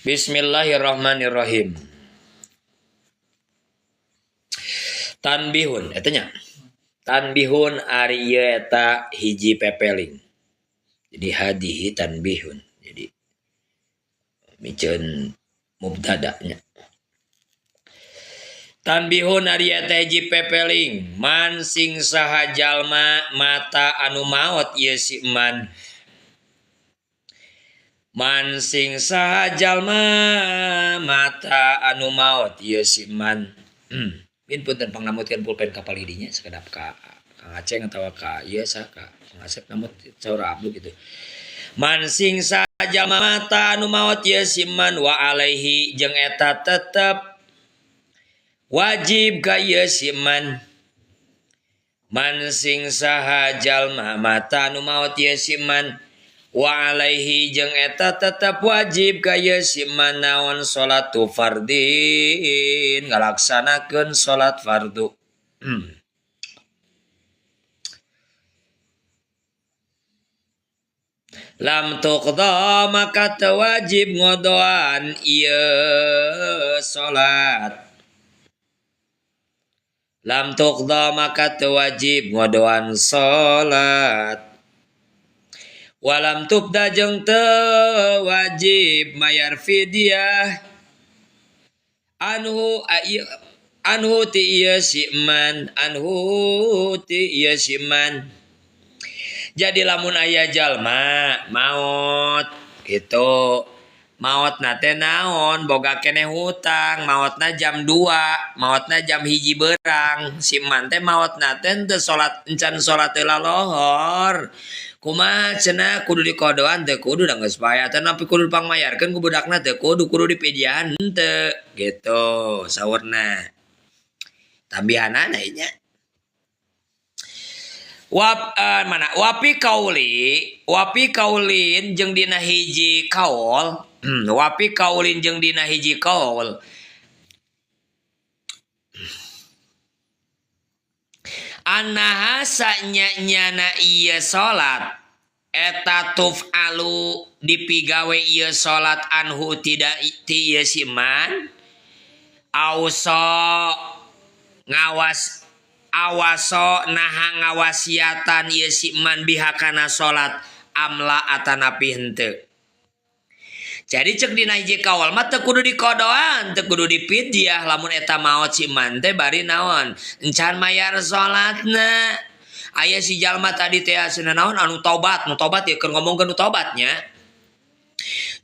Bismillahirrahmanirrahim. Tanbihun eta nya. Tanbihun ari ieu eta hiji pepeling. Jadi hadihi tanbihun. Jadi miceun mubtada nya. Tanbihun ari eta hiji pepeling man sing saha jalma mata anu maot ieu si man. Man sing saha jalma mata anu maot ieu si man. Min punten pangnamutkeun pulpen ka palih dinya sakedap ka Kang Aceng atawa ka ieu sa ka Kang Asep namut saur abdu kitu. Man sing saha jalma mata anu maot ieu si man wa alaihi jeung eta tetep wajib ka ieu si man. Man sing saha jalma mata anu maot ieu si man wa alaihi jeung eta tetep wajib ka ieu si man naon salatu fardin ngalaksanakeun salat fardu. Lam tuqda maka teu wajib ngodoan ieu salat. Lam tuqda maka teu wajib ngodoan salat. Walam tubda jeung teu wajib mayar fidyah anhu anhu ti ieu si man, anhu ti ieu si man. Jadi lamun aya jalma maot gitu, maotna teh naon boga keneh hutang, maotna jam 2, maotna jam 1 berang, si man teh maotna teh teu salat encan salat teh lalohor. Kumaha cenah kudu dikodoan teu kudu da geus paya teh tapi kudu pangmayarkeun ku budakna teu kudu, kudu dipidian henteu gitu saurna. Tambihanana nya. Wap mana wapi kauli, wapi kaulin jeung dina hiji kaul, wapi kaulin jeung dina hiji kaul. Anaha sanya-nyana ieu salat eta tuf'alu dipigawe ieu salat anhu tidak ti ieu si man auso ngawas awaso naha ngawasiatan ieu si man bihakana salat amla atanapi henteu. Jadi cek dina hiji kaul mah teu kudu dikodoan, teu kudu dipidyah lamun eta maot si man teh bari naon encan mayar salatna. Aya si jalma tadi teh cenah naon anu tobat, nu tobat ya keur ngomongkeun nu tobatnya.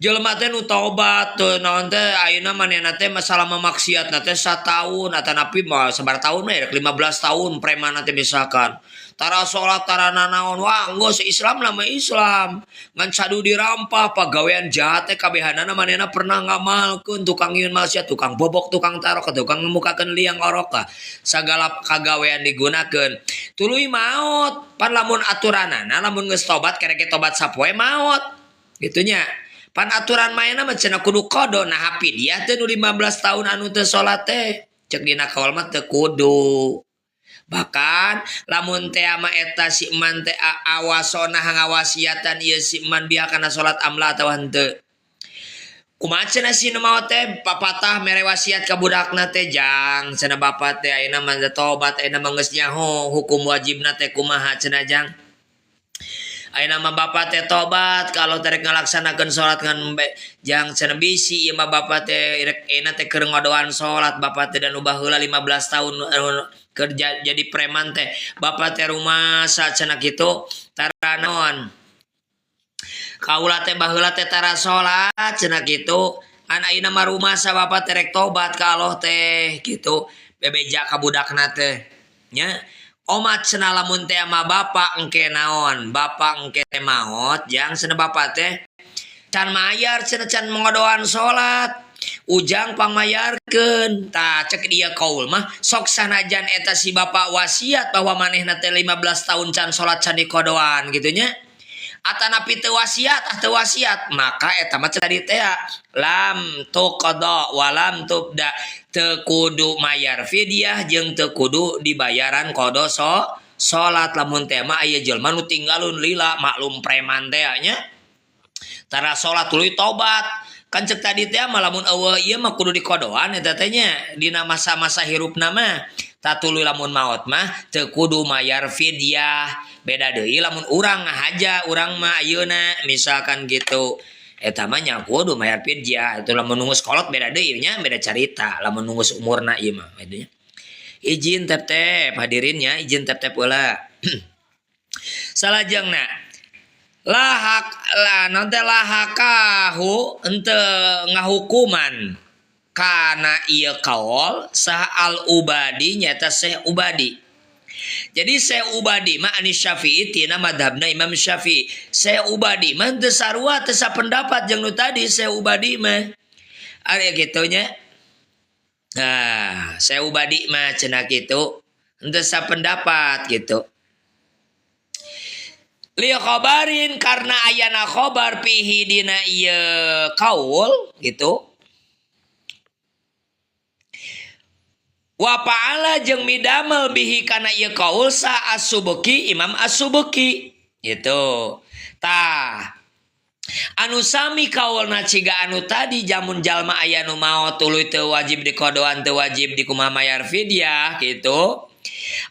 Jelema teh nu tobat teu naon teh ayeuna manehna teh masalah mamaksiatna teh sataun atanapi mah sabaraha taun we 15 tahun premanna teh misalkan. Tara salat tara nanaon wah geus Islam nama Islam ngan sadu dirampah pagawean jahat teh kabehanana manehna pernah ngamalkeun tukang nyieun maksiat tukang bobok tukang tarok tukang ngemukakeun liang oroka sagala kagawean digunakeun tuluy maot pan lamun aturanana lamun geus tobat kerek tobat sapoe maot gitunya pan aturan mainna mah cenah kudu qada nah fidyah teh nu 15 tahun anu teu salat teh cek dina kaul mah teu kudu. Bahkan lamun teh ama eta si man teh awasona ngawasiatan ieu si man biha kana salat amla atawa henteu. Kumaha cenah si nu maot teh papatah mere wasiat ka budakna teh jang cenah bapa teh ayeuna mah tobat ayeuna mah geus nyaho hukum wajibna teh kumaha cenah jang. Ayeuna mah bapa teh tobat kalau terek ngalaksanakeun salat ngan jang cenah bisi ieu mah bapa teh rek ayeuna teh keur ngodoan salat bapa teh dan ubah heula 15 tahun kerja jadi preman teh bapa teh rumasa cenah kitu tara naon kaula teh baheula teh tara salat cenah kitu an ayeuna mah rumasa bapa teh rek tobat ka Allah teh kitu bebeja ka budakna teh nya. Omat cenah lamun teh ama bapa engke naon bapa engke maot jang cenah bapa teh can mayar cenah can ngodoan salat ujang pangmayarkeun tah cek dia kaul mah sok sanajan eta si bapa wasiat bahwa manehna teh 15 tahun can salat can dikodoan kitu nya atanapi teu wasiat ah teu wasiat maka eta mah tadi teh lam tuqada wa lam tubda teu kudu mayar fidyah jeung teu kudu dibayaran qada salat lamun teh mah aya jelema nu tinggalun lila maklum preman teh nya tara salat tuluy tobat. Kan cek tadi teh mah lamun eueuh ieu mah kudu dikodoan eta teh nya dina masa-masa hirupna mah. Tatuluy lamun maot mah teu kudu mayar fidyah. Beda deui lamun urang ngahaja urang mah ayeuna misalkan gitu. Eta mah nya kudu mayar fidyah. Itu lamun nunggu kolot beda deui nya, beda carita lamun nunggu umurna ieu mah gitu nya. Izin tep-tep hadirinnya, izin tep-tep heula. Salajengna lahak lah nanti lahakahu henteu ngahukuman kana ieu kaol saha al ubadi nyata Syekh Ubadi. Jadi Syekh Ubadi mah anis Syafi'i tina madhabna Imam Syafi'i. Syekh Ubadi mah teu sarua teu sapendapat jeung nu tadi Syekh Ubadi mah. Ari kitu nya. Nah, Syekh Ubadi mah cenah kitu henteu sapendapat gitu. Li khobarin karena ayana khobar pihi dina ieu kaul gitu. Wa fa'ala jeung midamel bihi kana ieu kaul sa As-Subki Imam As-Subki gitu. Tah anu sami kaulna ciga anu tadi jamun jalma aya nu maot tuluy teu wajib dikodoan teu wajib dikumaha mayar fidyah gitu.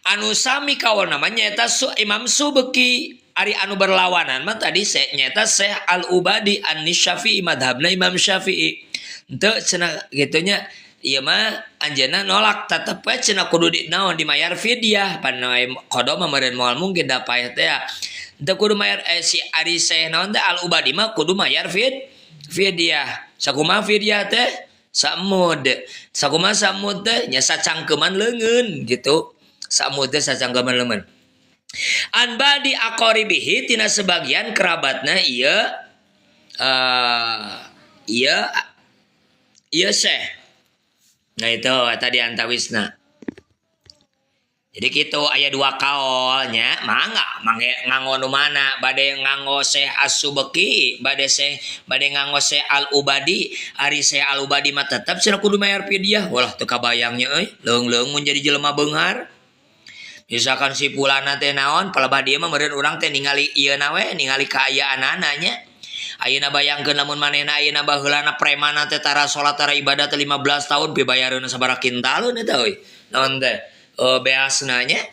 Anu sami kaulna mah nyaeta Imam Subki. Ari anu berlawanan mah tadi nyaeta Syekh Al-Ubadi An-Syafi'i madhabna Imam Syafi'i. Henteu cenah kitu nya ieu mah anjeunna nolak tetep we cenah kudu di naon dimayar fidyah pan qada mah meureun moal mungkin da paeh teh henteu kudu mayar si ari Syekh naon teh Al-Ubadi mah kudu mayar fidyah. Sakumaha fidyah teh samud. Sakumaha samud teh nya sacangkeuman leungeun gitu. Samud teh sacangkeuman leungeun. An badi aqaribihi tina sebagian kerabatna ieu ieu Syekh. Nah itu tadi antawisna. Jadi kitu aya dua kaol nya, mangga mangge nganggo nu mana, bade nganggo Syekh As-Subki, bade Syekh bade nganggo Syekh Al-Ubadi. Ari Syekh Al-Ubadi mah tetep cenah kudu mayar fidyah. Walah teu kabayangnya euy, leung-leung mun jadi jelema beunghar. Misalkan si pulana teh naon, palebah dieu mah meureun urang teh ningali ieu na we, ningali kaayaanana nya. Ayeuna bayangkeun lamun manehna ayeuna baheulana premana teh tara salat tara ibadah teh 15 tahun pibayareun sabaraha kintaleun eta euy. Naon teh? Beasna nya.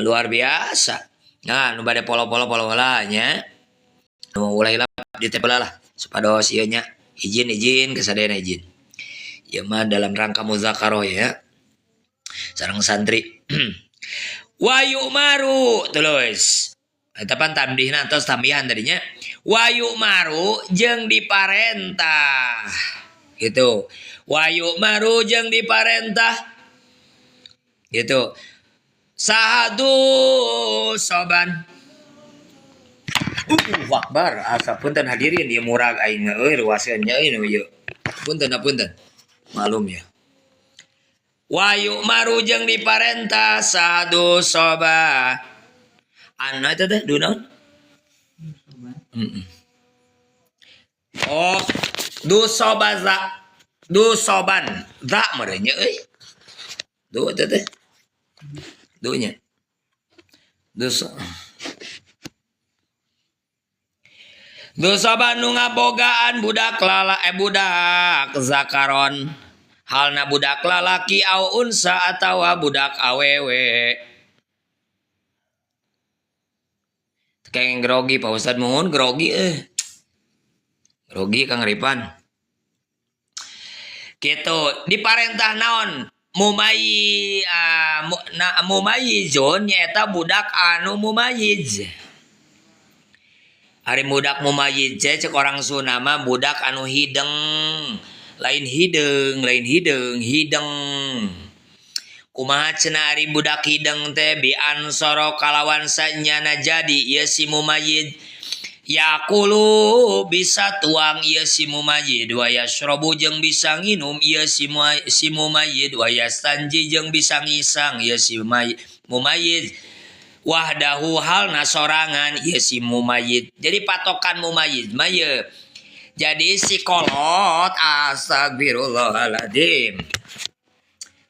Luar biasa. Nah, nu bade polo-polo polo heula nya. Nu ulah hilap ditep heula lah supados ieu nya. Izin-izin kasadayana izin. Ieu mah dalam rangka muzakarah ya. Sareng santri. Wa yu'maru tulis. Eta pan tambihna atos tambihan tadinya. Wa yu'maru jeung diparentah. Gitu. Wa yu'maru jeung diparentah. Gitu. Sahadu soban. Akbar. Asa punten hadirin ieu murag aing euy ruaseun nya euy nu ieu. Punten punten. Malum ya. Wa yu'maru jeung diparentah sahadu soba. Anu eta teh du naon? Oh, du sobaza. Du soban. Za meureun nya euy. Du eta teh. Du nya. Du soban nu ngabogaan budak lala budak zakaron. Halna budak lalaki au unsa atawa budak awewe. Kengeng grogi Pak Ustad muhun grogi Grogi Kang Ripan. Gitu diparentah naon mumayyi mumayyizun nyaeta budak anu mumayyiz. Ari budak mumayyiz cek orang Sunda mah budak anu hideng. Lain hideung, lain hideung, hideng. Kumaha cenah ari budak hideng teh bi ansoro kalawan sanyana jadi ieu si mumayyid. Yaqulu bisa tuang ieu si mumayyid wa yashrabu jeung bisa nginum ieu si mumayyid wa yastanji jeung bisa ngisang ieu si mumayyid. Wahdahu halna sorangan ieu si mumayyid. Jadi patokan mumayyid mah ieu. Jadi si kolot astagfirullahaladzim.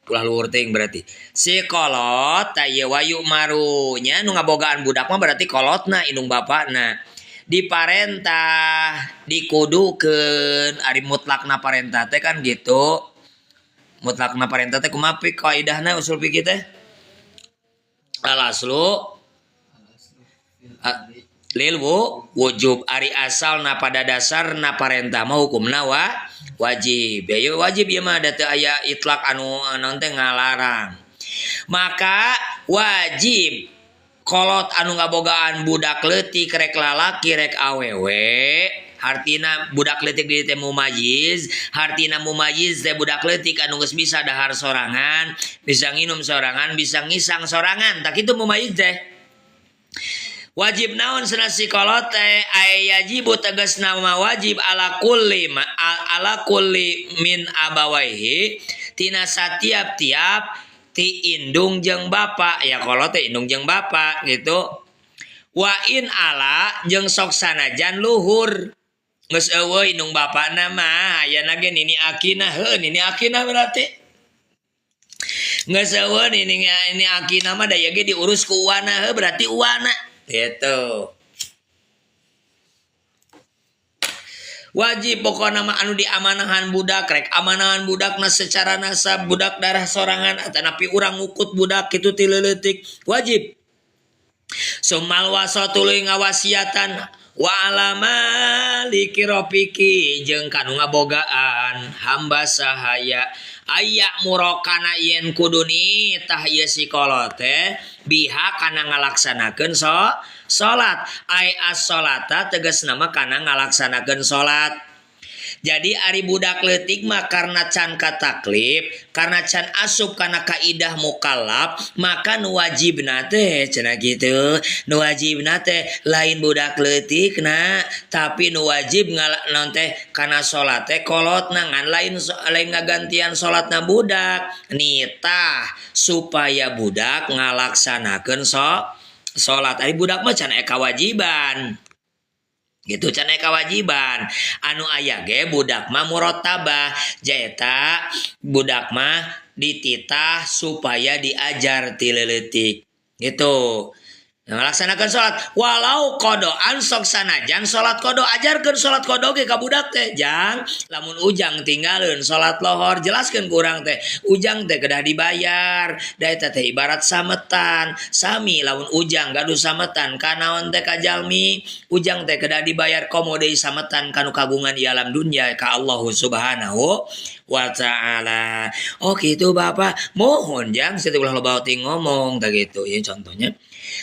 Ulah luhur teuing berarti. Si kolot ta ieu wayu marunya nu ngabogaan budak mah berarti kolotna indung bapakna. Diparentah dikudukeun ari mutlakna parentah teh kan gitu. Mutlakna parentah teh kumaha kaidahna usul fikih teh? Al aslu lil wujub ari asalna pada dasarna parentah mah hukumna wajib. Ya wajib ieu mah da teu aya itlak anu naon teh ngalarang. Maka wajib kolot anu ngabogaan budak leutik rek lalaki rek awewe, hartina budak leutik di teh mumayyiz, hartina mumayyiz teh budak leutik anu geus bisa dahar sorangan, bisa nginum sorangan, bisa ngisang sorangan, tah kitu mumayyiz teh. Wajib naon cenah si kolot teh yajibu tegasna mah wajib ala kulli ala kulli min abawaihi tina satiap-tiap ti indung jeung bapa, ya kolot teh indung jeung bapa gitu. Wa in ala jeung sok sanajan luhur geus eueuh indung bapana mah ayana ge nini akina, heuh nini akina berarti geus eueuh nini akina mah da ieu ge diurus ku uwana, heuh berarti uwana gitu. Wajib pokokna mah anu diamanahan budak rek amanahan budakna secara nasab budak darah sorangan atanapi urang ngukut budak kitu ti leutik wajib. Sumal waso tuluy ngawasiatan wa alama likirofiki jeung kanu ngabogaan hamba sahaya aya murokana yen kudu nitah ieu si kolot teh biha kana ngalaksanakeun salat ai as-salata tegasna mah kana ngalaksanakeun salat. Jadi ari budak leutik mah karena can kataklif, karena can asup kana kaidah mukallaf, maka nu wajibna teh cenah kitu. Nu wajibna teh lain budak leutik na, tapi nu wajib naon teh kana salat teh kolotna ngan lain lain ngagantian salatna budak. Nitah supaya budak ngalaksanakeun salat. Ari budak mah can aya kawajiban. Gitu can aya kawajiban. Anu aya ge budak mah murotabah, jaeta budak mah dititah supaya diajar ti leutik. Gitu. Ngalaksanakeun salat walau qodoan sok sanajan salat qodo ajarkeun salat qodo ge ka budak teh jang lamun ujang tinggalkeun salat lohor jelaskeun ku urang teh ujang teh kedah dibayar da eta teh ibarat sametan sami lamun ujang gaduh sametan ka naon teh ka jalmi ujang teh kedah dibayar komo deui sametan kanu kagungan di alam dunya ka Allah Subhanahu wa taala. Oh kitu Bapak mohon jang setiap ulah loba teuing ngomong tah kitu ieu contohnya.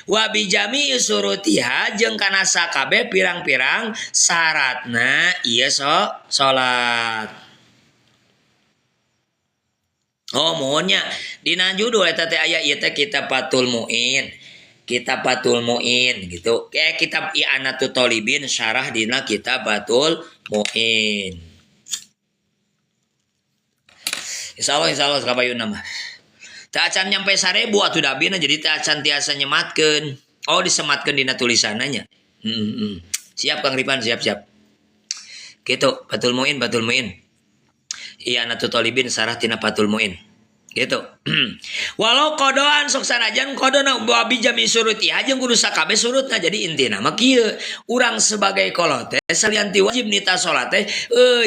Wa bijami surutiha jeung kana sakabeh pirang-pirang syaratna ieu salat. Oh mohonnya dina judul eta teh aya ieu teh kitab Fathul Muin. Kitab Fathul Muin gitu. Kayak kitab I'anatut Thalibin syarah dina kitab Fathul Muin. Insyaallah kapayunna mah. Teu acan nyampe 1000 atuh dabina jadi teu acan tiasa nyematkeun. Oh disematkeun dina tulisanna nya. Siap Kang Ripan, siap. Gitu, Fathul Muin, Fathul Muin. I'anatut Thalibin sarah tina Fathul Muin. Gitu. Walau qodoan sok sanajan qodona wa bijami surutiha jeung kudu sakabeh surutna. Jadi intina mah kieu, urang sebagai kolot teh salian ti wajib nita salat teh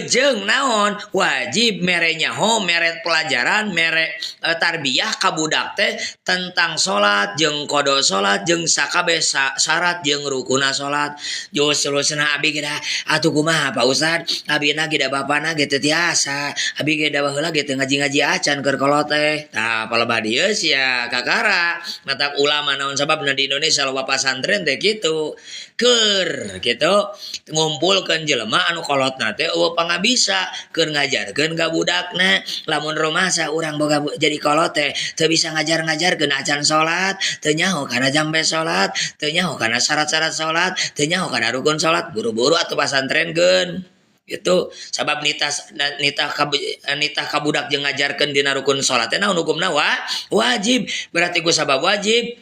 jeung naon wajib mere nyaho mere pelajaran mere tarbiyah ka budak teh tentang salat jeung qodo salat jeung sakabeh syarat jeung rukuna salat. Justru cenah abi ge atuh kumaha Pak Ustad abina ge da bapana ge teu tiasa abi ge da baheula ge teu ngaji-ngaji acan keur kolot teh. Tah palebah dieu sia kakara matak ulama naon sababna di Indonesia loba pasantren teh kitu keur kitu ngumpulkeun jelema anu kolotna teh eueuh pangabisa keur ngajarkeun ka budakna. Lamun rumasa urang boga jadi kolot teh teu bisa ngajar-ngajarkeun acan salat, teu nyaho kana jampe salat, teu nyaho kana syarat-syarat salat, teu nyaho kana rukun salat, buru-buru atuh pasantrenkeun. Gitu sabab nitah ka budak jeung ngajarkeun dina rukun salat teh naon hukumna wajib. Berarti ku sabab wajib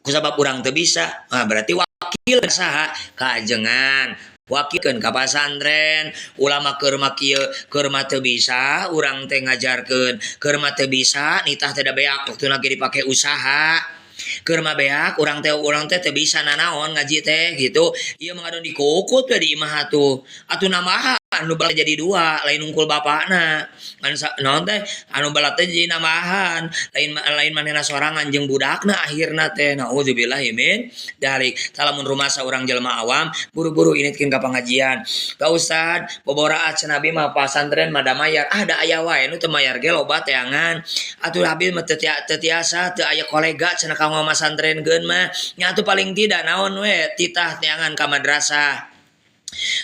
ku sabab urang teu bisa. Nah, berarti wakil saha kaajengan wakilkeun ka pasantren ulama keur mah kieu keur mah teu bisa urang teh ngajarkeun keur mah teu bisa nitah teh da beak waktuna ge dipake usaha. Keur mah beak urang teh teu bisa nanaon ngaji teh gitu. Ieu mah ngadon dikukut we di imah atuh. Atuh nambahan anu belat jadi dua, lain unggul bapakna. Ngan naon teh anu belat teh jadi nambahan, lain lain manehna sorangan jeung budakna akhirna teh, naudzubillahi min dzalik. Lamun rumasa urang jelema awam, buru-buru initkeun ka pengajian. Pak Ustad, boboraat cenah, abi mah pasantren mah da mayar. Ah, da aya wae nu teu mayar ge loba teangan. Atuh abi mah teu tiasa, teu aya kolega cenah ka masantrenkeun mah. Nya atuh paling tidak naon we, titah teangan ka madrasah.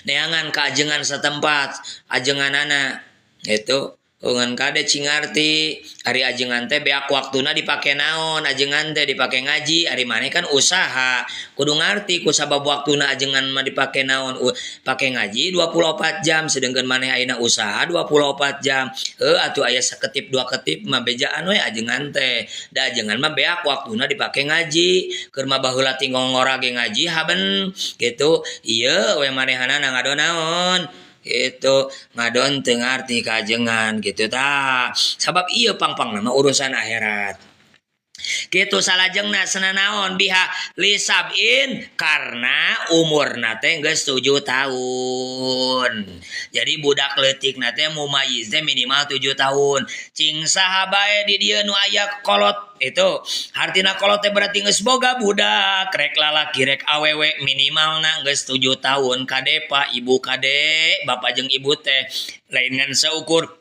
Neangan ka ajengan setempat, ajenganana itu ngan kade cing ngarti ari ajengan teh beak waktuna dipake naon, ajengan teh dipake ngaji, ari maneh kan usaha, kudu ngarti ku sabab waktuna ajengan mah dipake naon, pake ngaji 24 jam, sedangkan maneh ayeuna usaha 24 jam. Heuh atuh aya saketip dua ketip mah bejaan we ajengan teh, da ajengan mah beak waktuna dipake ngaji, keur mah baheula ti ngongora ge ngaji haben gitu. Ieu we manehanana ngadon naon gitu, ngadon teu ngarti ka ajengan gitu tah, sabab ieu pang-pangna mah urusan akhirat gitu. Salajengna naon, biha lisab'in, karena umurna teh geus 7 tahun. Jadi budak leutik na teh mumayyiz teh minimal 7 tahun. Cing saha bae di dieu nu aya kolot itu, hartina kolot teh berarti geus boga budak, rek lalaki rek awewe, minimalna geus 7 tahun. Kade pak, ibu, kade bapak jeung ibu teh lain ngan seukur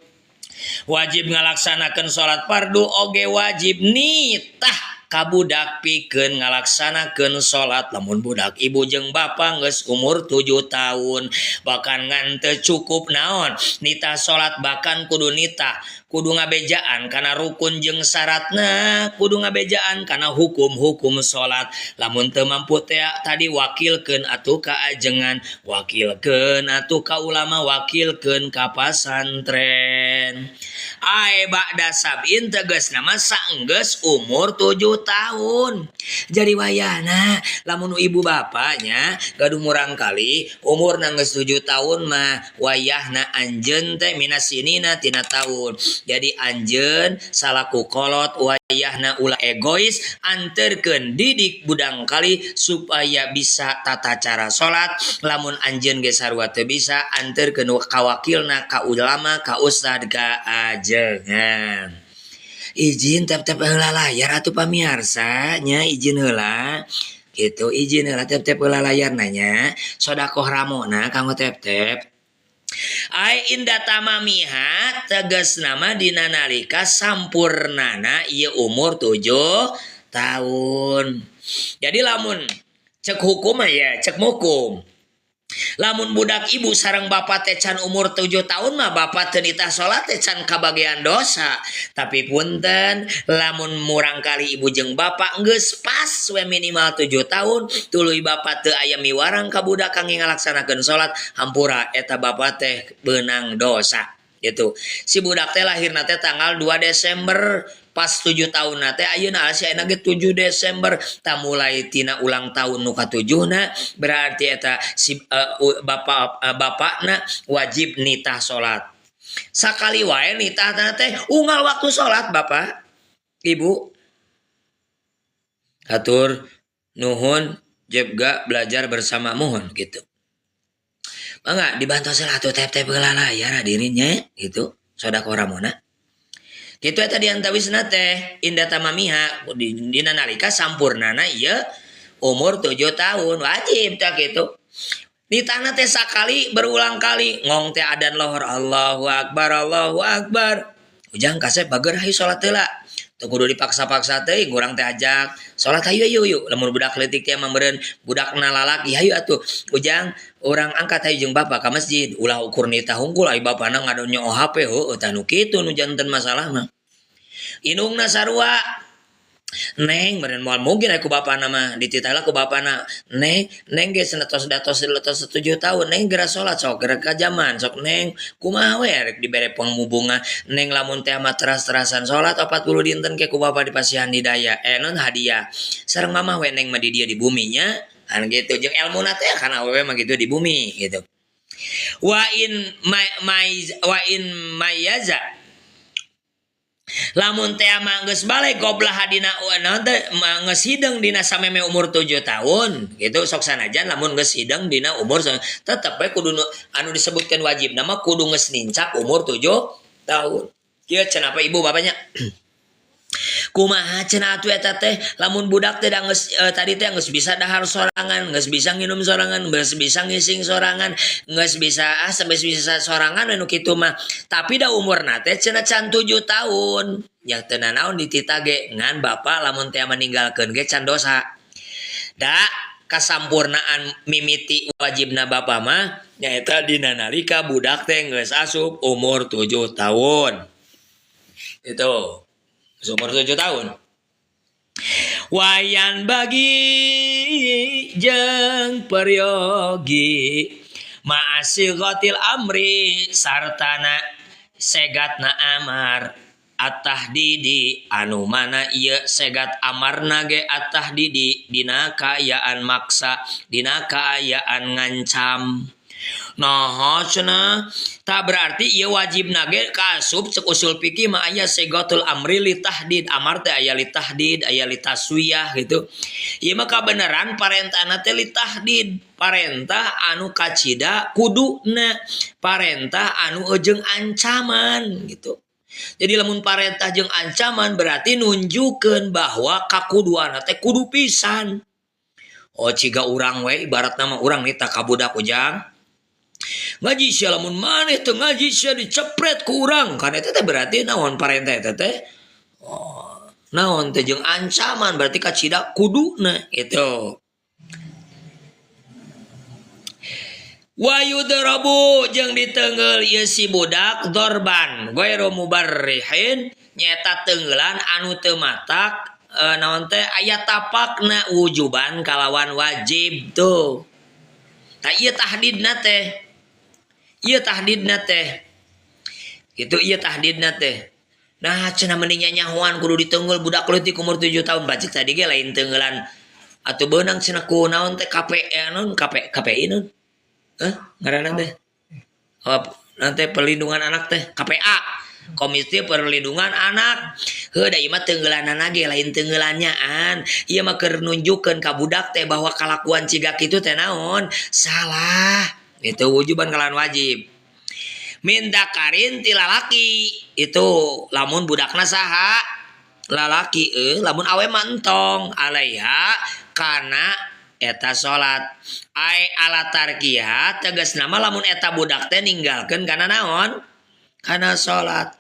wajib ngalaksanakeun salat fardu, oge wajib nitah ka budak pikeun ngalaksanakeun salat lamun budak ibu jeung bapa geus umur 7 tahun. Bahkan ngan teu cukup naon, nitah salat, bahkan kudu nitah, kudu ngabejaan kana rukun jeung syaratna, kudu ngabejaan kana hukum-hukum salat. Lamun teu mampu teh tadi, wakilkeun atuh ka ajengan, wakilkeun atuh ka ulama, wakilkeun ka pasantren. Ai ba'da sab'in tegasna mah saenggeus umur 7 tahun. Jadi wayahna lamun ibu bapaknya gaduh murangkali umur geus 7 tahun mah, wayahna anjeun teh minas sinina tina tahun. Jadi anjeun salaku kolot wayahna ulah egois, anterkeun, didik murangkali supaya bisa tata cara salat. Lamun anjeun ge sarua teu bisa, anterkeun ka wakilna, ka ulama, ka ustad, ka ajengan. Izin tap-tap heula layar atuh pamiarsa nya, izin heula gitu, izin heula tap-tap heula layar, nanya sodakoh ramona kanggo tap-tap. Ai inda tamamiha tegasna mah dina nalika sampurnana ieu umur 7 tahun. Jadi lamun cek hukum mah ya, cek hukum, lamun budak ibu sareng bapak teh can umur 7 tahun mah, bapak teu nitah salat teh can kabagian dosa. Tapi punten, lamun murangkali ibu jeung bapak geus pas we minimal 7 tahun, tuluy bapak teu aya miwarang ka budak kangge ngalaksanakeun salat, hampura, eta bapak teh beunang dosa gitu. Si budak teh lahirna teh tanggal 2 Desember, pas 7 tahun teh ayeuna, si ayeuna ge 7 Desember. Tah, mulai tina ulang tahun nu katujuhna berarti eta si bapak bapakna wajib nitah salat. Sakali wae nitah teh unggal waktu salat, bapak ibu. Hatur nuhun jebga belajar bersama, mohon gitu. Mangga dibantu lah tuh, tap-tap heula layar hadirin nya gitu, sodakoh ramona. Kitu eta diantawisna teh inda tamamiha, dina nalika sampurnana ieu umur 7 tahun, wajib tah kitu. Nitahna teh sakali berulang kali, ngong teh adan lohor, Allahu akbar, Allahu akbar. Ujang, kasep, bager, hayu salat heula. Teu kudu dipaksa-paksa teuing, urang teh ajak salat, hayu hayu yuk. Lamun budak leutik teh mah meureun budakna lalaki, hayu atuh. Ujang, urang angkat hayu jeung bapak ka masjid, ulah ukur nitah hungkul, ai bapana ngadon nyoo HP, heueuh tah nu kitu nu janten masalah mah. Indungna sarua. Neng, meureun moal mungkin ku bapana mah dititah ku bapana. Neng, neng ge cenah tos tos tos 7 tahun, neng geura salat sok, geura ka jaman sok, neng. Kumaha we rek dibere pangbubunga, neng, lamun teh mah teras-terasan salat 40 dinten ke ku bapa dipasihan hidayah, eh non hadiah. Sareng mamah we neng mah di dieu di bumi nya. Kan gitu jeung elmuna teh kana awewe mah gitu di bumi gitu. Wa in ma, wa in mayaza. Lamun teh mah geus baleg goblah dina naon teh geus hideung dina sameme umur 7 tahun gitu sok sanajan lamun geus hideung dina umur tetep we kudu anu disebutkeun wajib nama kudu geus nincak umur 7 tahun. Kieu cenah apa ibu bapaknya? Kumaha cenah atuh eta teh lamun budak teh geus tadi teh geus bisa dahar sorangan, geus bisa nginum sorangan, geus bisa ngising sorangan, geus bisa sampai bisa sorangan anu kitu mah. Tapi da umurna teh cenah can 7 tahun. Yang teu nanaon ditita ge ngan bapa lamun teh meninggalkeun ge can dosa. Da kasampurnaan mimiti wajibna bapa mah nyaeta dina nalika budak teh geus asup umur 7 tahun. Itu umur 7 tahun. Wayan bagi jeung peryogi ma'asighatil amri sartana segatna amar at-tahdidi anu mana ieu segat amarna ge at-tahdidi dina kaayaan maksa dina kaayaan ngancam. Nah cenah tak berarti ieu wajibna ge kaasup cek usul fikih mah aya sigatul amri li tahdid, amar teh aya li tahdid, aya li taswiyah gitu. Ieu mah kabeneran parentahna teh li tahdid, parentah anu kacida kuduna, parentah anu jeung ancaman gitu. Jadi lamun parentah jeung ancaman berarti nunjukkeun bahwa kakuduanna teh kudu pisan. Oh ciga urang we ibaratna mah urang nita ka budak ujang. Ngaji sia lamun maneh teu ngaji sia dicepret ku urang. Kan eta teh berarti naon parentah eta teh? Oh, naon teh jeung ancaman berarti kacida kuduna gitu. Wa yudrabu jeung diteungeul ieu si budak dorban ghairu mubarrihin nyaeta teungeulan anu teu matak naon teh aya tapakna wujuban kalawan wajib tuh. Tah ieu tahdidna teh. Ieu tahdidna teh. Gitu ieu tahdidna teh. Nah cenah mending nyanyahoan kudu diteungeul budak leutik umur 7 tahun bacik tadi ge lain teungeulan atuh beunang cenah ku naon teh KP naon KP KPI naon? Ngaranna teh. Oh, nanti perlindungan anak teh KPA. Komite Perlindungan Anak. Heuh da ieu mah teungeulanana ge lain teungeulanyaan. Ieu mah keur nunjukkeun ka budak teh bahwa kalakuan ciga kitu teh naon? Salah. Itu wujuban kalawan wajib. Min dakarin ti lalaki. Itu lamun budakna saha? Lalaki lamun awe mah entong alaiha kana eta salat. Ai ala tarkiha tegasna mah lamun eta budak teh ninggalkeun kana naon? Kana salat.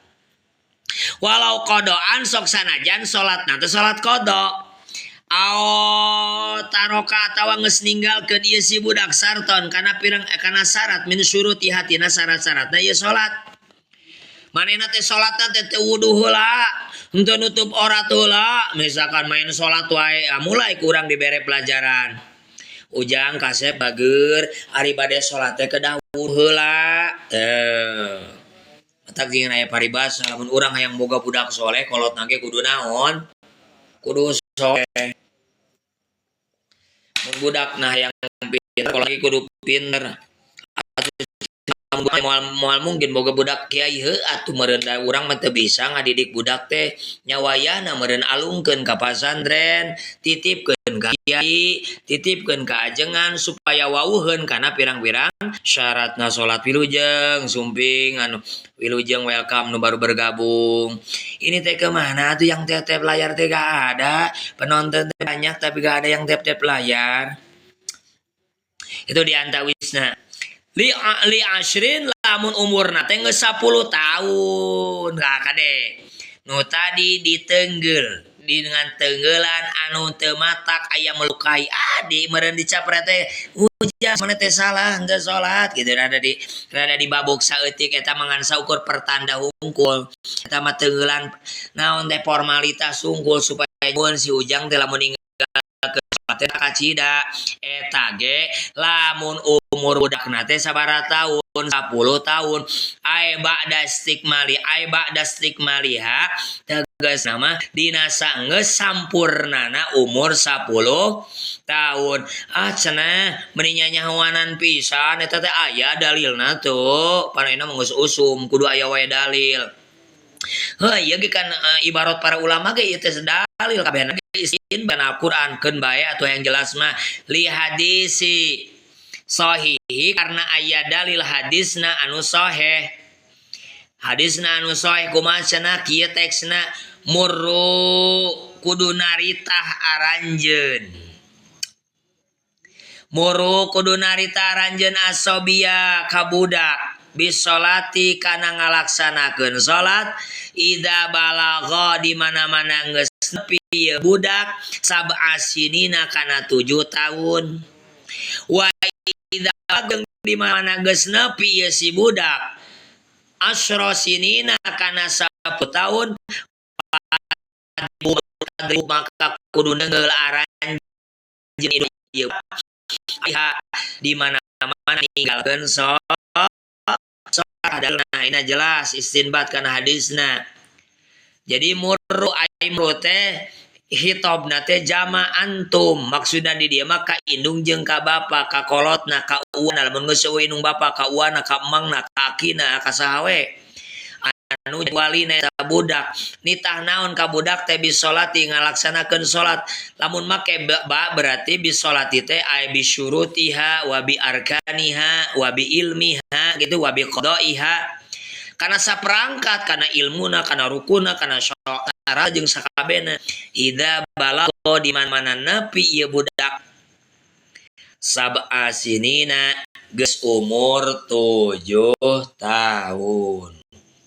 Walau qadoan sok sanajan salatna teh salat qada. Ao taroka atawa geus ninggalkeun ieu si budak sarton kana pirang kana syarat min syuruti hatina syarat-syaratna ieu salat. Manehna teh salatna teh teu wudu heula, henteu nutup aurat heula, misalkan main salat wae, mulai kurang dibere pelajaran. Ujang kasep bager ari bade salat teh kedah wudu heula. Teu. Matak jeung aya paribasa lamun urang hayang boga budak soleh kolotna ge kudu naon? Kudu soleh. Mun budak nah hayang pinter kolot ge kudu pinter. Moal mungkin boga budak kiai heuh atuh meureun da urang mah teu bisa ngadidik budak teh nyawayana meureun alungkeun ka pasantren, titipkeun ka kiai, titipkeun ka ajengan supaya wawuheun kana pirang-pirang syaratna salat. Wilujeng sumping anu wilujeng welcome nu baru bergabung. Ini teh kemana tuh yang tap-tap layar teh gak ada, penonton teh banyak tapi gak ada yang tap-tap layar. Itu diantawisna. Li ashrin lamun umurna teh geus 10 tahun. Nah, kade. Nu tadi ditenggel dengan tenggelan anu teu matak aya melukai adi meureun dicapret teh ujang mana teh salah henteu salat gitu rada dibabuk saeutik eta mah ngan saukur pertanda hungkul. Eta mah tenggelan naon teh formalitas hungkul supaya mun si ujang teh lamun ninggalkeun salat teh kacida eta ge lamun umur budakna teh sabaraha tahun 10 tahun ai ba'da istikmali ai ba'da istikmaliha tegasna mah dina saenggeus sampurnana umur 10 tahun. Ah cenah meuni nyanyahoanan pisan eta teh aya dalilna tuh panena mah geus usum kudu aya wae dalil. Heuh ieu ge kan ibarat para ulama ge ieu teh dalil kabehna ge istinbat Al-Qur'an keun bae atuh yang jelas mah li hadisi sahihi karena aya dalil hadisna anu sahih. Hadisna anu sahih kumaha cenah kieu teksna murru kudu naritah aranjeun. Muru kudu narita aranjeun asobia ka budak bisolati kana ngalaksanakeun salat idza balagha di mana-mana geus nepi ieu budak sab'a sinina kana 7 tahun. Wa idza di mana geus nepi ieu si budak asyra sinina kana 10 tahun maka kudu neunggeul aranjeun ieu di mana-mana ninggalkeun salat. Nah, jelas istinbat kana hadisna. Jadi murru aimru teh hitobna teh jama antum, maksudna di dieu mah ka indung jeung ka bapa, ka kolotna, ka uwana, lamun geus eueuh indung bapa, ka uwana, ka emangna, ka akina, ka saha we anu walina eta budak. Nitah naon ka budak teh bisolati ngalaksanakeun salat. Lamun make ba berarti bisolati teh ay bisyurutiha wa bi arkaniha wa bi ilmiha gitu wa bi qadaiha. Kana saperangkat, kana ilmuna, kana rukuna, kana syarat jeung sakabehna. Idza balagha di mana-mana nepi ieu budak sab'a sinina geus umur 7 tahun.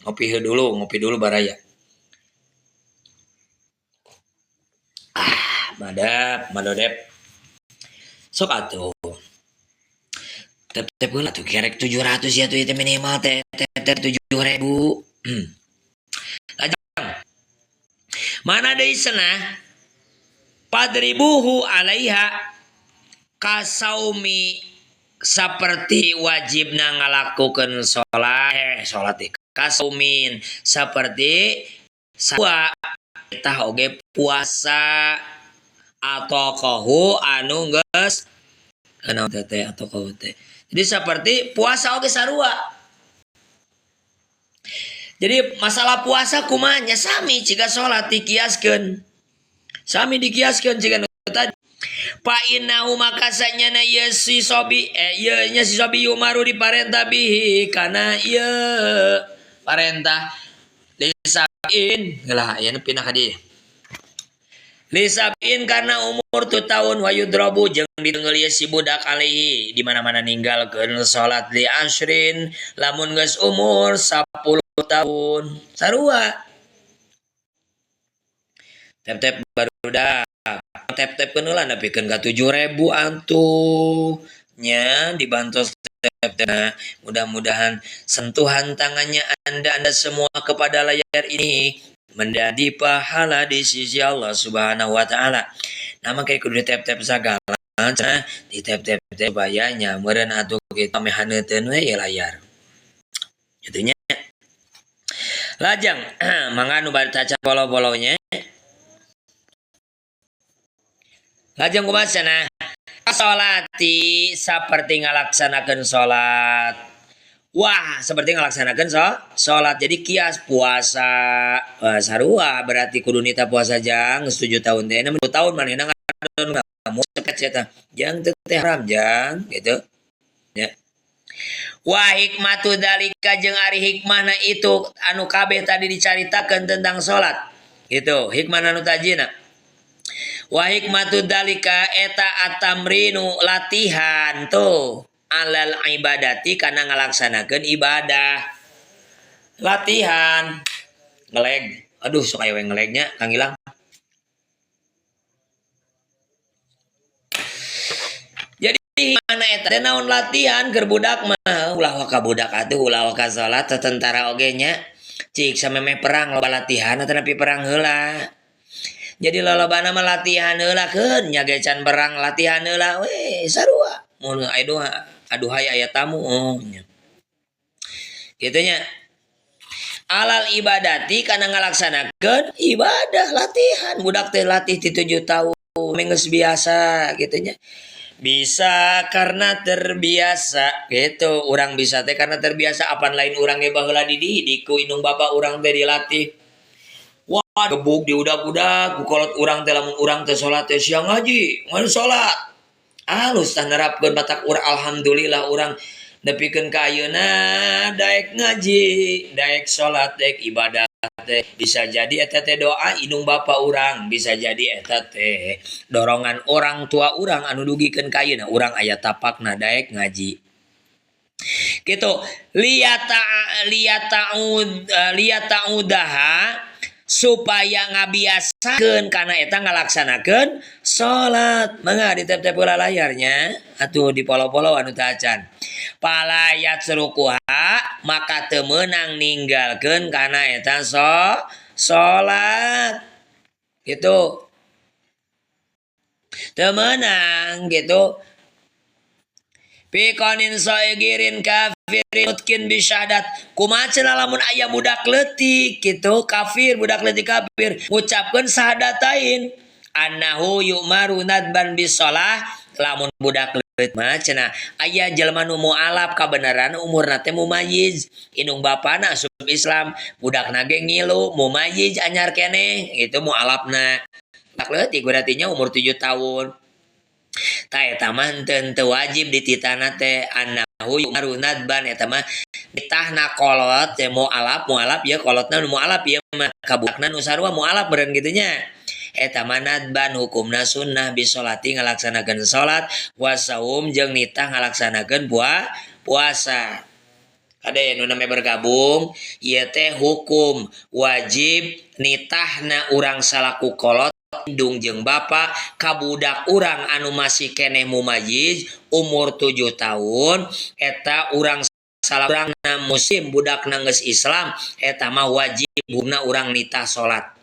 Ngopi dulu baraya. Ah, madap, madodep. Sok atuh. Tep-tep heula tuh kerek 700 ya tuh itu minimal teh tep 7.000. Lajeng. Mana deui cenah? Padribuhu alaiha kasaumi seperti wajibna ngalakukeun salat, salat kasaumin seperti sawa tah oge puasa atau kohu anu geus anu teh atau kohu teh. Jadi seperti puasa oge sarua. Jadi masalah puasa kumaha nya sami ciga salat dikiaskeun. Sami dikiaskeun ciga nu tadi. Fa innahu maka sanyana ieu si sobi ieu nya si sobi yumaru diparentah bihi kana ieu parentah lisabin gelah aya nu pindah ka dieu. Lisabin karena umur 7 tahun wa yudrabu jeung ditengeul ieu si budak alaihi di mana-mana ninggalkeun salat li asrin lamun geus umur 10 tahun sarua. Tep-tep barudak tep-tep heula nepikeun ka 7.000 antuh nya dibantos tep-tep. Mudah-mudahan sentuhan tangannya Anda semua kepada layar ini menjadi pahala di sisi Allah Subhanahu wa taala. Nah, make kudu tep-tep sagala cenah di tep-tep teh bayanya meureun atuh kita meh haneuteun we layar. Kitu nya. Lajeng mangga nu bari caca polo-polonya. Lajeng kumaha cenah? Salati saperti ngalaksanakeun salat. Wah, seperti ngalaksanakeun salat. Jadi kias puasa sarua berarti kudu nita puasa jang geus 7 tahun teh 6 tahun manehna ngadon kamu cepet eta. Jang teh haram jang gitu. Ya. Wa hikmatu dalika jeung ari hikmahna itu anu kabeh tadi dicaritakeun tentang salat. Gitu, hikmahna nu tajina. Wa hikmatu dalika eta atamrinu latihan tuh alal ibadati kana ngalaksanakeun ibadah. Latihan ngeleg. Aduh sok aya we ngelegnya Kang Ilang. Jadi mana eta teh naon latihan keur budak mah ulah waka budak atuh ulah waka salat tentara oge nya. Cik samemeh perang loba latihan ataupun perang heula. Jadi lolobana mah latihan heula keun nya ge can perang latihan heula we sarua. Mun aduh aduhai aya tamu oh nya. Kitu nya. Alal ibadati kana ngalaksanakeun ibadah latihan budak teh latih ti 7 tahun geus biasa kitu nya. Bisa karena terbiasa gitu. Urang bisa teh karena terbiasa, apan lain urang ge baheula dididik ku indung bapa urang teh, dilatih. Wah, gebuk diudag-udag ku kolot urang teh, lamun urang teh salat teh, "Siang ngaji, ngan salat." Alus tah nerapkeun, matak urang alhamdulillah urang nepikeun ka ayeuna daek ngaji, daek salat, daek ibadah teh. Bisa jadi eta teh doa indung bapa urang, bisa jadi eta teh dorongan orang tua urang anu dugikeun ka ayeuna urang aya tapakna daek ngaji gitu. Liyata liyataud liyataudaha, supaya ngabiasakeun kana eta ngalaksanakeun salat. Mangga di tap-tap heula layarnya atuh, di follow-follow anu teu acan. Fala yatrukuha, maka teu meunang ninggalkeun kana eta salat gitu, teu meunang gitu. Fi qonin shagirin kafirin nutqin bisyahadat, kumaha cenah lamun aya budak leutik gitu kafir, budak leutik kafir ngucapkeun sahadatain, annahu yu'maru nadban bisolah. Lamun budak leutik mah cenah aya jelema nu mualaf, kabeneran umurna teh mumayyiz, indung bapana asup Islam, budakna ge ngilu mumayyiz, anyar keneh gitu mualafna, budak leutik berarti nya umur 7 tahun. Tah, eta mah henteu wajib dititahna teh. Annahu yu'maru nadban, eta mah nitahna kolot teh mualaf, mualaf ya, kolotna nu mualaf ieu mah ka budakna nu sarua mualaf meureun kitu nya. Eta mah nadban, hukumna sunnah, bisolati ngalaksanakeun salat, wasaum jeung nitah ngalaksanakeun puasa. Kade nu namanya bergabung, ieu teh hukum wajib nitahna urang salaku kolot, indung jeung bapa, ka budak urang anu masih keneh mumayyiz umur 7 tahun. Eta urang salah urang muslim, budakna geus Islam, eta mah wajib hukumna urang nitah salat.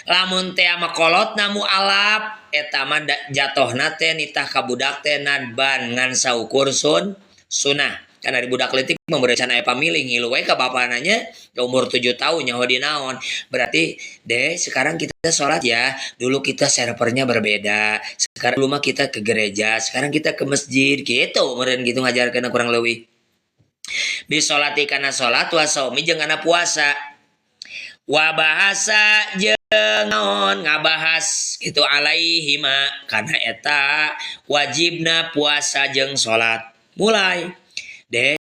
Lamun teh ama kolotna mualaf, eta mah jatohna teh nitah ka budak teh nadban, ngan saukur sunah. Kan dari budak leutik mah can aya pamilih, ngilu we ka bapana nya, umur 7 tahun nyaho di naon. Berarti deh, sekarang kita sholat ya, dulu kita servernya berbeda, sekarang dulu mah kita ke gereja, sekarang kita ke masjid gitu meureun, gitu ngajarkeun kurang leuwih. Bisolati kana salat, wa saumi jeung kana puasa, wa bahasa jeung naon ngabahas gitu, alaihima kana eta wajibna puasa jeung salat. Mulai deh,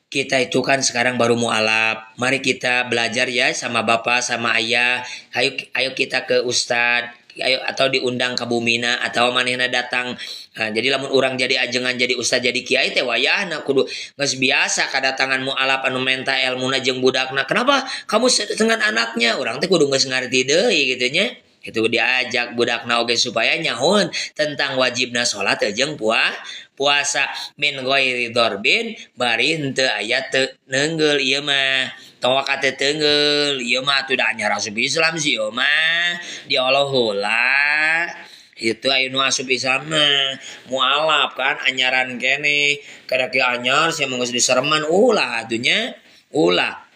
kita itu kan sekarang baru mualaf, mari kita belajar ya sama bapak sama ayah, ayo ayo kita ke ustad, ayo, atau diundang ke bumina atau manehna datang. Nah, jadi lamun urang jadi ajengan, jadi ustad, jadi kiai teh, wayahna kudu geus biasa kadatangan mualaf anu menta elmuna jeung budakna. Kenapa kamu dengan anaknya? Urang teh kudu geus ngarti deui gitu nya. Itu diajak budakna oge supaya nyahoeun tentang wajibna salat jeung puasa. Min ghairi dhorbin, bari henteu aya teu neunggeul ieu mah. Tong waka teu teunggeul ieu mah atuh, da anyar asup Islam sih ieu mah. Dioloh heula. Itu aya nu asup Islam mah mualaf kan anyaran keneh. Kada kieu anyar sia mah geus disereman, ulah atuh nya. Ulah.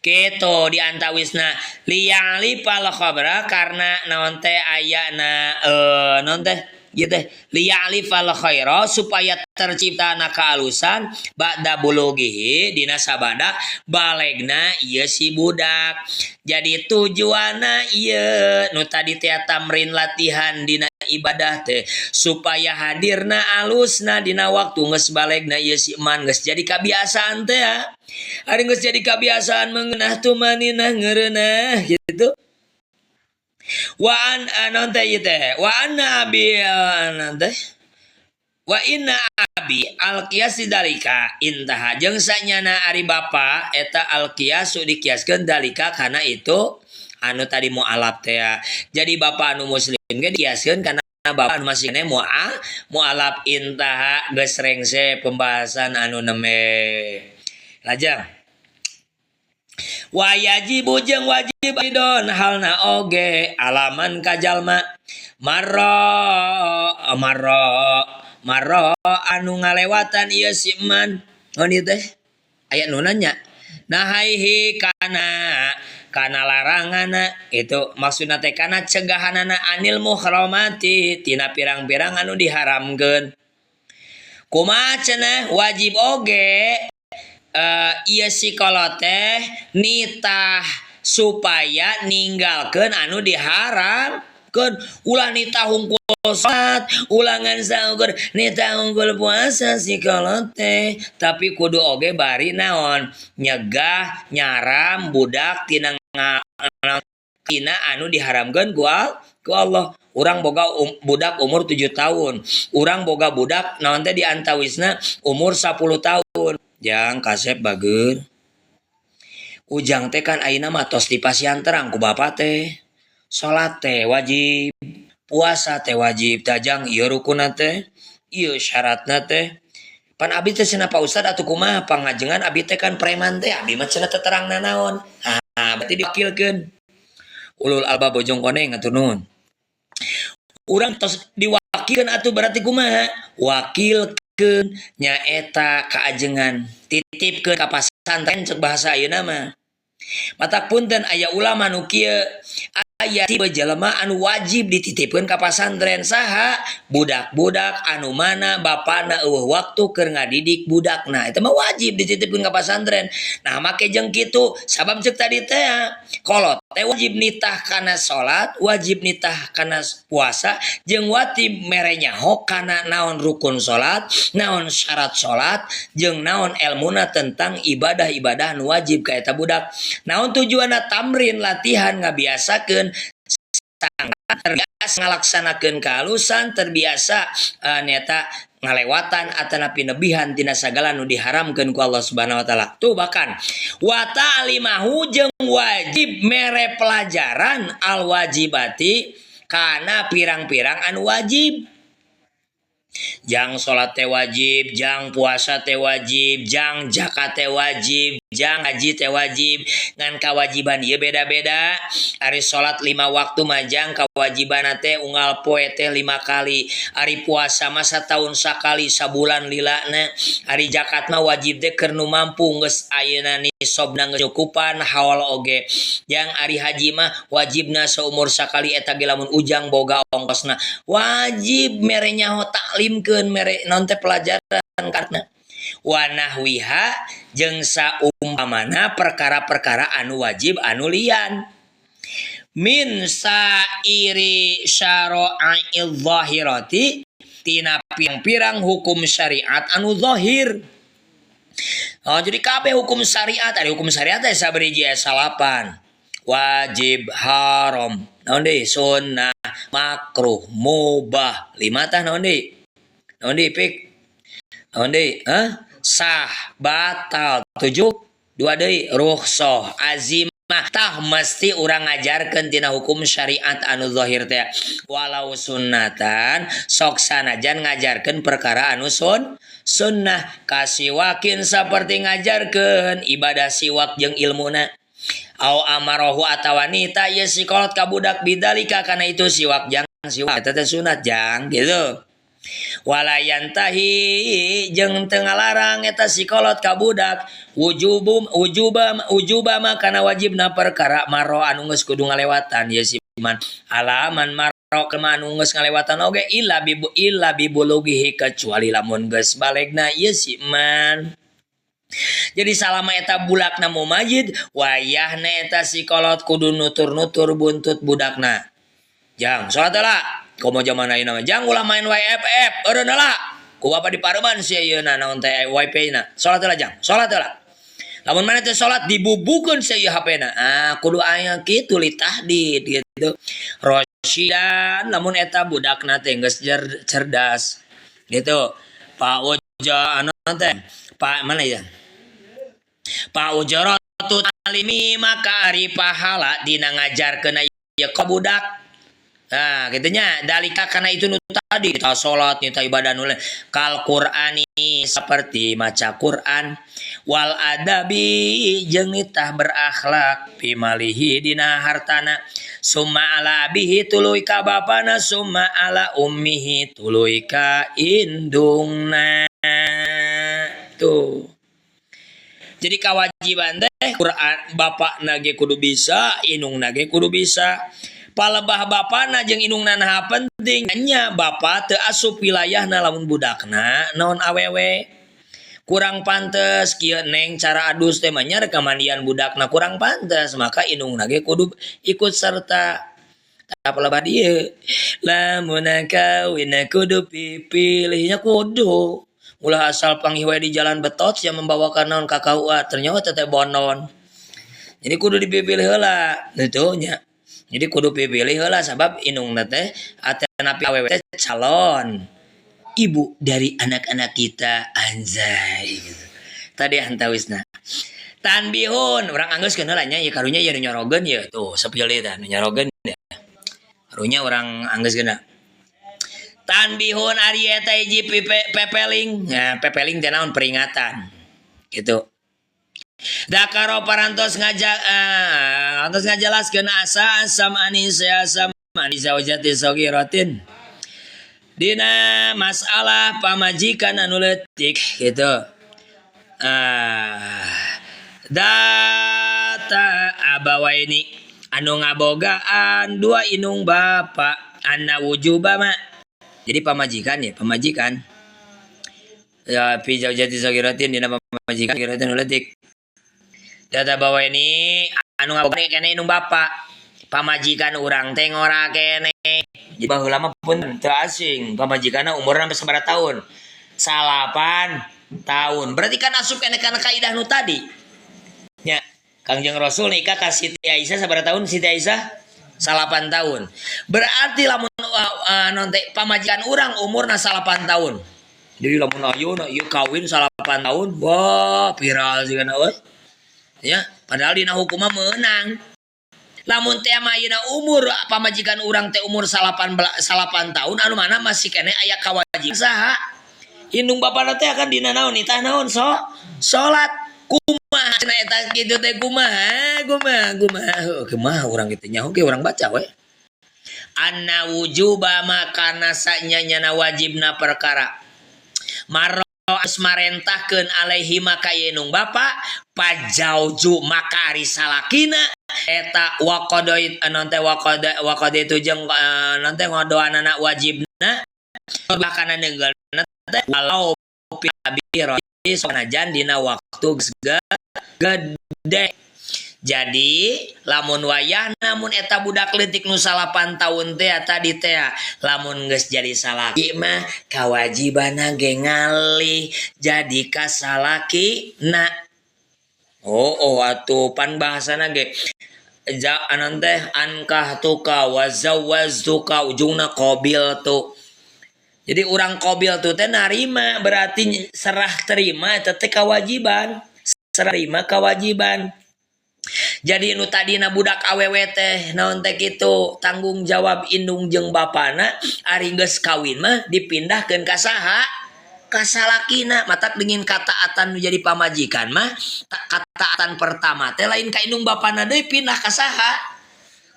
Gitu diantawisna liya'rifal khabra, karena naon teh ayana naon teh ieu teh, liya'rifal khaira, supaya tercipta na kealusan, ba'da bulughihi dina sabada balegna ieu si budak. Jadi tujuanna ieu nu tadi teh tamrin, latihan dina ibadah teh, supaya hadirna alusna dina waktu geus balegna ieu si eman, geus jadi kabiasaan teh ya. Ari geus jadi kabiasaan mengenah tumaninah ngeureunah gitu. Wa an naon teh ieu teh, wa anna abi naon teh, wa inna abi al qiyas dalika intaha, jeung sanyana ari bapa eta al qiyasu dikiaskeun, dalika kana itu anu tadi mualaf teh. Jadi bapa anu muslim ge dikiaskeun kana bapak anu masih keneh mualaf. Intaha, geus rengse pembahasan anu nembe. Lajeng wa yajibu jeung wajib aidon halna oge alaman ka jalma marra marra marra anu ngalewatan ieu si man. Oh, ieu teh aya nu nanya nahaihi kana kana laranganna itu, maksudna teh kana cegahanana, anil muhramati tina pirang-pirang anu diharamkeun. Kumaha cenah wajib oge ieu si kolot teh nitah supaya ninggalkeun anu diharamkeun, ulah nitah hungkul salat, ulah ngan saukur nitah hungkul puasa si kolot teh, tapi kudu oge bari naon, nyegah, nyaram budak tina tina anu diharamkeun ku Allah. Urang boga budak umur 7 tahun, urang boga budak naon teh di antawisna umur 10 tahun. Jang, kasep, bager. Ujang teh kan ayeuna mah tos dipasihan terang ku bapa teh, salat teh wajib, puasa teh wajib. Tajang, ieu rukunna teh, ieu syaratna teh. Pan abi teh cenah, Pak Ustad, atuh kumaha pangajengan, abi teh kan preman teh, abi mah cenah teu terang nanaon. Ah, berarti diwakilkeun ulul albab Bojong Koneng, atuh nuhun. Urang tos diwakilkeun atuh, berarti kumaha? Wakilkeun nyaeta kaajengan, titipkeun ka pasantren cek bahasa ayeuna mah. Matak punten, aya ulama nu kieu, aya tipe jelema anu wajib dititipkeun ka pasantren. Saha? Budak-budak anu mana bapana euweuh waktu keur ngadidik budakna, eta mah wajib dititipkeun ka pasantren. Nah, make jeung kitu, sabab cek tadi teh kolot teh wajib nitah kana salat, wajib nitah kana puasa, jeung wajib mere nyaho kana naon rukun salat, naon syarat salat, jeung naon elmuna tentang ibadah-ibadah nu wajib ka eta budak. Naon tujuanna? Tamrin, latihan, ngabiasakeun terbiasa ngalaksanakeun kehalusan, terbiasa nyaeta ngalewatan atanapi nebihan tina sagala nu diharamkeun ku Allah Subhanahu wa Taala. Tuh, bahkan wa ta'limahu jeung wajib mere pelajaran al wajibati kana pirang-pirang anu wajib. Jang, salat teh wajib, jang, puasa teh wajib, jang, zakat teh wajib, jang, haji teh wajib. Ngan kewajiban ieu beda-beda. Ari salat 5 waktu mah, jang, kewajiban teh unggal poe teh 5 kali. Ari puasa mah satahun sakali, sabulan lilana. Ari zakat mah wajib teh keur nu mampu, geus ayeuna nisobna geus nyukupan haul oge. Jang, ari haji mah wajibna seumur sakali, eta ge lamun ujang boga ongkosna. Wajib mere nyaho, taklimkeun, mere naon teh, pelajaran karena wanahwiha jeung saumpamana perkara-perkara anu wajib anu lian min sairi syara'il zahirati tina pirang-pirang hukum syariat anu zahir. Oh, jadi kabeh hukum syariat, ada hukum syariat teh sabariji, salapan. Wajib, haram, naon deui, sunnah, makruh, mubah, lima tah. Naon deui? Naon deui, pik? Naon deui? Hah? Sah, batal, tujuh, dua deui, rukhsah, azimah. Tah, mesti urang ngajarkeun tina hukum syariat anu zahir teh. Walau sunnatan, sok sanajan ngajarkeun perkara anu sunnah, kasiwakin seperti ngajarkeun ibadah siwak jeung ilmuna. Au amarohu atawa nitah ieu si kolot ka budak bidzalika kana itu siwak. Jang, siwak eta teh sunat, jang, gitu. Wala yantahi jeung teu ngalarang eta si kolot ka budak wujubum wujuba wujuba ma kana wajibna perkara maro anu geus kudu ngalewatan ieu si man alaman maro kema anu geus ngalewatan oge illa bibulughihi kecuali lamun geus balegna ieu si man. Jadi salama eta budakna mumayyiz, wayahna eta si kolot kudu nutur-nutur buntut budakna. Jang, salat lah. Komo zaman ayeuna mah, jang, ulah main WFF, eureun heula. Ku bapa dipareuman sia ieuna naon teh WiFi na. Salat heula, jang, salat heula. Lamun maneh teu salat, dibubukeun sia ieu HP-na. Ah, kudu aya kitu litahdid gitu. Rosyidan lamun eta budakna teh geus cerdas. Gitu. Pak Oja anu teh, Pak mana ya? Pak ujratu ta'limi maka ari pahala dina ngajarkeun ieu ka budak. Nah, gitu nya, dalika karena itu nu tadi kita salat, kita ibadah nu kal Qur'ani seperti maca Quran, wal adabi jeung nitah berakhlak, bimalihi dina hartana, summa ala abihi tuluy ka bapana, summa ala ummihi tuluy ka indungna. Tuh. Jadi kewajiban teh Quran, bapak nage kudu bisa, indung nage kudu bisa. Palebah bapana jeung indungna naha penting nya bapa teu asup wilayahna lamun budakna naon awewe. Kurang pantes kieu neng cara adus teh mah nya rek mandian budakna kurang pantes, maka indungna ge kudu ikut serta. Tah palebah dieu lamun kawin kudu pipilih nya kudu. Ulah asal panggih we di jalan betot sia membawakan naon ka KUA ternyata teh bonon. Jadi kudu dipipilih heula kitu nya. Jadi kudu pipilih heula sabab indungna teh atanapi awewe teh calon ibu dari anak-anak kita, anjay gitu. Tadi antawisna. Tanbihun urang anggeuskeun heula nya ieu karunya ieu nu nyorogeun ieu tuh sepilih tah nu nyorogeun ya. Karunya urang anggeuskeun. Tanbihun ari eta hiji pepeling. Nah, pepeling teh naon peringatan. Gitu. Dakaro parantos ngaja antos ngajelaskeun asa asam anis asam anis zaujati sagiratin. Dina masalah pamajikan anu leutik gitu. Data abawaini anu ngabogaan dua indung bapa anna wujuba ma. Jadi pamajikan ya, pamajikan. Ya fi zaujati sagiratin dina pamajikan sagiratin anu leutik. Data bawaini anu ngabogaan kene indung bapa. Pamajikan urang teh ngora kene. Jadi baheula mah pun teu asing, pamajikanna umurna sampai sabaraha tahun? 9 tahun. Berarti kan asup kene kana kaidah nu tadi. Nya, Kangjeng Rasul nikah ka Siti Aisyah sabaraha tahun Siti Aisyah? 9 tahun. Berarti lamun non teh pamajikan urang umurna 9 tahun. Jadi lamun ayeuna ieu kawin 9 tahun, wah viral sigana euy. Ya, padahal dina hukum mah meunang. Lamun teh mah ayeuna umur pamajikan urang teh umur 9 tahun anu mana masih keneh aya kawajiban saha? Indung bapana teh akan dina naon nitah naon so salat kumaha cenah eta kitu teh kumaha kumaha kumaha heuh kumaha urang kitu nyaho ge urang baca we. Anna wujuba makana sanya nyana wajibna perkara. Maro marentahkeun alaihi maka indung bapa pajauju maka ari salakina eta waqadait non teh waqada waqadaitu jeung non teh ngodoanana wajibna bakana neunggeulna teh walau bi sanajan dina waktu geus gede. Jadi lamun wayah namun eta budak leutik nu 9 tahun teh tadi teh lamun geus jadi salaki mah kawajibanna ge ngalih jadi ka salakina. Oh, oh atuh pan bahasana ge ja anan teh ankahtuka wa zawwaztuka ujungna qabil tu. Jadi urang qabil tu teh narima berarti serah terima eta teh kewajiban. Serah terima kewajiban. Jadi nu tadina budak awewe teh naon teh kitu tanggung jawab indung jeung bapana ari geus kawin mah dipindahkeun ka saha? Ka salakina. Matak dingin kataatan nu jadi pamajikan mah kataatan pertama teh lain ka indung bapana deui pindah ka saha?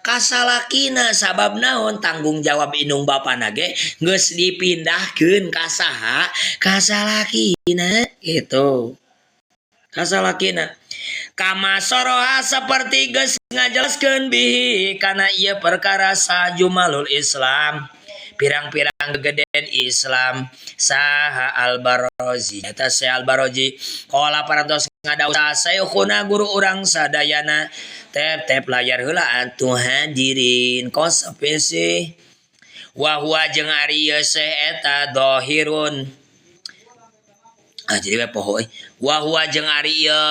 Ka salakina. Sabab naon tanggung jawab indung bapana ge geus dipindahkeun ka saha? Ka salakina gitu. Ka salakina. Kama soroha seperti geus ngajelaskeun bihi kana ieu perkara sajumalul Islam pirang-pirang gegeden Islam saha Al-Barazi eta Syekh Al-Barazi qala parantos ngadawuh saykhuna guru urang sadayana tep-tep layar heula atuh hadirin kos sih wa huwa jeung ari ieu Syekh eta zahirun jadi we poho euy wa huwa jeung ari ieu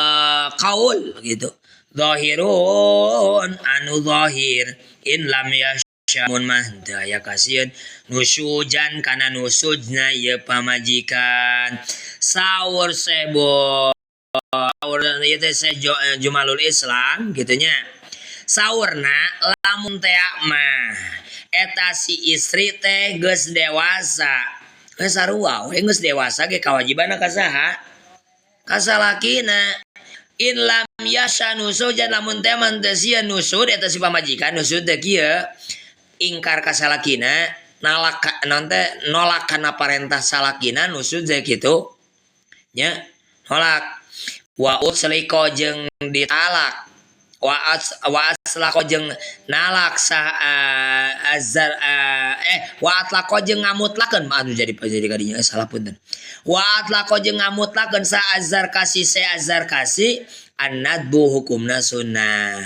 kaul gitu zahirun anu zahir in lam yasha mun mah teu aya kasieun nusujan kana nusujna ieu pamajikan saur sebo saur ieu teh Jumalul Islam kitu nya saurna lamun teh mah eta si istri teh geus dewasa geus sarua we geus dewasa ge kawajibanna ka saha? Ka salakina. In lam yasha nusujan lamun teh mah teu sieun nusud eta si pamajikan nusud teh kieu ingkar ka salakina nalak naon teh nolak kana parentah salakina nusud teh kitu nya nolak wa usliko jeung ditalak Wa aslaqo jeung nalak sah azar wa atlaqo jeung ngamutlakeun anu jadi kadinya salah punten. Wa atlaqo jeung ngamutlakeun sa azar kasih se azar kasih an-nadbu hukumna sunnah.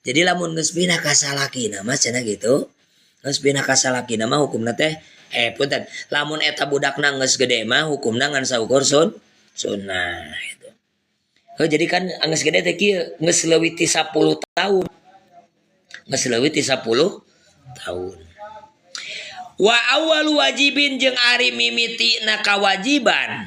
Jadi lamun geus pindah ka salakina mah cenah gitu. Geus pindah ka salakina mah hukumna teh punten. Lamun eta budakna geus gede mah hukumna ngan saukur sunnah gitu. Oh, jadi kan geus gede teh kieu geus leuwih ti 10 tahun. Geus leuwih ti 10 tahun. Wa awal wajibin jeung ari mimitina kawajiban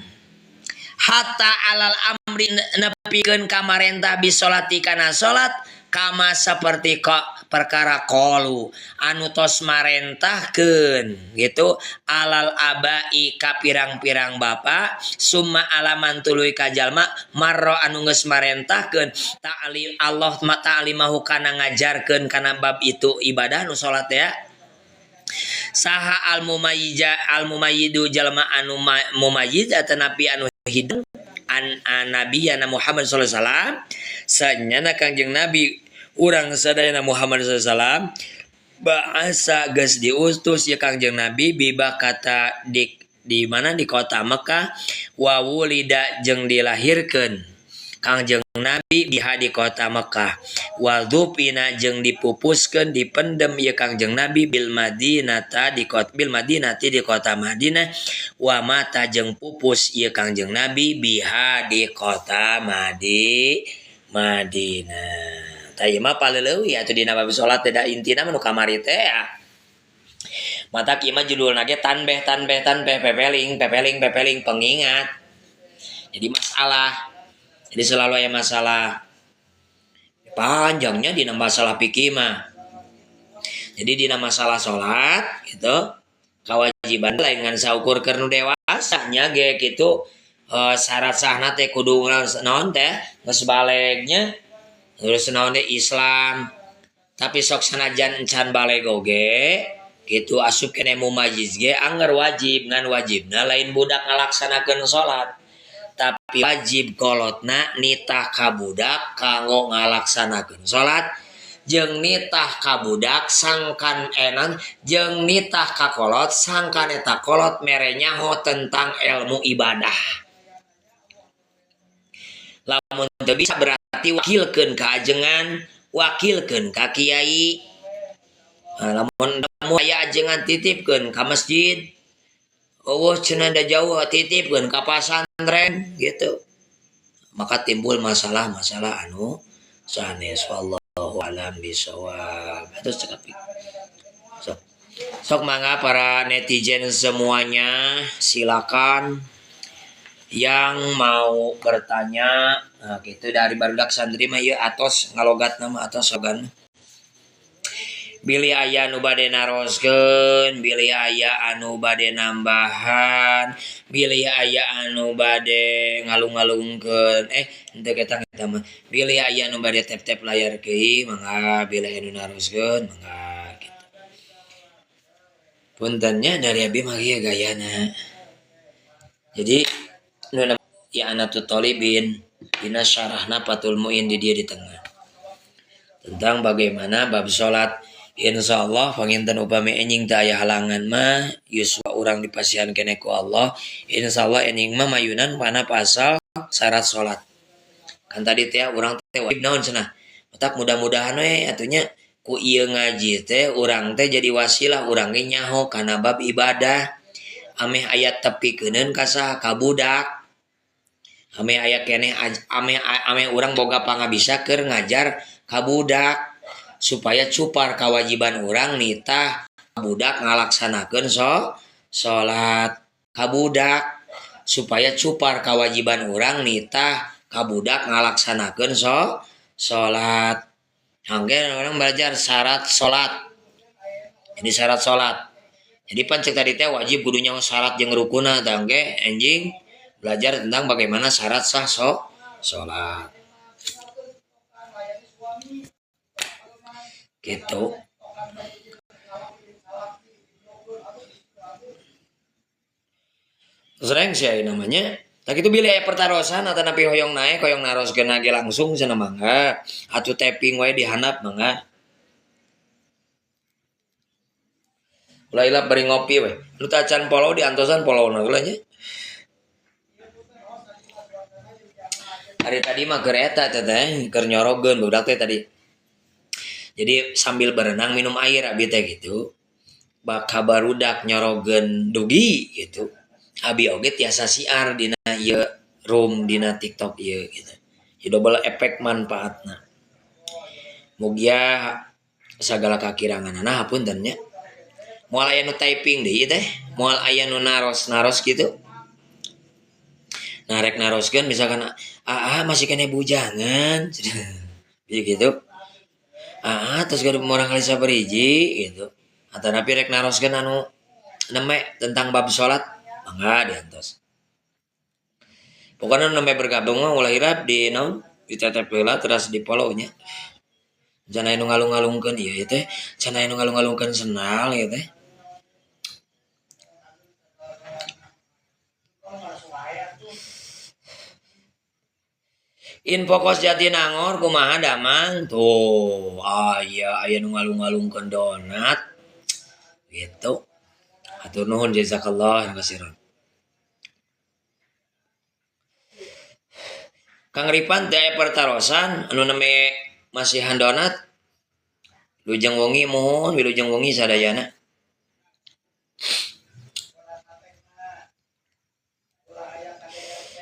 hatta alal amri nepikeun ka marentah bisolati kana salat kama saperti perkara qalu anu tos marentahkeun gitu alal abai ka pirang-pirang bapa summa alaman tuluy ka jalma marra anu geus marentahkeun ta'ali Allah ta'alimahu kana ngajarkeun kana bab itu ibadah nu salat ya saha al mumayyija al mumayyidu jalma anu mumayyiz atanapi anu hidung an nabiyana Muhammad sallallahu alaihi wasallam sanyana Kangjeng Nabi urang sadayana Muhammad sallallahu alaihi wasallam ba'asa geus diutus ya Kangjeng Nabi biba kata di mana di kota Mekah wa wulida jeung dilahirkeun Kangjeng Nabi biha di kota Mekah wa dzufina jeung dipupuskeun dipendem ieu Kangjeng Nabi bil Madinata di kota bil Madinati di kota Madinah wa mata jeung pupus ieu Kangjeng Nabi biha di kota Madinah. Tah ieu mah paleuleui atuh dina bab salat teh da intina mah nu kamari teh ya. Matak ieu mah judulna ge tanbeh tanbeh tanbeh pepeling pepeling pepeling pengingat. Jadi masalah. Jadi selalu aya masalah. Panjangnya dina masalah fikih mah. Jadi dina masalah salat gitu kewajiban lain ngan saukur keur nu dewasa nya ge kitu syarat sahna teh kudu naon teh geus balegnya terus naon teh Islam tapi sok sanajan encan baleg oge kitu asup keneh mumayyiz ge angger wajib ngan wajibna lain budak ngalaksanakeun salat tapi wajib kolotna nitah ka budak kanggo ngalaksanakeun salat jeung nitah ka budak sangkan enan jeung nitah ka kolot sangkan eta kolot mere nyaho tentang ilmu ibadah. Lamun teu bisa berarti wakilkeun ka ajengan, wakilkeun ka kiai. Nah, lamun aya ajengan titipkeun ka masjid. Eueuh cenah da jauh titipkeun ka pasantren gitu. Maka timbul masalah-masalah anu sanes wallahu alam bisawab. Terus cekap. Sok. Sok mangga para netizen semuanya silakan yang mau bertanya. Nah, gitu dari barudak santri mah ieu atos ngalogat nama atos slogan. Bilih aya anu bade naroskeun, bilih aya anu bade nambahan, bilih aya anu bade ngalung-ngalungkeun, henteu ketang eta mah. Bilih aya anu bade tap-tap layar keuih mangga, bilih anu naroskeun mangga gitu. Puntennya dari abi mah ieu gayana. Jadi nu ya anatut tolibin dina syarahna Fathul Muin di dia di tengah. Tentang bagaimana bab salat. Insyaallah panginten upami enjing teu aya halangan mah yuswa urang dipasihan keneh ku Allah. Insyaallah enjing mah mayunan kana pasal syarat salat. Kan tadi teh urang teh wajib naon cenah. Matak mudah-mudahan we atunya ku ieu ngaji teh urang teh jadi wasilah urang ge nyaho kana bab ibadah. Ameh aya tepikeuneun ka saha ka budak. Ameh aya keneh ameh urang boga pangabisa keur ngajar ka budak. Supaya cupar kewajiban urang nitah budak ngalaksanakeun salat ka budak supaya cupar kewajiban urang nitah ka budak ngalaksanakeun salat. Angge orang belajar syarat salat. Jadi syarat salat. Jadi pan cek tadi teh wajib kudu nyaho syarat jeung rukunna tah angge enjing belajar tentang bagaimana syarat sah salat. Gitu. Sering sih namanya Tah kitu bilih aya pertarosan atanapi hoyong naek hoyong naroskeun ge langsung cenah mangga atuh tapping wae di handap mangga. Ulah hilap bari ngopi we. Nu teu acan follow diantosan follow-na heula nya. Hari tadi mah keur eta teh teh keur nyorogeun budak teh tadi. Jadi sambil berenang minum air abi teh gitu. Baka barudak nyorogeun dugi gitu. Abi oge tiasa siar dina ieu room dina TikTok ieu gitu. Ieu double efek manfaatna. Mugia sagala kakiranganana hapunten nya. Moal aya nu typing deui teh, moal aya nu naros-naros gitu. Nah rek naroskeun misalkan aa masih keneh bujangan gitu. Aa tos gaduh murang kali sabariji gitu. Atanapi rek naroskeun anu neme tentang bab salat mangga diantos. Pokokna nembe bergabung mah ulah hilap di naon ditetep heula terus di follow nya. Can aya nu ngalung-ngalungkeun ieu teh, can aya nu ngalung-ngalungkeun sendal ieu teh. Info kos Jatinangor kumaha damang tuh aya aya nu ngalung-ngalungkeun donat gitu. Hatur nuhun jazakallah kasiran. Kang Ripan teh aya pertarosan anu nembe masihan donat. Wilujeng wengi muhun wilujeng wengi sadayana.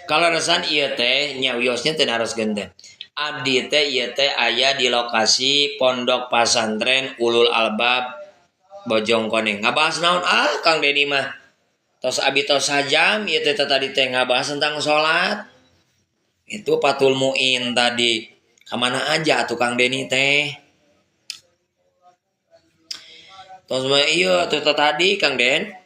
Kaleresan ieu teh nya wiosnya teu naroskeun teh. Abdi teh ieu teh aya di lokasi Pondok Pasantren Ulul Albab Bojongkoneng. Ngabahas naon ah Kang Deni mah. Tos abi tos sajam ieu teh tadi teh ngabahas tentang salat. Itu Fathul Muin tadi. Kamana aja atuh Kang Deni teh. Tos mah ieu atuh tadi Kang Den.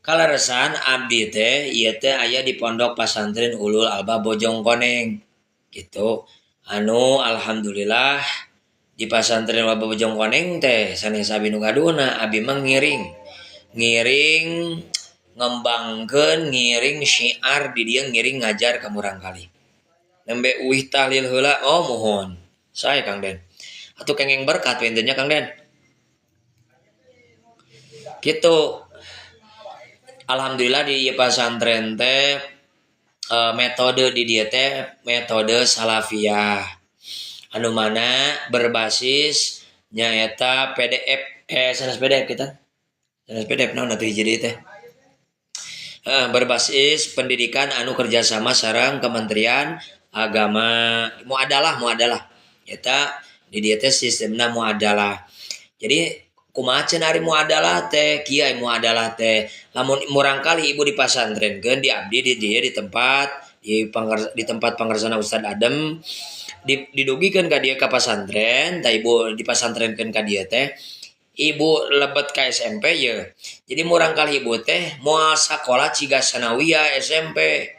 Kaleresan abdi teh ieu teh aya di Pondok Pasantren Ulul Albab Bojongkoneng. Gitu. Anu alhamdulillah di Pasantren Ulul Albab Bojongkoneng teh sanes abi nu gaduhna, abi mah ngiring. Ngiring ngembangkeun, ngiring syiar di dieu ngiring ngajar ka murangkalih. Nembe uih tahlil heula, oh muhun. Sae Kang Den. Atuh kenging berkat we nya Kang Den. Gitu. Alhamdulillah di ieu pasantren teh metode di dieu teh metode salafiyah. Anu mana berbasis nyaeta PDF sanes PDF kita. Sanes PDF naon atuh hiji deui teh. Berbasis pendidikan anu kerjasama sareng Kementerian Agama. Muadalah. Eta di dieu teh sistemna muadalah. Jadi kumaha cenah ari muadalah teh, kieu muadalah teh. Lamun murangkalih ibu dipasantrenkeun di abdi di dieu di tempat di tempat pangersana Ustad Adem didugikeun ka dieu ka pasantren, tah ibu dipasantrenkeun ka dieu teh. Ibu lebet ka SMP ye. Jadi murangkalih ibu teh moal sakola ciga sanawiyah SMP.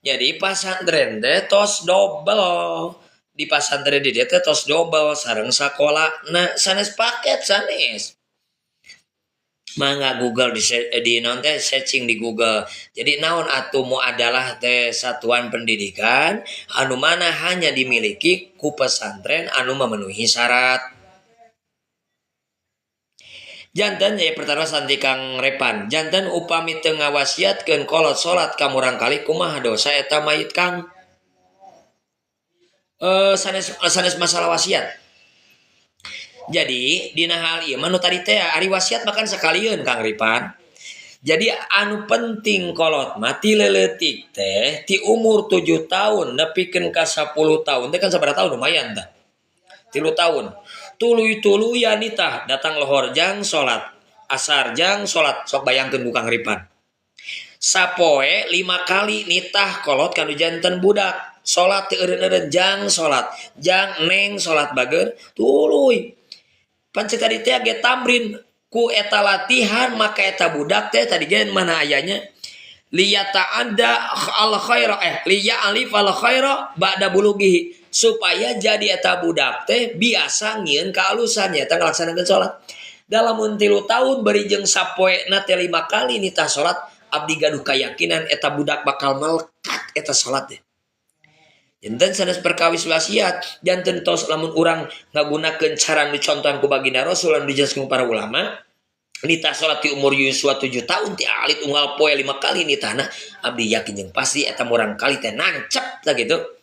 Jadi pasantren teh tos dobel. Di pasantren di dieu teh tos dobel sareng sakola. Nah, sanes paket sanes. Mangga Google di naon teh searching di Google. Jadi naon atuh muadalah teh satuan pendidikan anu mana hanya dimiliki ku pesantren anu memenuhi syarat. Janten ya pertarosan ti Kang Repan. Janten upami teu ngawasiatkeun kolot salat ka murangkalih kumaha dosa eta mayit Kang? Sanes masalah wasiat. Jadi dina hal ieu mah nu tadi teh ari wasiat makan sakalieun Kang Ripan. Jadi anu penting kolot mah ti leuletik teh ti umur 7 tahun nepikeun ka 10 tahun teh kan sabaraha tahun lumayan tah. 3 tahun. Tuluy-tuluyan nitah datang lohor jang salat, asar jang salat, sok bayangkeun ku Kang Ripan. Sapoe 5 kali nitah kolot kanu janten budak. Salat teu eureun-eureun jang salat, jang neng salat bager tuluy. Pan cek tadi teh ge tamrin ku eta latihan maka eta budak teh tadi ge mana ayanya liyata'adda al khaira liya'alif al khaira ba'da bulughihi, supaya jadi eta budak teh biasa ngieun kaalusan nya eta ngalaksanakeun salat. Dalam 3 tahun bari jeung sapoena teh 5 kali nitah salat Abdi gaduh kayakinan eta budak bakal melekat eta salat teh. Janten sanes perkawis wasiat, janten tos lamun urang ngagunakeun cara nu dicontohan ku baginda Rasul anu dijelaskeun ku para ulama, nitah salat ti umur yuswa 7 tahun ti alit unggal poe 5 kali nitahna, abdi yakin jeung pasti eta murang kali teh nancep tah gitu.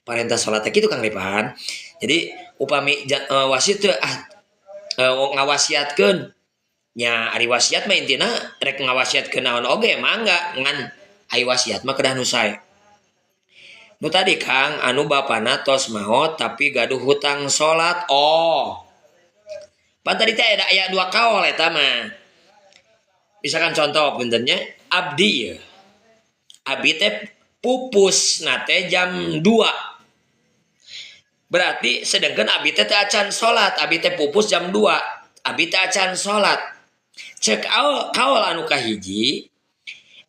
Parentah salat teh kitu Kang Ripan. Jadi upami wasit teh ngawasiatkeun nya, ari wasiat mah intina rek ngawasiatkeun naon oge mangga, ngan ari wasiat mah kedah nu sae. Nu tadi Kang anu bapana tos maot tapi gaduh hutang salat. Oh. Pan tadi teh ada aya dua kaol eta mah. Misalkan contoh puntennya abdi ye. Abdi teh pupus na teh jam 2. Berarti sedangkan abdi teh teu acan salat, abdi teh pupus jam 2. Abdi teh acan salat. Cek kaol anu kahiji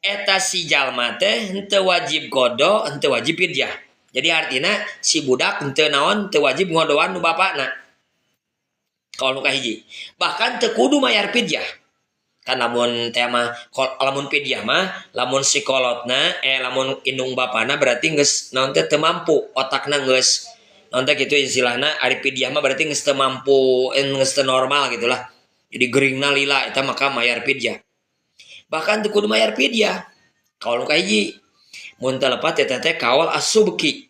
eta si jalma teh henteu wajib qada, henteu wajib fidyah. Jadi artina si budak henteu naon, teu wajib ngodoan nu bapakna. Kaol nu kahiji. Bahkan teu kudu mayar fidyah. Kan lamun teh mah lamun fidyah mah lamun si kolotna lamun indung bapana berarti geus naon teh teu mampu, otakna geus naon teh kitu istilahna, ari fidyah mah berarti geus teu mampu, geus teu normal gitulah. Jadi geringna lila eta maka mayar fidyah. Bahkan teu kudu mayar fidyah. Kaol nu kahiji. Mun teu lepat eta teh kaol As-Subki.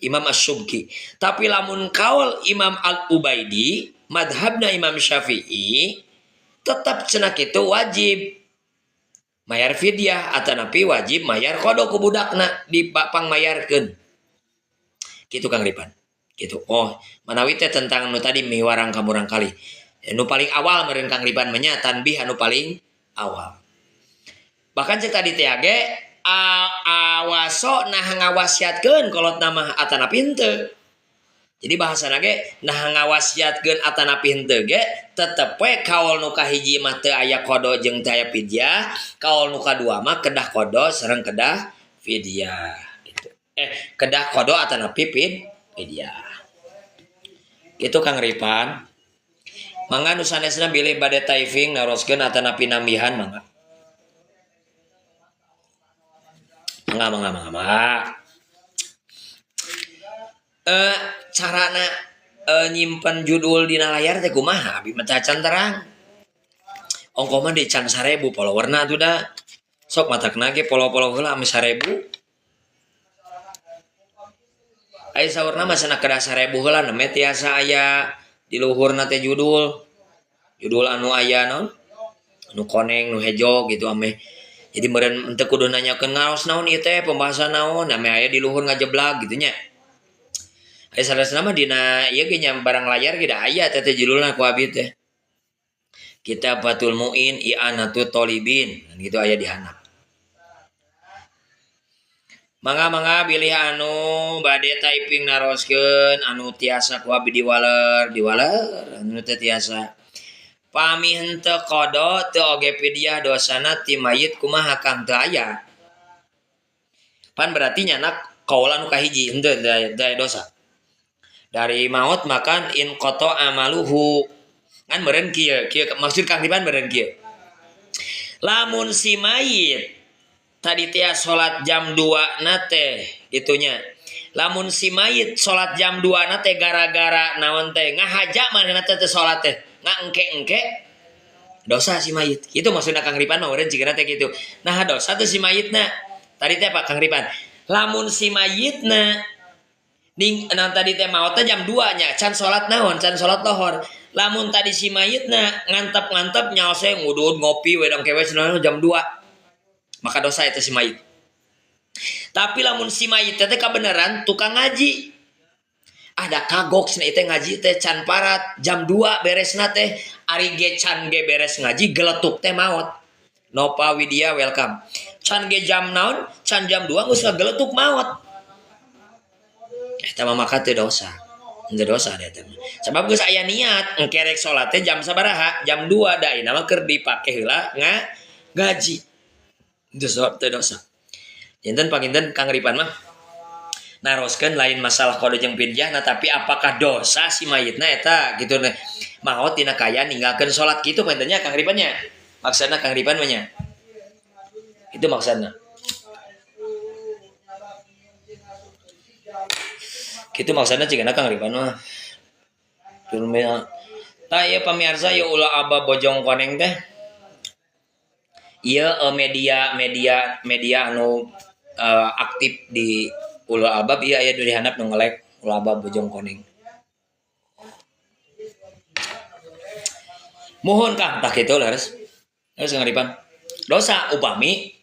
Imam As-Subki. Tapi lamun kaol Imam Al-Ubaidi, madhabna Imam Syafi'i, tetap cenah kitu wajib mayar fidyah atanapi wajib mayar qada ku budakna dipangmayarkeun. Kitu Kang Ripan. Kitu. Oh, manawi teh tentang nu tadi miwarang ka murang kali. Nu paling awal meureun Kang Ripan mah nya tanbih anu paling awal. Bahkan cek tadi teh ge awaso nah ngawasiatkeun kolotna mah atanapi henteu. Jadi bahasana ge nah ngawasiatkeun atanapi henteu ge tetep we kaol nu kahiji mah teu aya qada jeung teu aya fidyah, kaol nu kadua mah kedah qada sareng kedah fidyah gitu. Kedah qada atanapi fidyah. Gitu Kang Ripan. Mangga nu sanesna bilih bade typing naroskeun atanapi nambihan mangga. Mangga mangga mangga mangga. Carana nyimpen judul dina layar teh kumaha? Abi mah can terang. Ongkoh mah di can 1000 followerna atuh da. Sok matakna ge follow-follow heula ame 1000. Aya saurna mah cenah kedah 1000 heula nembe tiasa aya di luhurna teh judul. Judul anu aya naon? Anu koneng, nu hejo gitu ame. Jadi meureun teu kudu nanyakeun ngaos naon ieu teh, pembahasan naon, ame aya di luhur ngajeblag gitu nya. Aya sanesna mah dina ieu ge nya barang layar ge da aya teh judulna ku abi teh. Kitab Fathul Muin I'anatul Thalibin gitu aya di handap. Mangga-mangga bilih anu bade typing naroskeun anu tiasa ku abi diwaler, diwaler anu teu tiasa. Pami henteu qada teu oge fidyah dosana ti mayit kumaha Kang teu aya. Pan berarti nyanak kaula nu kahiji henteu teu aya dosa. Dari maut makan in qata amaluhu. Ngan meureun kieu, kieu maksud Kang Ripan meureun kieu. Lamun si mayit tadi teh salat jam 2 na teh itunya. Lamun si mayit salat jam 2 na teh gara-gara naon teh ngahaja manehna teh teu salat teh. Ngaengke-engke dosa si mayit. Itu maksudna Kang Ripan mah meureun cigana teh kitu. Nah dosa teh si mayitna. Tadi teh Pak Kang Ripan. Lamun si mayitna ning naon tadi teh maot teh jam 2 nya can salat naon, can salat lohor. Lamun tadi si mayitna ngantep-ngantep nyaose ngudud ngopi wedang kewe cenah jam 2. Maka dosa eta si mayit. Tapi lamun si mayit teh kabeneran tukang ngaji. Ada kagok cenah teh ngaji teh can parat jam 2 beresna teh ari ge can ge beres ngaji geletuk teh maot. Nova Widya welcome. Can ge jam naon? Can jam 2 geus ngageletuk maot. Eta mah maka teu dosa. Teu dosa eta mah. Sabab geus aya niat engke rek salat teh jam sabaraha? Jam 2 da ayeuna mah keur dipake heula ngaji. Teu dosa. Janten panginten Kang Ripan mah naroskeun lain masalah qada jeung fidyah nah tapi apakah dosa si mayitna eta gitu nih. Maot dina kaya ninggalkeun salat kitu pantennya Kang Ripan nya. Maksudna Kang Ripan mah nya. Itu maksudna. Kitu maksudna cigana Kang Ripan mah. Tah ieu pamirsa ieu ulah Abah Bojong Koneng teh. Ieu media media media anu aktif di Ulul Albab ieu aya di handap nu ngelek Ulul Albab Bojong Koneng. Muhun Kang, tah kitu leres. Leres Kang Ripan. Dosa upami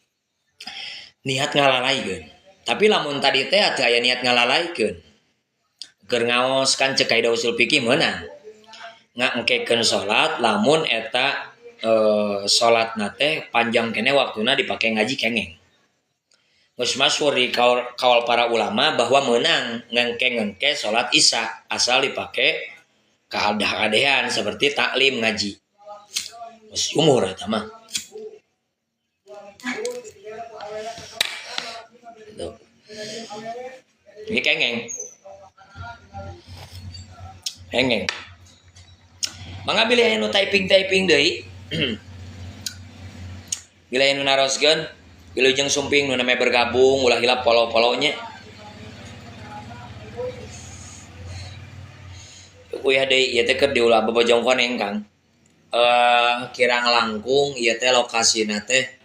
niat ngalalaikeun. Tapi lamun tadi teh teu aya niat ngalalaikeun. Keur ngaos kan cek kaidah usul fikih meunang. Ngangkekeun salat lamun eta salatna teh panjang keneh waktuna dipake ngaji kengeng. Geus masyhur di kaul para ulama bahwa meunang ngengke-ngengke salat Isya asal dipake kaadeh-adehan seperti taklim ngaji. Geus umur eta mah. Tuh. Ini kengeng. Kengeng. Mangga bilih aya nu typing-typing deui. Bilih aya nu naroskeun, wilujeng sumping nu namanya bergabung ulah hilap follow-follownya. Uyah deui ieu teh keur di Ulah Bojong Koneng Kang. Kirang langkung ieu teh lokasina teh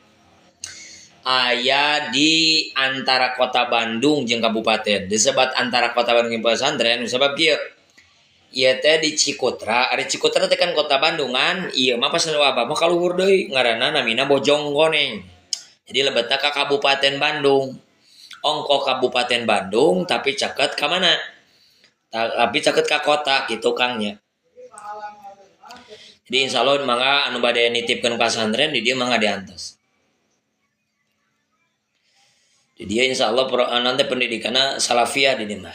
aya di antara kota Bandung jeung kabupaten. Disebat antara kota Bandung jeung pesantren sebab kieu. Ieu teh di Cikutra, ari Cikutra teh kan kota Bandungan, ieu mah pas abah mah kaluhur deui ngaranna namina Bojong Koneng. Jadi lebetna ka Kabupaten Bandung. Ongko Kabupaten Bandung tapi caket ka mana? Tapi caket ka kota gitu Kang nya. Jadi insyaallah mangga anu bade nitipkeun pasantren di dieu mangga diantos. Di dieu insyaallah nanti pendidikanna salafiyah di dieu mah.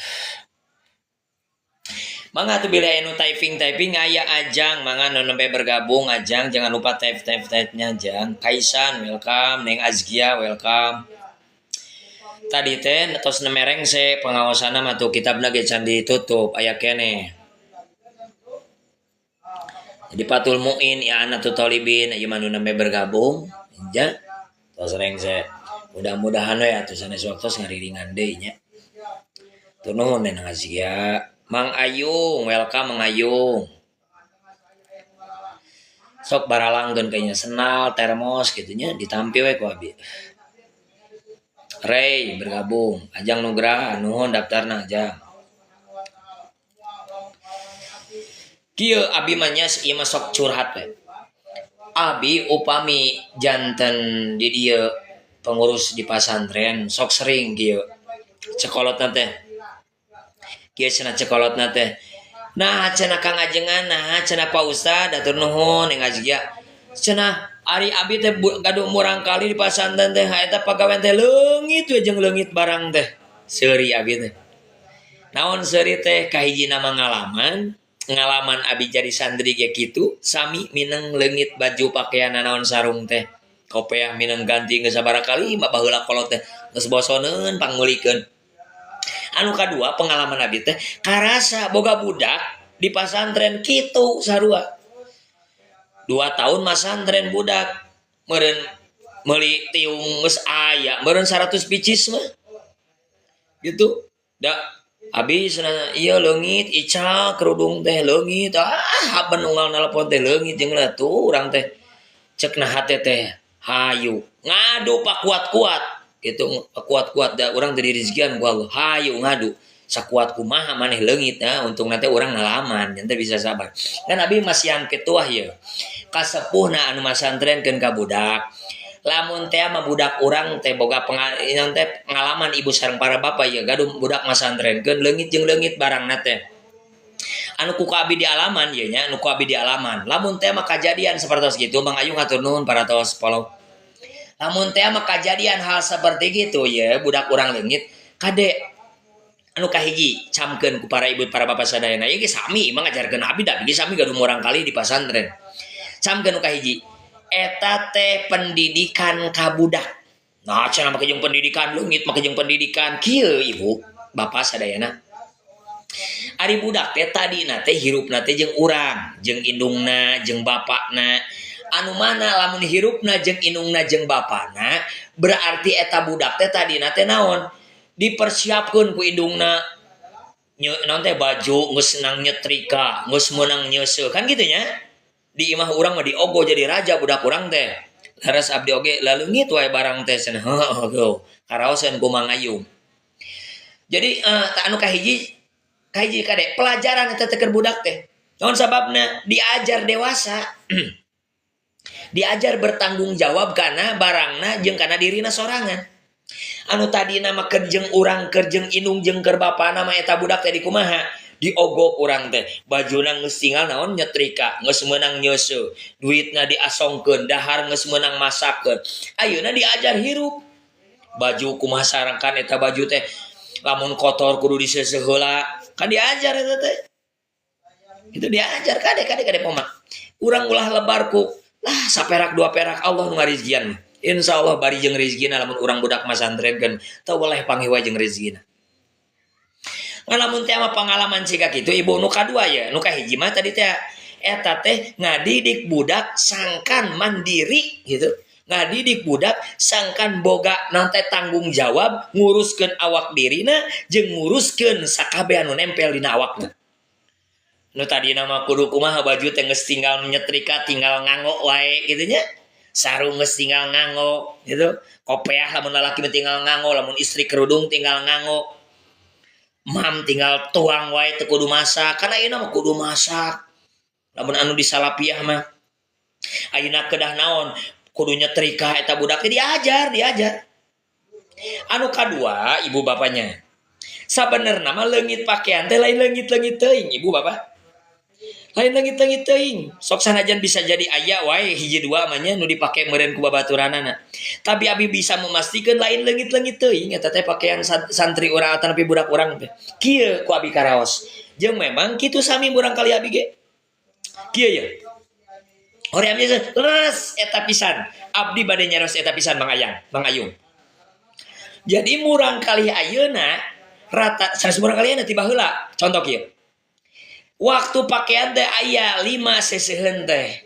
Mangga atuh bilih aya nu typing-typing aya Ajang, mangga nu nembe bergabung Ajang, jangan lupa type-type-nya Ajang. Kaisan welcome, Neng Azkia welcome. Tadi teh tos nemereng se pengawasanna mah tuh kitabna ge can ditutup aya keneh. Jadi Fathul Muin ya Anatu Thalibin ieu mah nu nembe bergabung nya tos rengse. Mudah-mudahan we atuh sanes waktos ngariringan deui nya. Tuh nuhun Neng Azkia. Mang Ayung, welcome Mang Ayung. Sok baralangkeun kayaknya senal, termos gitu nya ditampi we ku abi. Ray bergabung, Ajang Nugraha nuhun daftarna Ajang. Kieu abi mah nya ieu mah sok curhat we. Abi upami janten di dieu pengurus di pasantren sok sering kieu. Cekolotna teh. Kieu cenah cekolotna teh. Nah cenah Kang Ajengan, nah cenah Pak Ustad atur nuhun Neng Azkia. Cenah ari abi teh gaduh murang kali di pasantren teh eta pagawean teh leungit we jeung leungit barang teh. Seuri abi teh. Naon seuri teh kahijina mah ngalaman, ngalaman abi jadi santri ge kitu, sami mineng leungit baju pakaian naon sarung teh. Kopeah mineng ganti geus sabaraha kali mah baheula kolot teh geus bosoneun pangmeulikeun. Anu kadua pengalaman abi teh karasa boga budak di pasantren kitu sarua. 2 tahun masantren budak meureun meuli tiung geus aya meureun 100 picis mah. Gitu. Da abi cenah ieu leungit ical kerudung teh leungit haben unggal nalpon teh leungit jeung tuh urang teh cek na hate teh hayu ngadu pakuat-kuat gitu kuat-kuat da urang teh dirizkian ku Allah hayu ngadu sakuat kumaha maneh leungit nah untung nanti urang ngalaman ente bisa sabar kan abi masihan ketuah ye kasepuhna anu masantrenkeun ka budak lamun teh mah budak urang teh boga pengalaman ibu sareng para bapak ye gaduh budak masantrenkeun leungit jeung leungit barangna teh anu ku abi di alaman ye nya anu ku abi di alaman lamun teh mah kajadian sapertos kitu Mang Ayu ngatur nuhun para tos follow. Lamun teh mah kajadian hal seperti gitu ya budak urang leungit kade anu kahiji camkeun ku para ibu para bapak sadayana ieu ge sami mah ngajarkeun abi da ge sami gaduh murang kali di pasantren. Camkeun nu kahiji eta teh pendidikan ka budak. Nah cenah make jeung pendidikan leungit make jeung pendidikan kieu ibu bapak sadayana. Ari budak teh tadina teh hirupna teh jeung urang, jeung indungna, jeung bapakna. Anu mana lamun hirupna jeung indungna jeung bapana, berarti eta budak teh tadina teh naon? Dipersiapkeun ku indungna. Naon teh baju geus meunang nyetrika, geus meunang nyeuseuh kan gitu nya. Di imah urang mah diogo jadi raja budak urang teh. Leres abdi oge laleungit wae barang teh cenah. Heuh, karaoseun ku Mang Ayung. Jadi anu kahiji kahiji kade pelajaran eta teh keur budak teh. Naon sababna? Diajar dewasa. Diajar bertanggung jawab kana barangna jeung kana dirina sorangan. Anu tadina mah keur jeung urang, keur jeung indung jeung keur bapana mah eta budak teh dikumaha? Diogok urang teh. Bajuna geus tinggal naon nyetrika, geus meunang nyeuseuh, duitna diasongkeun, dahar geus meunang masakeun. Ayeuna diajar hirup. Baju kumaha sarangkan eta baju teh lamun kotor kudu diseuseuh heula. Kan diajar eta teh. Itu diajar kade kade kade poma. Urang ulah lebar ku lah saperak dua perak, Allah nu ngarizkian. Insya Allah bari jeung rezekina lamun urang budak masantrenkeun teu weleh panggih wae jeung rezekina. Ngan lamun teh mah pengalaman siga kitu, ibu, nu kadua ya, nu kahiji mah tadi teh eta teh ngadidik budak sangkan mandiri gitu. Ngadidik budak sangkan boga naon teh tanggung jawab nguruskeun awak dirina jeung nguruskeun sakabeh anu nempel dina awakna. Nu tadina mah kudu kumaha baju teh geus tinggal nyetrika, tinggal nganggo wae gitu nya. Sarung geus tinggal nganggo gitu. Kopeah lamun lalaki mah tinggal nganggo, lamun istri kerudung tinggal nganggo. Mam tinggal tuang wae, teu kudu masak. Kan ayeuna mah kudu masak. Lamun anu di salapiah mah ayeuna kedah naon? Kudu nyetrika eta budak teh diajar, diajar. Anu kadua, ibu bapaknya. Sabenerna mah leungit pakaian teh lain leungit-leungit teuing, ibu bapak. Lain leungit-leungit teuing. Sok sanajan bisa jadi aya wae hiji dua mah nya nu dipake meureun ku babaturanana. Tapi abi bisa memastikan lain leungit-leungit teuing eta teh pakaian santri urang atanapi budak urang teh. Kieu ku abi karaos. Jeung memang kitu sami murang kali abi ge. Kieu ye. Hoream ieu leres eta pisan. Abdi bade nyarios eta pisan, Mang Ayang, Mang Ayung. Jadi murang kali ayeuna rata sanes murang kali ayeuna, ti baheula. Contoh kieu. Waktu pakaian teh aya lima seseuheun teh.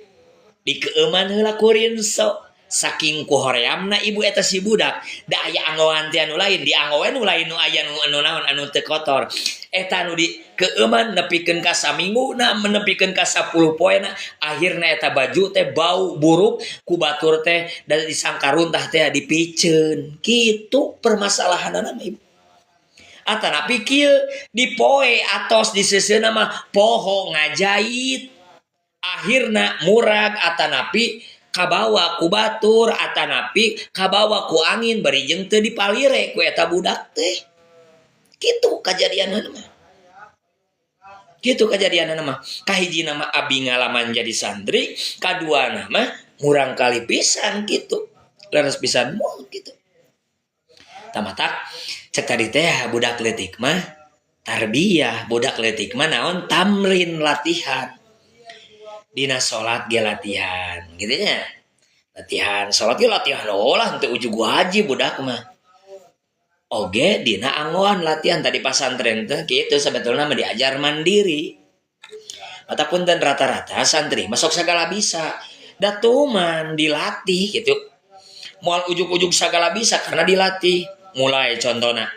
Dikeueuman heula ku rinso. Saking ku horeamna ibu eta si budak, da aya anggoan teh anu lain, dianggo we nu lain nu aya nu anu naon anu teu kotor. Eta nu dikeueuman nepikeun ka saminggu na, nepikeun ka 10 poena, akhirna eta baju teh bau buruk ku batur teh da disangka runtah teh dipiceun. Kitu permasalahanana mah, ibu. Atanapi kieu, dipoe atos diseuseuna mah poho ngajait. Akhirna murag atanapi kabawa ku batur atanapi kabawa ku angin bari jeung teu dipalire ku eta budak teh. Kitu kajadianna mah. Kitu kajadianna mah. Kahijina mah abi ngalaman jadi santri, kaduana mah murang kali pisan kitu. Leres pisan moal kitu. Tamatak cek tadi teh budak leutik mah tarbiyah, budak leutik mah naon tamrin, latihan. Dina salat ge latihan gitu nya. Latihan salat ge latihan lah henteu ujug wajib budak mah. Oge dina anggoan latihan tadi pasantren teh kitu sebetulna mah diajar mandiri. Ataupun dan rata-rata santri masuk segala bisa. Da tuman dilatih gitu. Moal ujug-ujug segala bisa karena dilatih. Mulai contohna.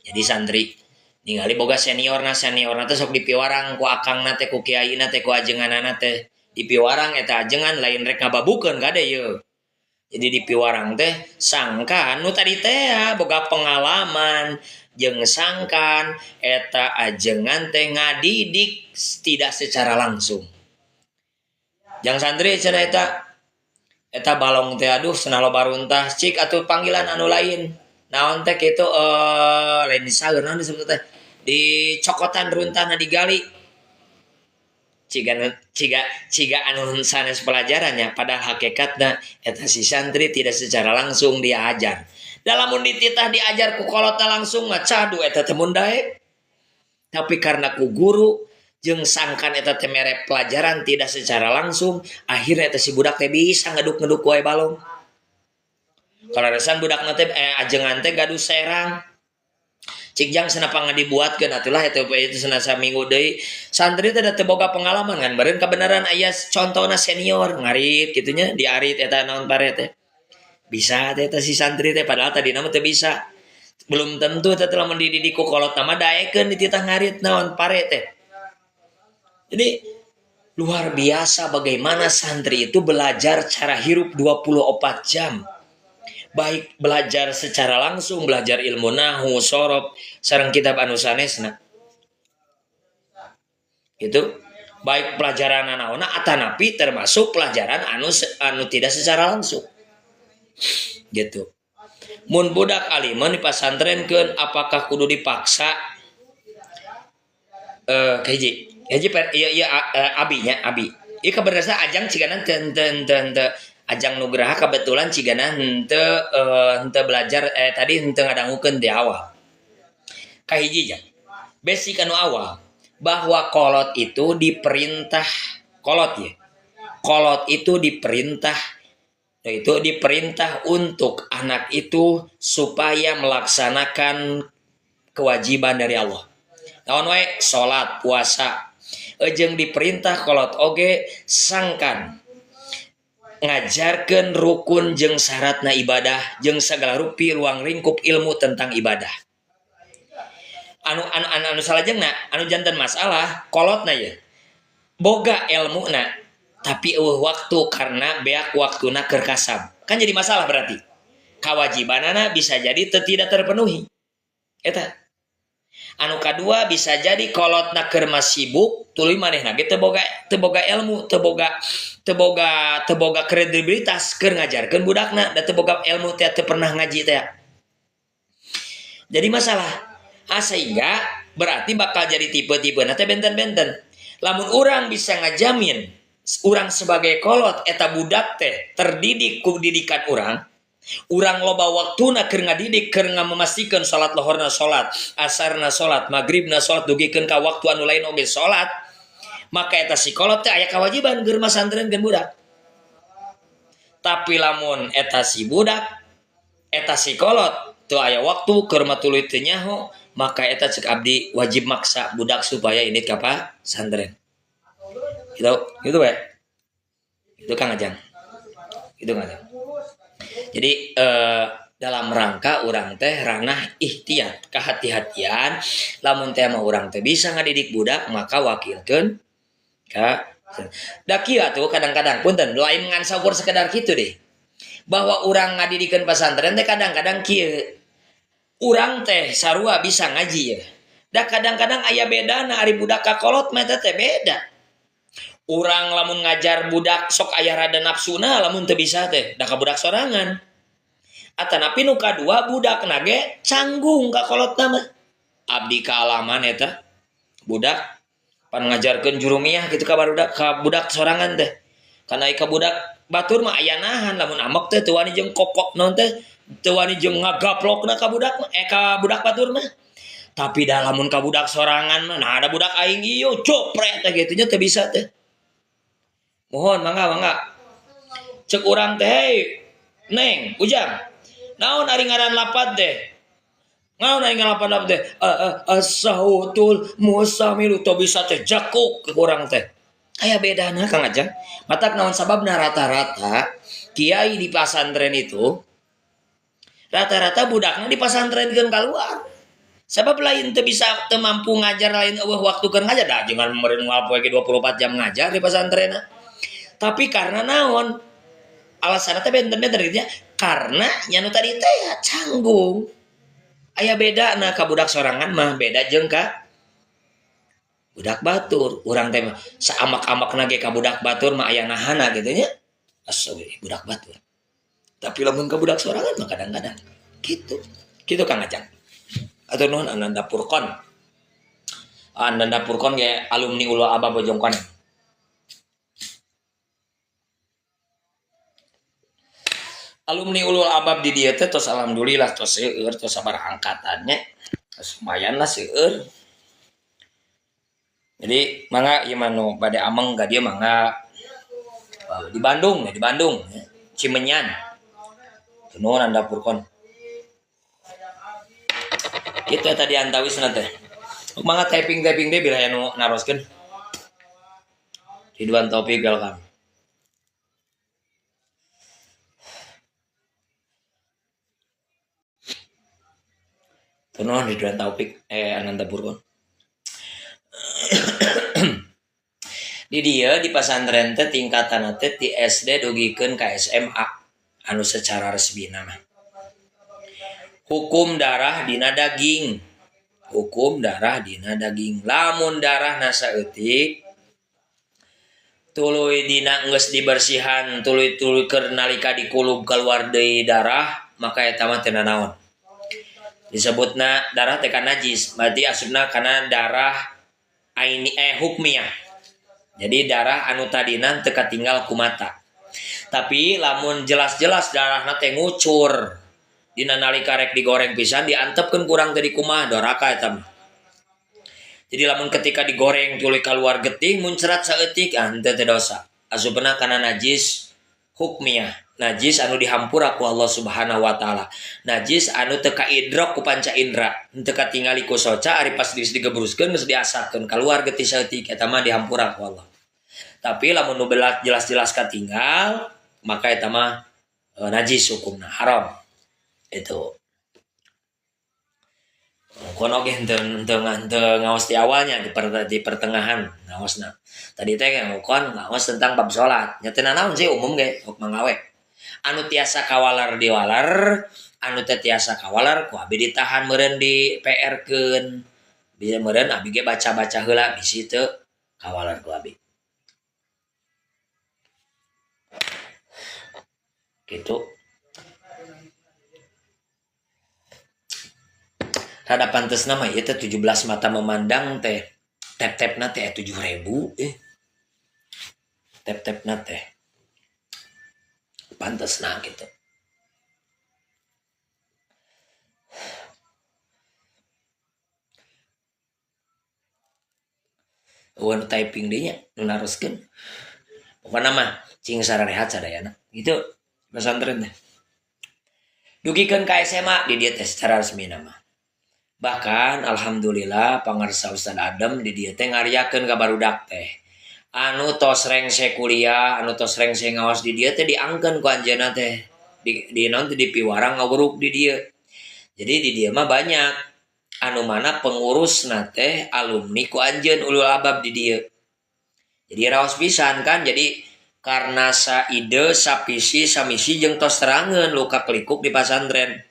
Jadi santri ningali boga seniorna, seniorna teh sok dipiwarang ku akangna teh, ku kiaina teh, ku ajenganana teh. Dipiwarang eta ajengan lain rek ngababukeun kade ye. Jadi dipiwarang teh sangkan nu tadi teh boga pengalaman jeung sangkan eta ajengan teh ngadidik tidak secara langsung. Jang santri cenah, eta eta balong teh aduh cenah loba runtah, cik atuh panggilan anu lain. Naon teh kitu, lain disaeur, naon disebut teh, dicokotan runtahna, digali. Ciga ciga ciga anu sanes pelajarannya, padahal hakikatna eta si santri tidak secara langsung diajar. Dalam dititah diajar ku kolotna langsung mah cadu eta teh mun daek. Tapi karena ku guru jeung sangkan eta teh mere pelajaran tidak secara langsung, akhirnya eta si budak teh bisa ngeduk-ngeduk wae balong. Kalau resan budak teh ajengan teh gaduh serang. Cik jang senapa dibuatkeun atulah eta itu cenah saminggu deui. Santri teh da teu boga pengalaman kan, beureun kebenaran aya contona senior ngarit kitu nya, diarit eta naon pare teh. Bisa teh eta si santri teh, padahal tadina mah teu bisa. Belum tentu teh lamun dididik ku kolot mah daekeun dititah ngarit naon pare teh. Jadi luar biasa bagaimana santri itu belajar cara hirup 24 jam. Baik belajar secara langsung, belajar ilmu nahu, sorof, sareng kitab anu sanesna. Itu baik pelajaran naonna atanapi termasuk pelajaran anu anu tidak secara langsung. Gitu. Mun budak aliman dipasantrenkeun, apakah kudu dipaksa? Kahiji. Hiji iya iya abi nya abi. Ieu kabenerna Ajang cigana teu teu teu teu Ajang Nugraha kebetulan cigana henteu henteu belajar tadi henteu ngadangukeun di awal. Kahiji jang. Basic anu awal bahwa kolot itu diperintah kolot ya. Kolot itu diperintah, itu diperintah untuk anak itu supaya melaksanakan kewajiban dari Allah. Naon wae? Salat, puasa. Jeung diperintah kolot oge sangkan ngajarkeun rukun jeung syaratna ibadah jeung segala rupi ruang lingkup ilmu tentang ibadah. Anu anu anu, anu salajengna anu janten masalah kolotna ya. Boga ilmuna tapi eueuh waktu karena beak waktuna keur kasab. Kan jadi masalah berarti. Kewajibanana bisa jadi tidak terpenuhi. Eta. Anu kadua bisa jadi kolotna keur sibuk tuluy manehna ge teu boga ilmu, teu boga kredibilitas keur ngajarkeun budakna, da teu boga ilmu teh, teu pernah ngaji teh. Jadi masalah. Ah, sehingga berarti bakal jadi tipe-tipe teh benten-benten. Lamun urang bisa ngajamin urang sebagai kolot eta budak teh terdidik ku didikan urang, urang loba waktuna keur ngadidik, keur memastikan salat lohorna salat, asarna salat, magribna salat, dugikeun ka waktu anu lain oge salat, maka eta si kolot teh aya kewajiban keur masantrenkeun budak. Tapi lamun eta si budak, eta si kolot teu aya waktu keur tuluy teu nyaho, maka eta cek abdi wajib maksa budak supaya ini ka pasantren. Gitu, gitu we. Itu Kang Ajang. Itu Kang Ajang. Jadi dalam rangka urang teh ranah ikhtiar, kehati-hatian, lamun teh mah urang teh bisa ngadidik budak maka wakilkeun ka. Da kieu atuh kadang-kadang punten lain ngan saukur sekedar kitu deh. Bahwa urang ngadidikeun pasantren teh kadang-kadang kieu. Urang teh sarua bisa ngaji ya. Da kadang-kadang aya bedana ari budak ka kolot mah teh beda. Urang lamun ngajar budak sok aya rada nafsuna lamun teu bisa teh, da ka budak sorangan. Atanapi nu kadua budak nage canggung ka kolotna mah. Abdi kaalaman eta budak pan ngajarkeun jurumiyah kitu ka barudak ka budak sorangan teh. Kana ka budak batur mah aya nahan lamun amok teh teu wani jeung kokok naon teh, teu wani jeung ngagaplokna ka budak mah, ka budak batur mah. Tapi dah lamun ka budak sorangan mah, nah ada budak aing ieu copret teh kitu nya teu bisa teh. Mohon mangga mangga. Cek urang teh, hey, Neng, Ujang. Naon ari ngaran lapat teh? Naon ari ngaran lapat teh? As-sautul musamilu teu bisa teh jakuk ke urang teh. Aya bedana Kang Ajang. Matak naon sababna rata-rata kiai di pasantren itu rata-rata budakna di pasantrenkeun keluar. Sebab lain teu bisa teu mampu ngajar, lain eueuh waktu keur ngajar, dah jangan meureun moal poe 24 jam ngajar di pasantrenna. Tapi karena naon? Alasanna teh benten-benten gitu nya. Karena nya nu tadi teh ya canggung. Aya beda nah ka budak sorangan mah beda jeung ka budak batur. Urang teh mah saamak-amakna ge ka budak batur mah aya nahana gitu nya. Asa budak batur. Tapi lamun ka budak sorangan mah kadang-kadang gitu. Gitu Kang Ajang. Atur nuhun Ananda Purkon. Ananda Purkon ge alumni Ulul Albab Bojongkoneng. Alumni Ulul Albab di dieu teh tos alhamdulillah tos seueur, tos sabaraha angkatannya. Tos lumayan lah seueur. Jadi mangga ieu mah nu bade ameng ka dieu mangga. Di Bandung ya, di Bandung ya. Cimenyan. Nuhun Anda Purkon. Kitu eta di antawisna teh. Mangga typing-typing deh bila anu naroskeun. Ridwan Taufik welcome. Tuh Ridwan Taufik Ananda Purwon. Di dieu di pasantren teh tingkatan teh ti SD dugikeun ka SMA anu secara resmi mah. Hukum darah dina daging. Hukum darah dina daging. Lamun darah saeutik tuluy dina geus dibersihan tuluy-tuluy keur nalika dikulub keluar deui darah maka eta mah teu nanaon. Disebutna darah teh kana najis, berarti asupna kana darah aini hukmiyah. Jadi darah anu tadina teu katinggal ku mata. Tapi lamun jelas-jelas darahna teh ngucur dina nalika rek digoreng pisan diantepkeun kurang teh di kumaha doraka eta mah. Jadi lamun ketika digoreng tuluy kaluar getih muncrat saeutik ah henteu teh dosa. Asupna kana najis hukmiyah. Najis anu dihampura ku Allah Subhanahu wa taala. Najis anu teu kaidrok ku panca indra, henteu katingali ku soca ari pas geus digebruskeun geus diasakeun kaluar getih saeutik eta mah dihampura ku Allah. Tapi lamun nu jelas-jelas katinggal maka eta mah najis hukumna haram. Itu. Kono ge henteu ngaos di awalnya di pertengahan ngaosna. Tadi teh ngukon ngaos tentang bab salat. Nya teu nanaon sih umum ge huk mangawe. Anu tiasa kawalar diwalar, anu teu tiasa kawalar ku abi ditahan meureun di PR-keun. Bisa meureun abi ge baca-baca heula bisi teu kawalar ku abi. Gitu. Rada pantesna mah ieu teh 17 mata memandang teh tep-tepna teh 7.000 Tep-tepna teh pantesna gitu. Eueun typing deui nya nu naroskeun. Pokona mah cing sararehat sadayana. Gitu pesantren teh. Dugikeun ka SMA di dieu teh secara resmi mah. Bahkan alhamdulillah pangarsa Ustaz Adam di dieu teh ngariakeun ka barudak teh. Anu tos rengse kuliah, anu tos rengse ngaos di dieu teh diangkeun ku anjeunna teh. Di naon teh dipiwarang ngawuruk di dieu. Jadi di dieu mah banyak anu mana pengurusna teh alumni ku anjeun ulul albab di dieu. Jadi raos pisan kan, jadi karena saide, sapisi, samisi jeung tos terangeun luka kelikuk di pasantren.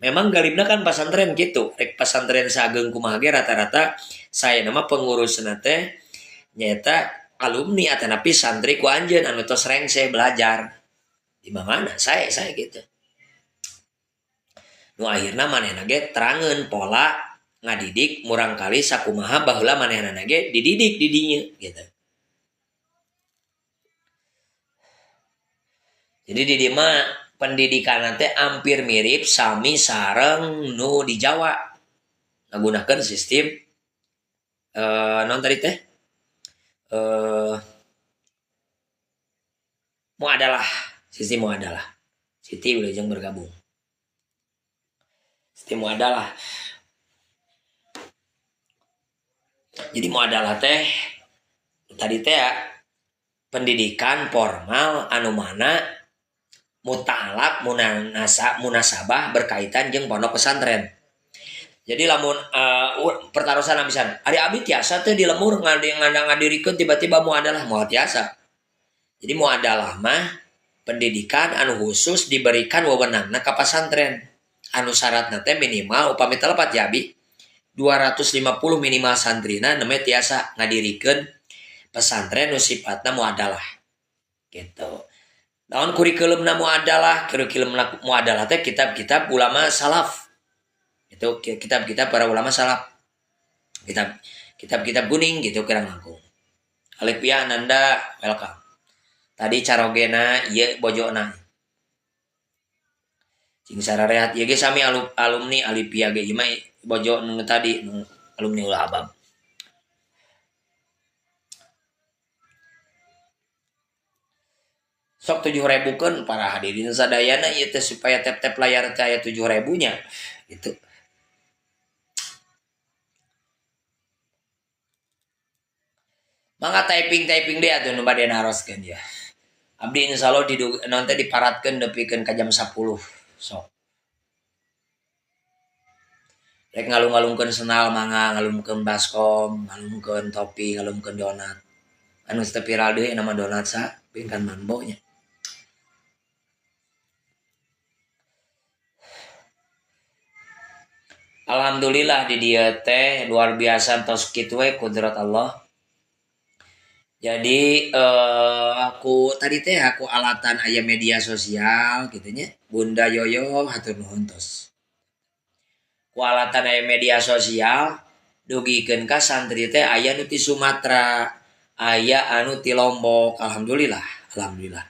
Memang galibna kan pasantren gitu, rek pasantren sageung kumaha ge rata-rata saya nama pengurusna teh nyaeta alumni atanapi santri ku anjeun anu tos rengse belajar. Di mana saya gitu. Nu akhirna manehna ge terangeun pola ngadidik murangkali sakumaha baheula manehna ge dididik di dinya gitu. Jadi di dieu mah pendidikan teh hampir mirip sami sareng nu di Jawa. Ngagunakeun sistem non tadi teh muadalah, sistem muadalah. Siti udah jeung bergabung. Sistem muadalah. Jadi muadalah teh tadi teh ya, pendidikan formal anu mana mutalak munasabah berkaitan jeung pondok pesantren. Jadi lamun pertarosan amisan, ari abi tiasa teh di lemur ngadirikeun tiba-tiba muadalah moal tiasa. Jadi muadalah mah pendidikan anu khusus diberikan wewenangna ka pasantren. Anu syaratna teh minimal upami telepat ya abi 250 minimal santrina namanya tiasa ngadirikeun pesantren nu sifatna muadalah. Gitu. Naon kurikulumna muadalah, kurikulumna muadalah teh kitab-kitab ulama salaf. Itu kitab-kitab para ulama salaf. Kitab-kitab kuning gitu kurang langkung. Alipia Nanda welcome. Tadi carogena ieu bojona. Cing sararehat ieu ge sami alumni Alipia ge ieu mah bojo nu tadi nu alumni Ulul Albab. Sok 7.000 keun para hadirin sadayana ieu teh supaya tep-tep layar teh aya 7.000 nya gitu. Mangga typing-typing deui atuh nu bade naroskeun ya. Abdi insyaallah naon teh diparatkeun nepikeun ka jam 10. Sok. Rek ngalung-ngalungkeun senal mangga, ngalungkeun baskom, ngalungkeun topi, ngalungkeun donat. Anu teu viral deui nama donat sa, pingkan manbo nya. Alhamdulillah di dieu teh luar biasa tos kitu we kudrat Allah. Jadi aku tadi teh aku alatan aya media sosial kitu nya. Bunda Yoyo hatur nuhun tos. Ku alatan aya media sosial dugikeun ka santri teh aya nu ti Sumatera, aya anu ti Lombok. Alhamdulillah, alhamdulillah.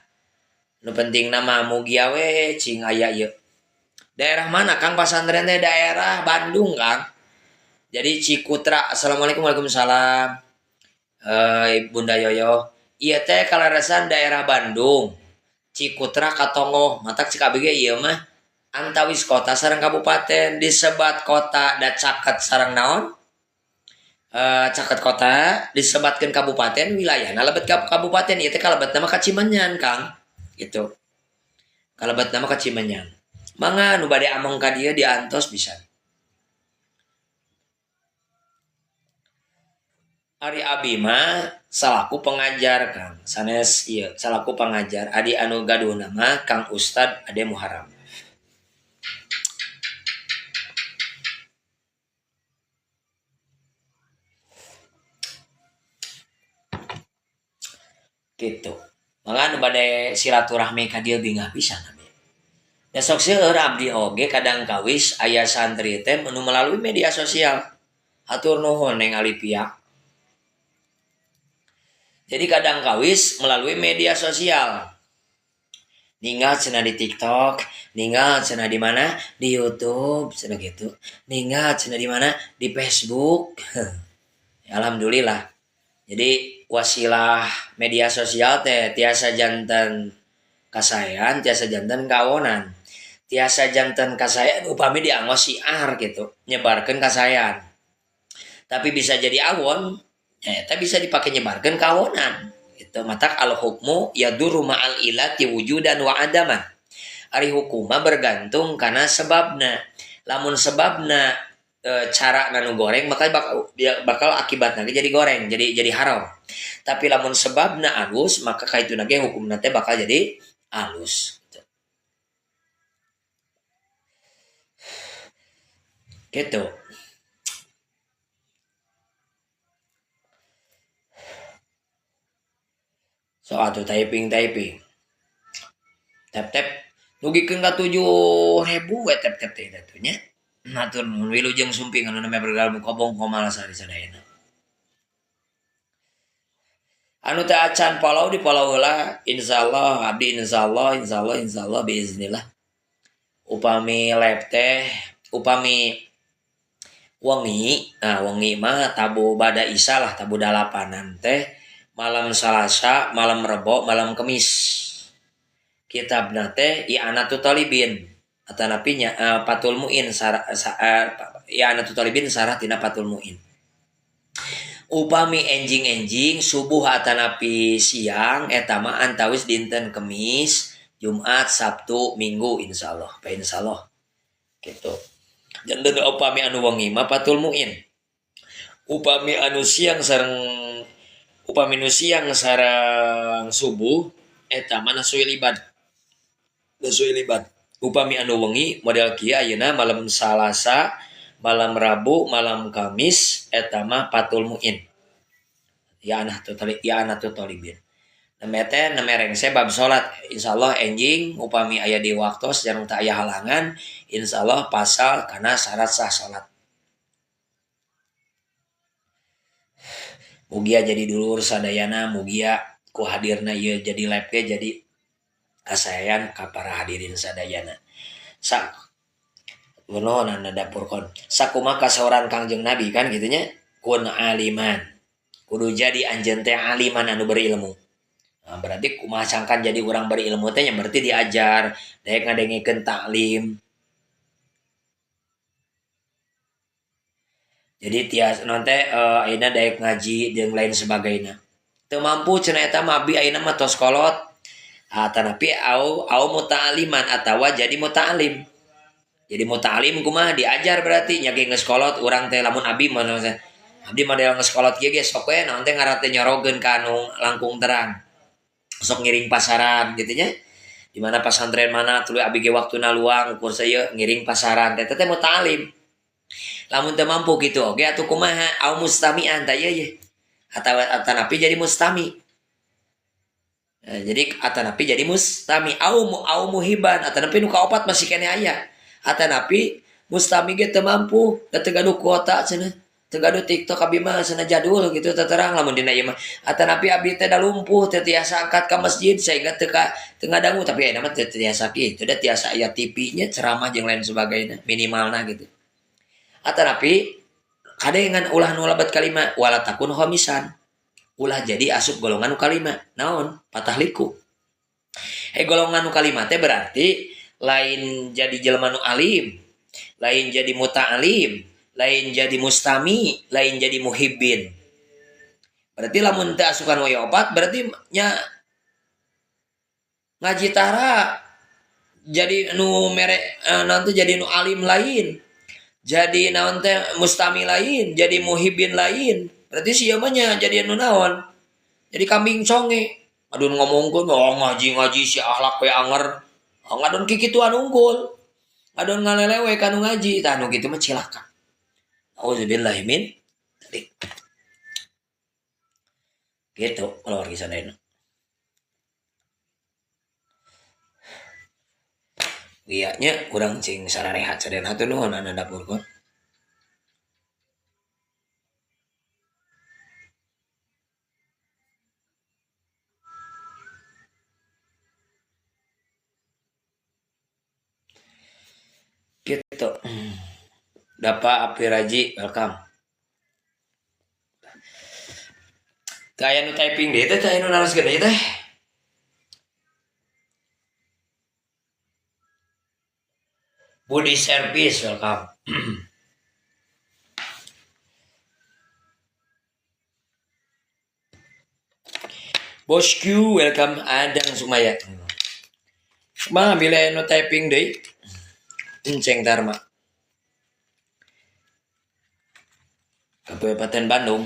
Nu pentingna mah mugia we cing aya ieu. Daerah mana Kang pasantren teh? Daerah Bandung Kang. Jadi Cikutra. Assalamualaikum waalaikumsalam. Bunda Yoyo. Ieu teh kaleresan daerah Bandung. Cikutra Katongoh. Matak cik abg ieu mah antawis kota sareng kabupaten disebat kota da caket sareng naon? Caket kota disebatkeun kabupaten wilayahna lebet ka kabupaten ieu teh kalebetna mah ka Cimenyan Kang. Gitu. Kalebetna mah ka Cimenyan. Mangga nu bade ameng ka dieu diantos bisa. Ari abi mah salaku pengajar Kang, sanes ieu salaku pengajar adi anu gaduh nama Kang Ustad Ade Muharam. Gitu. Mangga nu bade silaturahmi ka dieu bingah pisan abi. Da sok seueur abdi oge kadang kawis aya santri teh nu melalui media sosial. Hatur nuhun Neng Alipia. Jadi kadang kawis melalui media sosial. Ninggal cenah di TikTok, ninggal cenah di mana? Di YouTube, cenah gitu. Ninggal cenah di mana? Di Facebook. Alhamdulillah. Jadi wasilah media sosial teh tiasa janten kasayan, tiasa janten kawonan. Tiasa janten kasayan upami dianggo siar gitu, nyebarkeun kasayan. Tapi bisa jadi awon, eta bisa dipake nyebarkeun kawonan. Gitu. Matak al hukmu yaduru ma'al ilati wujudan wa adaman. Ari hukum mah bergantung kana sebabna. Lamun sebabna cara nu goreng maka bakal akibatna ge jadi goreng, jadi haram. Tapi lamun sebabna alus maka kaituna ge hukumna teh bakal jadi alus. Gitu. So atuh typing. Tap tap dugikeun ka 7.000 we tap tap teh atuh nya. Hatur nuhun wilujeng sumping anu namanya bergabung kobong komalasari sadayana. Anu teh acan follow di follow heula insyaallah abdi insyaallah insyaallah insyaallah biiznillah. Upami live teh upami wengi, nah wengi mah tabu bada isya lah tabu dalapanan teh malam Salasa, malam Rebo, malam Kemis. Kitabna teh I'anatul Talibin atanapi nya Fathul Muin I'anatul Talibin sarah tina Fathul Muin. Upami enjing-enjing subuh atanapi siang eta mah antawis dinten Kemis, Jumat, Sabtu, Minggu insyaallah, pa insyaallah. Gitu. Janten upami anu wengi mah Fathul Muin. Upami anu siang sareng upami nu siang sareng subuh eta mah nasuil ibad. Nasuil ibad. Upami anu wengi model kieu ayeuna malam Salasa, malam Rabu, malam Kamis eta mah Fathul Muin. Ya anah tu talibin. Neme teh neme rengse bab salat insyaallah enjing upami aya di waktos jarang teu aya halangan insyaallah pasal kana syarat sah salat. Mugia jadi dulur sadayana mugia ku hadirna ieu jadi live ge jadi kasayan ka para hadirin sadayana. Sak nuhun anda dapurkon. Sakumaha kasaoran Kangjeng Nabi kan kitu nya kun aliman. Kudu jadi anjeun teh aliman anu berilmu. Nah, berarti kumaha sangkan jadi urang berilmu teh nya berarti diajar, daek ngadengekeun taklim. Jadi tias non teh ayeuna daek ngaji jeung lain sebagainya. Teu mampu cenah eta mah abdi ayeuna mah tos kolot. Atanapi au au muta'aliman atawa jadi muta'alim. Jadi muta'alim kumaha diajar berarti nya ge geus kolot urang teh lamun abdi mah abdi model geus kolot kieu ge sok we naon teh ngaran teh nyorogeun ka anu langkung terang. Sok ngiring pasaran gitu nya. Di mana pasantren mana tuluy abdi ge waktuna luang ukur saeu ngiring pasaran teh teh muta'alim. Lamun teu mampu kitu oge atuh kumaha au mustami'an tah ieu ye. Atawa atanapi jadi mustami. Jadi atanapi jadi mustami au au muhiban atanapi nu kaopat masih keneh aya. Atanapi mustami ge teu mampu da teu gaduh kuota cenah. Teu gaduh TikTok abi mah cenah jadul gitu terang lamun dina ieu mah. Atanapi abdi teh da lumpuh teu tiasa angkat ka masjid sehingga teu ka teu ngadangu tapi ayeuna mah teu tiasa kitu da tiasa aya TV nya ceramah jeung lain sebagainya minimalna gitu. Atanapi kade ngan ulah nu lebet kalima wala takun khamisan. Ulah jadi asup golongan nu kalima. Naon? Patah liku. Golongan nu kalima teh berarti lain jadi jelema nu alim, lain jadi muta'alim, lain jadi mustami, lain jadi muhibbin. Berarti lamun teu asukan wae opat berarti nya ngaji tara jadi nu mere naon teh jadi nu alim lain, jadi naon teh mustami lain, jadi muhibbin lain. Berarti si ieu mah nya jadi nu naon? Jadi kambing conge. Adun ngomongkeun oh ngaji-ngaji si akhlak we anger. Oh, ngadon kikituan unggul. Ngadon ngalelewe ka nu ngaji. Tah nu kitu mah cilaka. Auzubillahi min dzalik. Gitu kalau wargi sadayana. Iya nya urang cing sararehat sadayana hatur nuhun anu dapurkeun. Gitu. Dapa Api Raji, welcome. Teu aya nu typing deui teh, teu aya nu naroskeun deui teh. Budi Service, welcome. Bosku, welcome Adang Sumaya. Kumaha bila nu typing deui? Enceng Dharma. Kabupaten Bandung.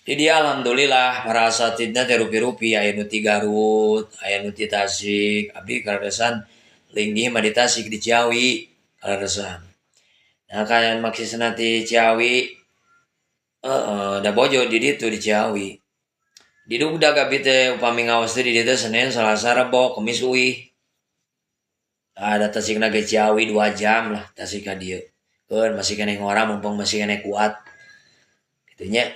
Jadi alhamdulillah para asatidna teh rupi-rupi aya nu ti Garut, aya nu ti Tasik, abdi kaleresan linggih mah di Tasik di Ciawi kaleresan. Nah kayan maksisna ti Ciawi da bojo di ditu di Ciawi. Di Dugdag abdi teh upami ngaos teh di ditu Senin, Salasa, Rebo, Kemis, Uih. Ada Tasikna ge Ciawi 2 jam lah Tasik ka dieu. Keun masih keneh ngora mumpung masih keneh kuat. Kitu nya.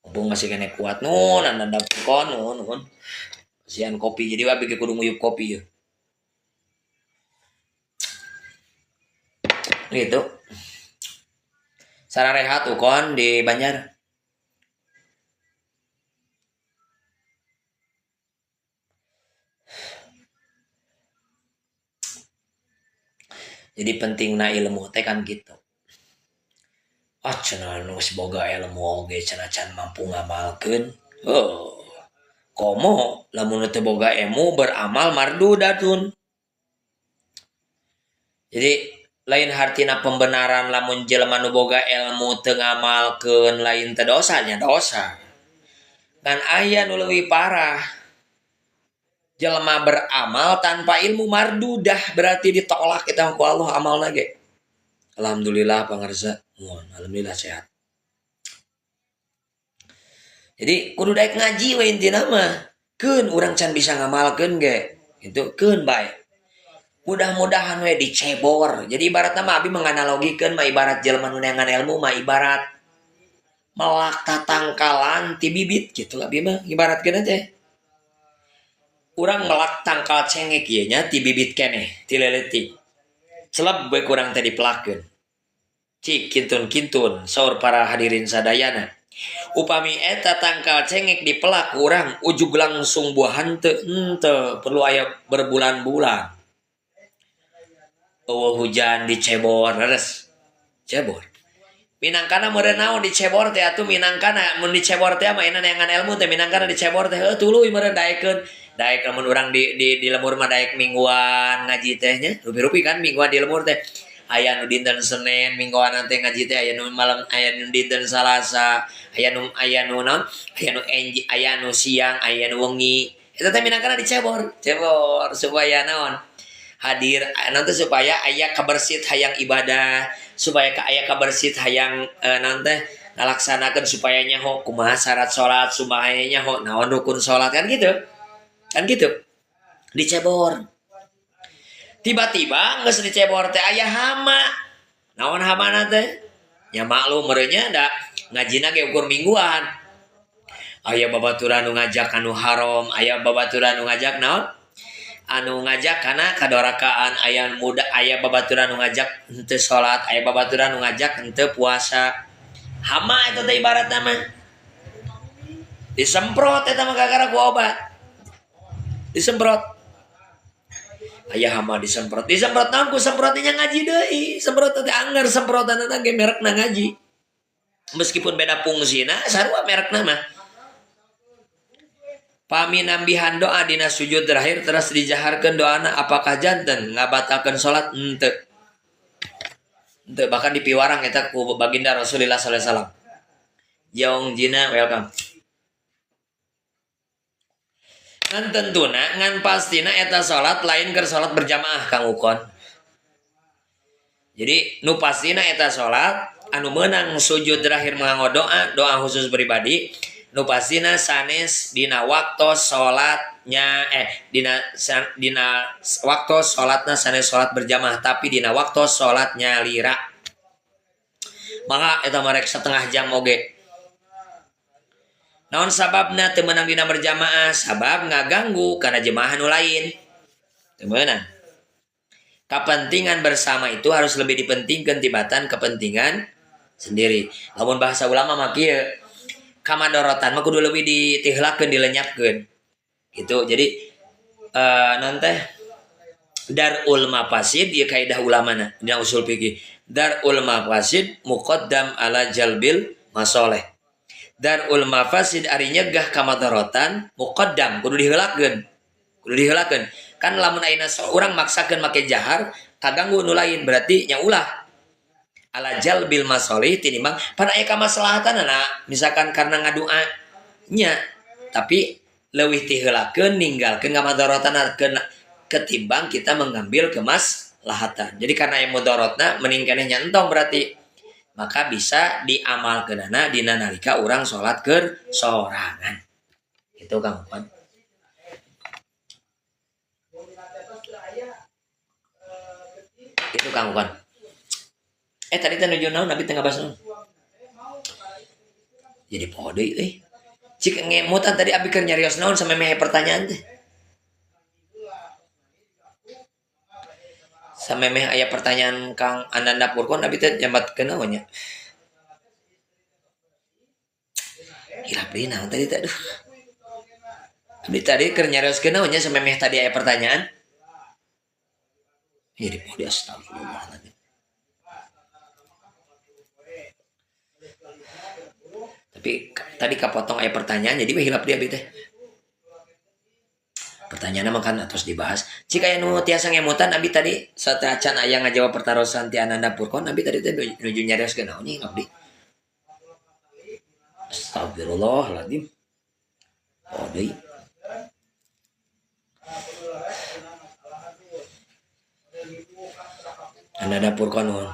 Mumpung masih keneh kuat nun anda dapur nun nun. Kasihan kopi jadi abdi ge kudu nguyup kopi yeuh. Gitu. Sararehat ukon di Banjar. Jadi pentingna ilmu teh kan gitu. Ah cenah nu geus boga ilmu oge cenah can mampu ngamalkeun. Oh. Komo lamun teu boga ilmu beramal mardudatun. Jadi lain hartina pembenaran lamun jelema nu boga ilmu teu ngamalkeun lain teu dosa nya dosa. Ngan aya nu leuwih parah. Jelema beramal tanpa ilmu mardudah berarti ditolak eta ku Allah amalna ge. Alhamdulillah pangarsa, mohon alhamdulillah sehat. Jadi kudu daek ngaji we intina mah. Keun urang can bisa ngamalkeun ge. Itu keun bae. Mudah-mudahan we dicebor. Jadi ibaratna mah abi menganalogikeun mah ibarat jelema nu neangan ilmu mah ibarat melak tatangkalan ti bibit gitu abi mah ibaratkeun teh. Urang melak tangkal cengek ieu nya ti bibit keneh, ti leuletik. Celeb we kurang teh dipelakeun. Cik kintun-kintun saur para hadirin sadayana. Upami eta tangkal cengek dipelak urang ujug langsung buah henteu henteu perlu aya berbulan-bulan. Eueuh hujan dicebor leres. Cebor. Minangkana meureun naon dicebor teh atuh minangkana mun dicebor teh mah neangan ilmu teh minangkana dicebor teh heuh tuluy meureun daekeun. Daek lamun urang di lemur mah daek mingguan ngaji teh nya. Rupi-rupi kan mingguan di lemur teh. Aya nu dinten Senin mingguan teh ngaji teh, aya nu malam, aya nu dinten Salasa, aya nu naon, aya nu enji, aya nu siang, aya nu wengi. Eta teh minangkana dicebor, cebor supaya naon? Hadir naon teh supaya aya kabersit hayang ibadah, supaya aya kabersit hayang naon teh ngalaksanakeun supaya nyaho kumaha syarat salat, supaya nyaho naon rukun salat kan gitu. Kan gitu. Dicebor. Tiba-tiba geus dicebor teh aya hama. Naon hamana teh? Nya maklum meureunnya da ngajina ge ukur mingguan. Aya babaturan nu ngajak anu haram, aya babaturan nu ngajak naon? Anu ngajak kana kadorakaan, aya muda, aya babaturan nu ngajak henteu salat, aya babaturan nu ngajak henteu puasa. Hama eta teh ibaratna mah. Disemprot eta mah gara-gara ku obat. Disemprot. Aya hama disemprot. Disemprot naon ku semprotnya ngaji deui. Semprot teh anggar semprotanna ge merekna ngaji. Meskipun beda fungsina sarua merekna mah. Pami nambihan doa dina sujud terakhir terus dijaharkeun doana apakah janten ngabatalkeun salat? Henteu. Henteu, bahkan dipiwarang eta ku baginda Rasulullah sallallahu alaihi wasallam. Jong Jina welcome. Ngan tentuna ngan pastina eta salat lain keur salat berjamaah Kang Ukon. Jadi nu pastina eta salat anu meunang sujud terakhir nganggo doa, doa khusus pribadi. Nu pastina sanes dina waktu salatnya dina waktu salatna sanes salat berjamaah tapi dina waktu salatnya lira. Maka eta mah rek setengah jam oge. Naon sababna teu meunang dina berjamaah? Sabab ngaganggu kana jemaah nu lain. Teu meunang. Kepentingan bersama itu harus lebih dipentingkan tibatan kepentingan sendiri. Lamun bahasa ulama mah kieu, kamadorotan mah kudu leuwih ditiheulakeun, dilenyapkeun. Gitu. Jadi naon teh darul mafasid ieu kaidah ulamana dina usul fikih. Darul mafasid muqaddam ala jalbil masoleh. Darul mafasid ari nyegah kamadorotan muqaddam kudu diheulakeun. Kudu diheulakeun. Kan lamun ayeuna urang maksakeun make jahar kaganggu nu lain berarti nya ulah. Ala jalbil masolih tinimbang pan aya kamaslahatanana misalkan karena ngadua nya tapi leuwih tiheulakeun ninggalkeun kamadorotan ketimbang kita mengambil kemaslahatan. Jadi karena aya mudorotna mending keneh nya entong berarti maka bisa diamalkeunana dina nalika urang salat keur sorangan. Itu Kang Ukon. Itu Kang Ukon. Tadi teh nuju naon abi teh ngabahas naon? Jadi poho deui euy. Cik ngemutan tadi abi keur nyarios naon sampe meh pertanyaan teh. Sampe meh aya pertanyaan Kang Ananda Purkon abi teh nyambatkeun naon nya. Hilap deui naon tadi teh aduh. Abi tadi keur nyarioskeun naon nya sampe meh tadi aya pertanyaan. Jadi poho deui astagfirullahaladzim. Tapi tadi kapotong aya pertanyaan jadi we hilap dia abi teh. Pertanyaanna mah kan atos dibahas. Cik aya nu tiasa ngemutan abi tadi sateuacan aya ngajawab pertarosan ti Ananda Purkon abi tadi teh nuju nyarioskeun naon nya hilap deui. Astagfirullahaladzim. Oh deui. Ananda Purkon nuhun.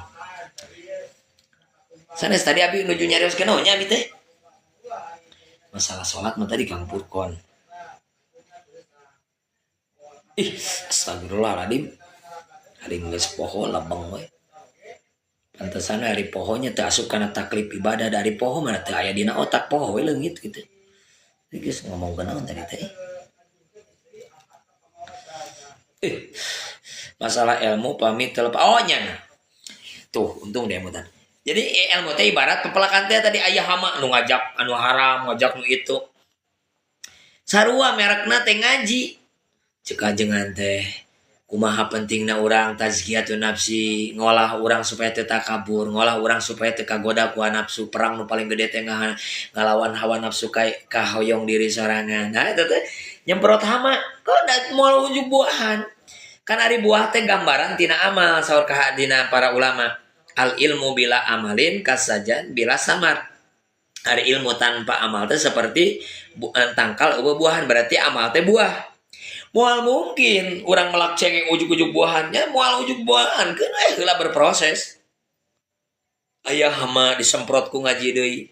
Sanes tadi abi nuju nyarioskeun naon nya abi teh. Masalah sholat mah tadi Kang Purkon. Ih, astagfirullahaladzim. Hari geus poho lebeng we. Pantesan we ari pohonya teu asup kana taklif ibadah dari poho mana teu aya dina otak poho we leungit gitu. Geus ngomong naon tadi teh. Masalah ilmu pamit telepon. Oh nya. Tuh, untung dia mutan. Jadi ilmu teh ibarat pepelakan teh tadi aya hama nu ngajak anu haram, ngajak nu itu. Sarua merekna teh ngaji. Cek ajengan teh Kumaha pentingna urang tazkiyatun nafsi, ngolah urang supaya teu takabur, ngolah urang supaya teu kagoda ku nafsu. Perang nu paling gede teh ngalawan hawa nafsu kahoyong diri sorangan. Nah eta teh nyemprot hama, kok da moal ujug buahan. Kan ari buah teh gambaran tina amal saur kahadina para ulama. Al ilmu bila amalin kasajan bila samar. Ari ilmu tanpa amal teh seperti tangkal eueuh buahan, berarti amal teh buah. Moal mungkin urang melak cengeng ujug-ujug buahannya, moal ujug buahan keun we heula berproses. Aya hama disemprot ku ngaji deui.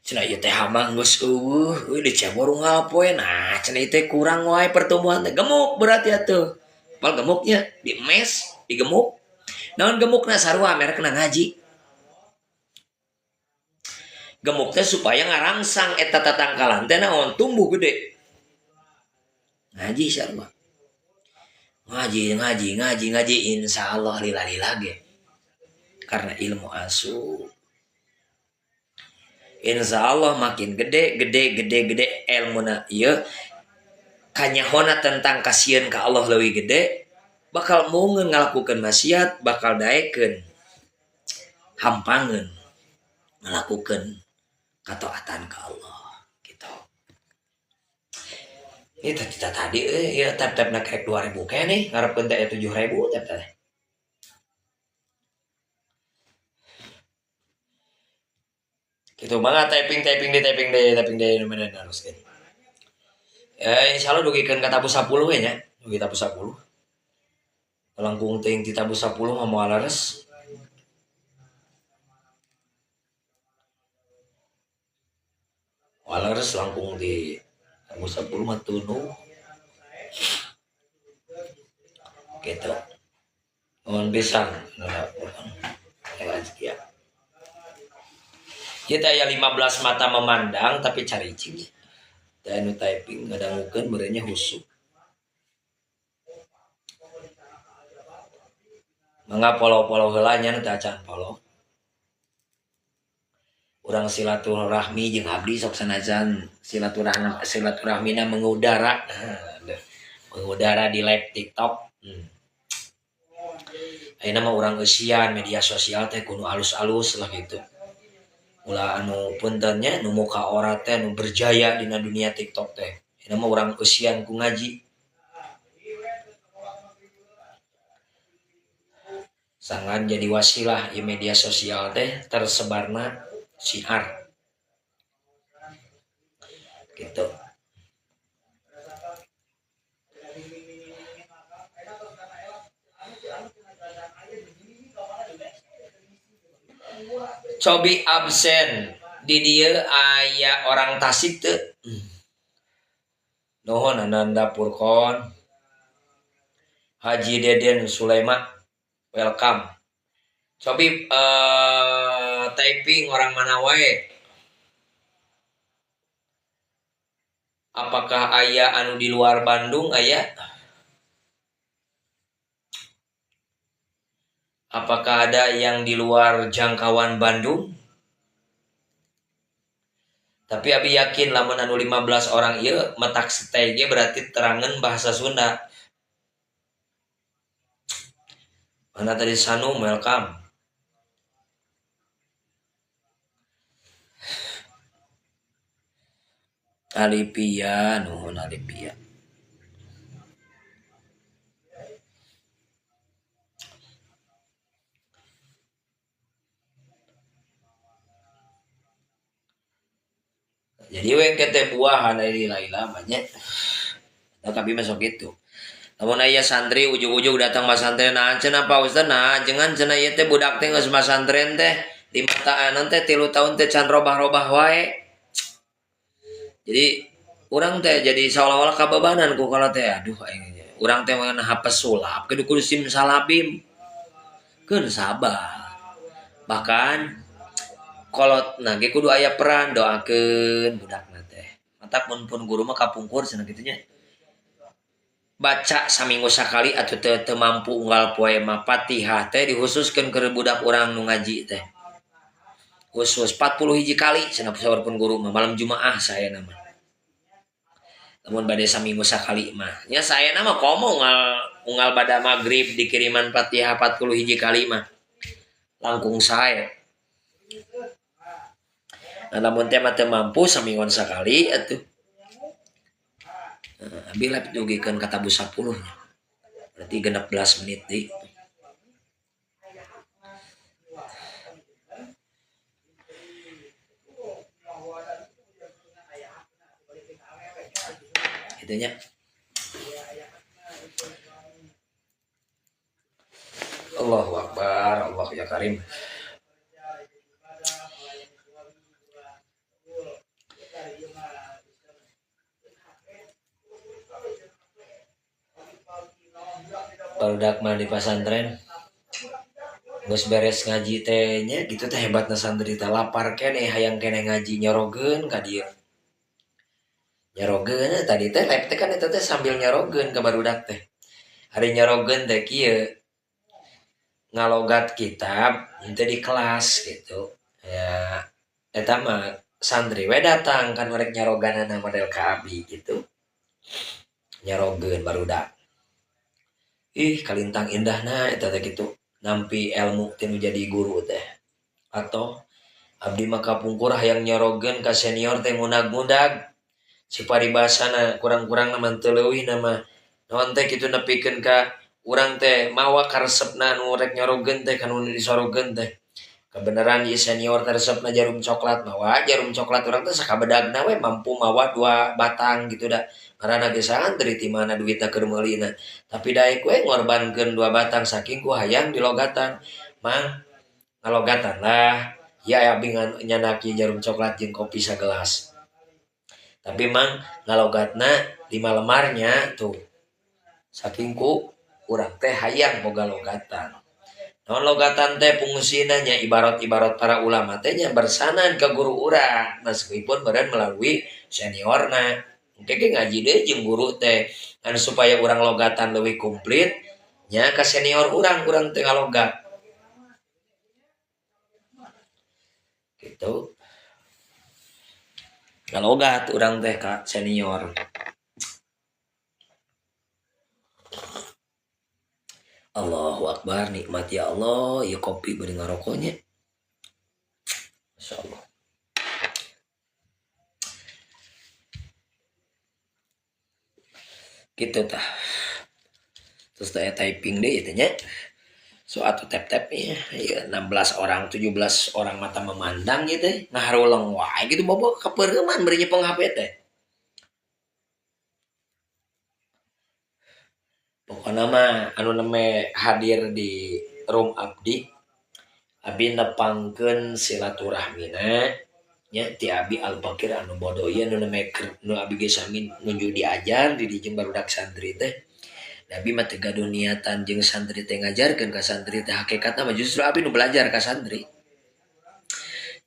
Cenah ieu teh hama geus eueuh, euy dicebor unggal poe. Nah, cenah ieu teh kurang wae pertumbuhan teh. Gemuk berarti atuh. Pal gemuknya dimes, digemuk. Naon gemukna sarua merekna ngaji. Gemuk teh supaya ngarangsang eta tatangkalan teh naon tumbuh gede. Ngaji sarua. Ngaji, ngaji, ngaji, ngaji insyaallah lila-lila ge. Karena ilmu asup. Insyaallah makin gede, gede, gede, gede ilmuna ieu kanyahona tentang kasieun ka Allah leuwih gede, bakal moungeun ngalakukeun maksiat, bakal daekeun hampangeun ngalakukeun kataatan ka Allah gitu. Ini tadi ya tap-tap na kayak 2000 kayak nih, ngarepkeun teh 7000 tap teh. Gitu mangga typing di typing deh mana naruskeun. Insyaallah dugikeun ka tabu 10 we nya, dugi tabu 10. Langkung teuing ti tabu 10 mah moal leres. Moal leres langkung di tabu 10 mah tunuh. Gitu. Nuhun pisan ya. Kita aya 15 mata memandang tapi cari cing. Teh anu typing ngadangukeun beureunya husuk. Mangga follow-follow heula nya nu teu acan follow. Urang silaturahmi jeung abdi sok sanajan silaturahmina mengudara. Mengudara di live TikTok. Ayeuna mah urang eusian media sosial teh kudu alus-alus lah gitu. Ulah anu puntennya nu muka ora teh nu berjaya dina dunia TikTok teh. Ayeuna mah urang eusian ku ngaji. Sangan jadi wasilah di media sosial teh tersebarna siar. Gitu. Cobi absen di dieu aya orang Tasik teu. Nuhun Ananda Purkon. Haji Deden Sulaiman, welcome. Cobi typing orang mana wae. Apakah aya anu di luar Bandung aya? Apakah ada yang di luar jangkauan Bandung? Tapi abi yakin lamun anu 15 orang ieu metak stay ge berarti terangan bahasa Sunda. Mana tadi Sanum, welcome. Alipia, nuhun Alipia. Jadi we teh buahan dari laila banyak. Nah, tapi masuk gitu. Lamun aya santri ujug-ujug datang masantren, nah cenah Pak Ustaz, nah jangan cenah ieu teh budak teh geus masantren teh 5 tahunan teh 3 tahun teh can robah-robah wae. Jadi urang teh jadi seolah-olah kabebanan ku kalau teh aduh aing urang teh mah hapes sulap kudu kudu sim salabim. Keun sabar. Bahkan kolot nah ge kudu aya peran doakeun budakna teh. Matak mun pun guru mah kapungkur cenah kitu nya. Baca saminggu sakali atuh teu mampu unggal poe mah Fatihah teh dikhususkeun keur budak urang nu ngaji teh. Khusus 40 hiji kali cenah saur pun guru mah malam Jumaah saena mah. Lamun bade saminggu sakali mah. Nya saena mah komo unggal unggal bada magrib dikiriman Fatihah 40 hiji kali mah. Langkung sae. Nah, lamun teh mah teu mampu saminggon sakali atuh. Nah, abi lah dugikeun ka tabuh 10 nya. Berarti 16 menit deui. Itunya. Allahu Akbar, Allah ya Karim. Barudak mah di pasantren geus beres ngaji teh nya gitu teh hebatna santri teh lapar keneh hayang keneh ngaji nyorogeun ka dieu. Nyorogeun tadi teh live teh kan eta teh sambil nyorogeun ka barudak teh. Ari nyorogeun teh kieu ngalogat kitab henteu di kelas gitu. Ya eta mah santri we datang kan rek nyaroganana model ka abi gitu. Nyarogeun barudak. Ih kalintang indahna eta teh kitu. Nampi ilmu teh nu jadi guru teh. Atau abdi mah kapungkur hayang nyorogeun ka senior teh ngudag-ngudag. Si paribasana kurang-kurangna mah teu leuwihna mah naon teh kitu nepikeun ka urang teh mawa karesepna nu rek nyorogeun teh ka nu disorogeun teh. Kebenaran ieu senior teh resepna jarum coklat mawa jarum coklat urang teh sakabedagna we mampu mawa 2 batang gitu da. Ngaranna ge santri ti mana duitna keur meulina. Tapi daek we ngorbankeun 2 batang saking ku hayang dilogatan. Mang ngalogatan lah. Ya abdi nyanaki jarum coklat jeung kopi sagelas. Tapi mang ngalogatna 5 lemarnya tuh. Saking ku urang teh hayang boga logatan. Naon logatan teh fungsina nya ibarat-ibarat para ulama teh nya bersanad ka guru urang meskipun meureun melalui seniorna. Engke ge ngaji deui jeung guru teh ngan supaya urang logatan leuwih komplit nya ka senior urang, urang teh ngalogat. Gitu. Ngalogat urang teh ka senior. Allahu Akbar, nikmat ya Allah, ieu kopi bari ngarokoknya. Masya Allah. Gitu tah. Terus teh typing deui teh nya. So atuh tap-tap ya, ya 16 orang, 17 orang mata memandang gitu teh. Ngaharuleng wae gitu bobo kapeureuman bari nyepeng HP teh. Pokona mah anu neme hadir di room abdi, abdi nepangkeun silaturahmina nya ti abi Al-Fakir anu bodoh ieu anu neme nu abi ge sami nuju diajar di dieu jeung barudak santri teh. Da abi mah teu gaduh niatan jeung santri teh ngajarkeun ka santri teh, hakikatna mah justru abi nu belajar ka santri.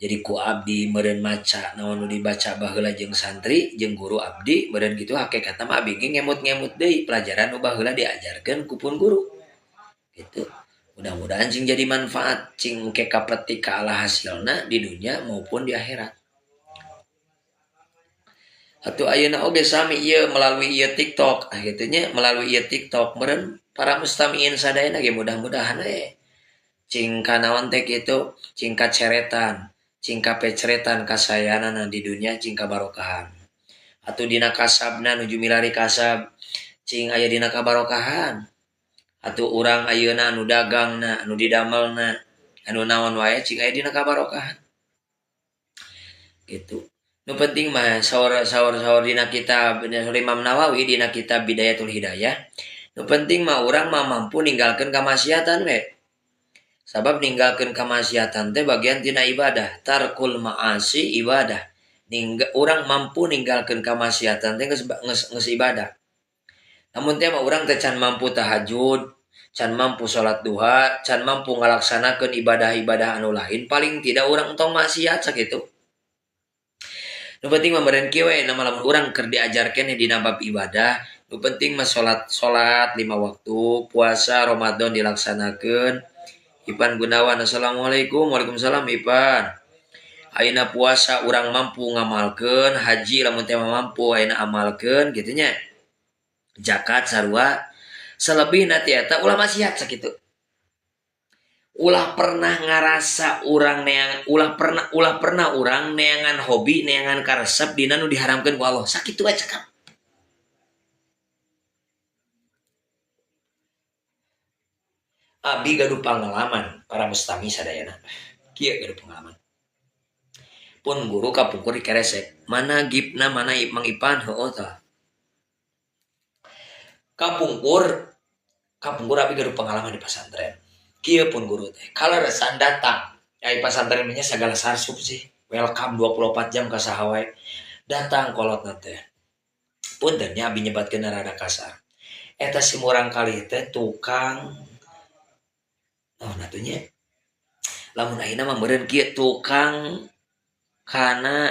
Jadi ku abdi meureun maca naon nu dibaca baheula jeung santri jeung guru abdi meureun kitu hakikatna mah abdi ge ngemut-ngemut deui pelajaran nu baheula diajarkeun ku pun guru. Gitu. Mudah-mudahan cing jadi manfaat cing engke kapetik ka ala hasilna di dunia maupun di akhirat. Atuh ayeuna oge sami ieu melalui ieu TikTok, ah kitu nya melalui ieu TikTok meureun para mustamiin sadayana ge mudah-mudahan we cing kanaon teh kitu cing kaceretan, cing kapeceretan kasayanana di dunia cing kabarokahan. Atuh dina kasabna nuju milari kasab cing aya dina kabarokahan. Atuh urang ayeuna anu dagangna, anu didamelna, anu naon wae cing aya dina kabarokahan. Gitu. Nu penting mah saur-saur dina kitab Imam Nawawi dina kitab Bidayatul Hidayah. Nu penting mah urang mah mampu ninggalkeun kamaksiatan we. Sabab ninggalkeun kamaksiatan teh bagian tina ibadah. Tarkul ma'asi ibadah. Urang mampu ninggalkeun kamaksiatan teh geus ibadah. Namun teh mah urang teh can mampu tahajud, can mampu salat duha, can mampu ngalaksanakeun ibadah-ibadah anu lain, paling tidak urang entong maksiat sakitu. Nu penting mah meureun kieu we, nama lamun urang keur diajarkeun dina bab ibadah, nu penting mah salat 5 waktu, puasa Ramadan dilaksanakeun. Ipan Gunawan, assalamualaikum, waalaikumsalam Ipan. Ayeuna puasa urang mampu ngamalkeun, haji lamun teh mampu ayeuna amalkeun kitu nya. Zakat sarua selebihna ti eta ulah maksiat sakitu. Ulah pernah ngarasa urang neang ulah pernah urang neangan hobi neangan karesep dina nu diharamkeun ku Allah. Sakitu we cekap. Abi gaduh pangalaman para mustami sadayana. Kieu gaduh pengalaman. Pun guru kapungkur dikeresek, mana gipna mana Mang Ipan heueuh tah. Kapungkur abi gaduh pengalaman di pasantren. Kieu pun guru teh kaleresan datang. Ai pasantren mah nya sagala sarsup sih. Welcome 24 jam ka saha wae. Datang kolotna teh. Punten nya abi nyebatkeun rada kasar. Eta si murang kali teh tukang oh atuh nya. Lamun ayeuna mah meureun kieu tukang kana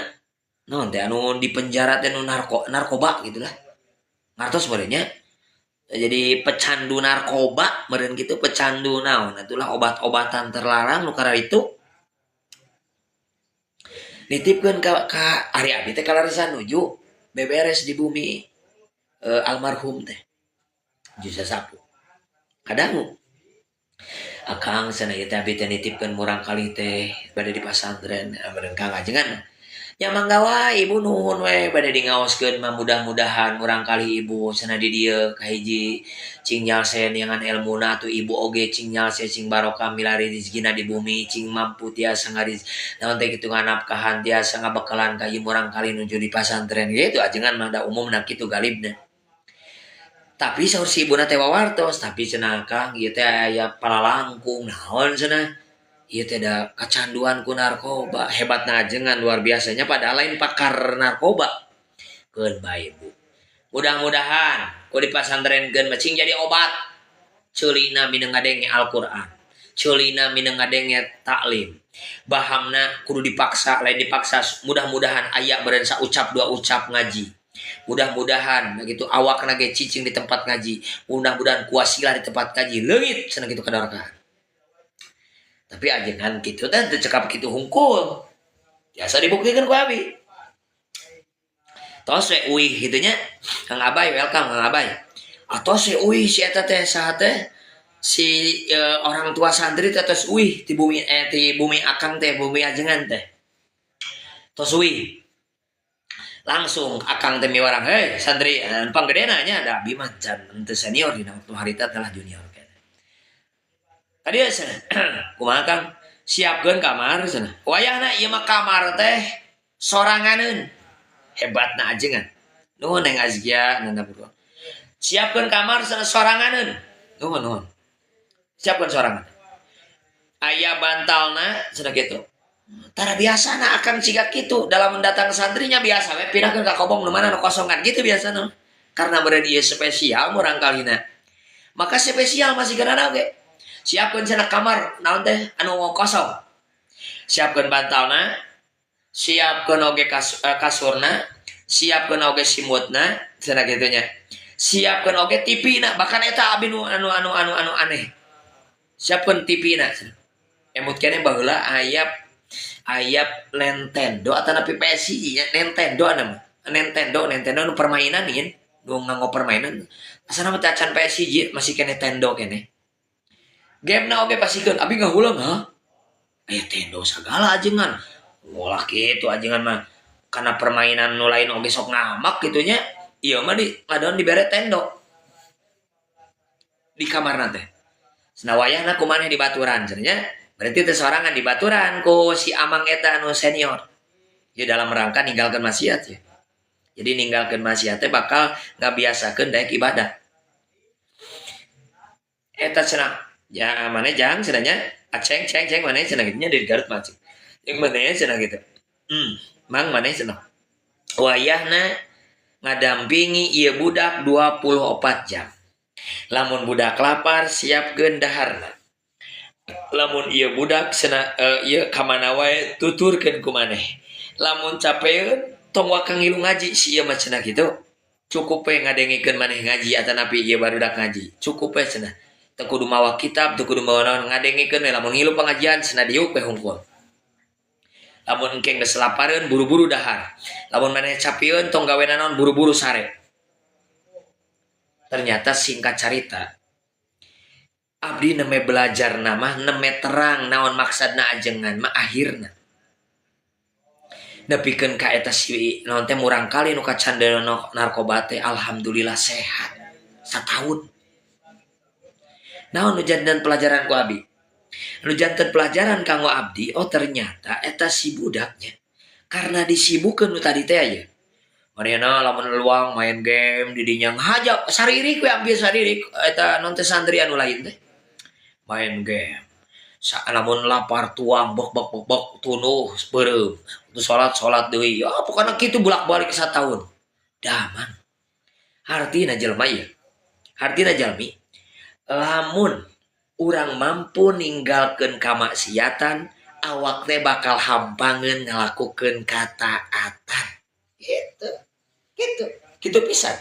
naon teh anu di penjara teh nu narkoba gitulah. Ngartos meureun nya. Jadi pecandu narkoba meureun kitu, pecandu naon atulah obat-obatan terlarang nu kararitu. Nitipkeun ka ari abi teh kaleresan nuju beberes di bumi almarhum teh. Jusa sapu. Kadangu. Akang cenah ieu teh abi teh nitipkeun murang kali teh bade di pasantren meureun Kang ajengan. Nya mangga wae ibu nuhun we bade di ngaoskeun mah mudah-mudahan murang kali ibu cenah di dieu kahiji cing nyalse neangan elmuna atuh ibu oge cing nyalse cing barokah milari rezekina di bumi cing mampu tiasa ngariz naon teh kitu nganapkahan tiasa ngabekalan ka ieu murang kali nuju di pasantren gitu ajengan mah da umumna kitu galibna. Tapi saur si ibuna teh wawartos tapi cenah Kang ieu teh aya palalangkung naon cenah ieu teh da kacanduan ku narkoba hebatna ajengan luar biasanya padahal lain pakar narkoba. Keun bae Bu. Mudah-mudahan ku dipasantrenkeun mah cing jadi obat. Ceulina mineung ngadenge Al-Qur'an. Ceulina mineung ngadenge taklim. Bahamna kudu dipaksa lain dipaksa mudah-mudahan aya beureun saucap dua ucap ngaji. Mudah-mudahan gitu awakna ge cicing di tempat ngaji. Mudah-mudahan kuasilah di tempat ngaji leungit cenah kitu kadorkan. Tapi ajengan kitu teh teu cekap kitu hungkul. Biasa dibuktikan ku abi. Tos we uih kitu nya. Kang Abai welcome Kang Abai. Atos we uih si eta teh saha teh si orang tua santri teh tos uih ti bumi ti bumi akang teh bumi ajengan teh. Tos uih. Langsung akang teh miwarang, "Hei santri, panggedena nya da abi mah can henteu senior dina waktu harita telah junior." Tadi cenah, kumaha Kang? Siapkeun kamar cenah. Wayahna ieu mah kamar teh soranganeun. Hebatna ajengan. Nuhun Neng Azkia nanda berdua. Siapkeun kamar cenah soranganeun. Nuhun nuhun. Siapkeun sorangan. Aya bantalna cenah kitu. Tara biasana akang siga kitu dalam mendatang santrinya biasa we pindahkeun ka kobong nu mana nu kosongan gitu biasana. Karena meureun ieu spesial murang kalina. Maka spesial masih kana oge. Siapkeun cenah kamar naon teh anu kosong. Siapkeun bantalna, siapkeun oge kasurna, siapkeun oge simutna, cenah kitu nya. Siapkeun oge TV-na, bahkan eta abi nu anu anu anu anu aneh. Siapkeun TV-na cenah. Emut keneh baheula aya Nintendo atanapi PSI nya, Nintendo anu mah. Nintendo nu permainan ieun, nu nganggo permainan. Asana mah teh acan PSI masih keneh Nintendo keneh. Game na oge pasikeun abi ngahulang ha. Aya tendo sagala ajengan. Molah kitu ajengan mah kana permainan nu lain oge sok ngamak kitu nya. Ieu mah di ngadon dibere tendo. Di kamarna teh. Cenah wayahna kumaneh di baturan cenah nya. Berarti teh sorangan di baturan ku si amang eta anu senior. Ieu dalam rangka ninggalkeun maksiat ya. Jadi ninggalkeun maksiat teh bakal ngabiasakeun daek ibadah. Eta cenah ya mana jang cenah nya aceng ceng ceng mana cenah kitu nya di Garut mah ceng. Yang mana cenah kitu. Mang mana cenah. Wayahna ngadampingi ieu budak 24 jam. Lamun budak lapar siapkeun daharna. Lamun ieu budak cenah ieu ka mana wae tuturkeun ku maneh. Lamun capeun tong waka ngilu ngaji si ieu mah cenah kitu. Cukup we ngadengikeun maneh ngaji atanapi ieu barudak ngaji. Cukup we cenah. Teu kudu mawa kitab, teu kudu mawa naon, ngadengikeun we lamun ngilu pengajian cenah diuk we hungkul. Lamun engke geus lapareun buru-buru dahar. Lamun maneh capieun tong gawe naon buru-buru sare. Ternyata singkat carita, abdi neme belajar nama neme terang naon maksadna ajengan mah akhirna. Nepikeun ka eta si naon teh murangkali nu kacandel narkoba teh alhamdulillah sehat satahun. Naon nu janten pelajaran ku abdi? Nu janten pelajaran kanggo abdi, oh ternyata eta si budaknya karena disibukeun nu tadi teh aya. Manehna lamun luang main game di dinya ngahaja saririk we hampir saririk eta non teh santri anu lain teh. Main game. Lamun lapar tuang bok bok bok bok tunuh beureum. Untuk salat salat deui. Ah pokona kitu bolak-balik satahun. Daman. Hartina jelema ieu. Hartina jalmi lamun urang mampu ninggalkeun kamaksiatan awak teh bakal hampangeun ngalakukeun kataatan. Gitu. Gitu. Gitu pisan.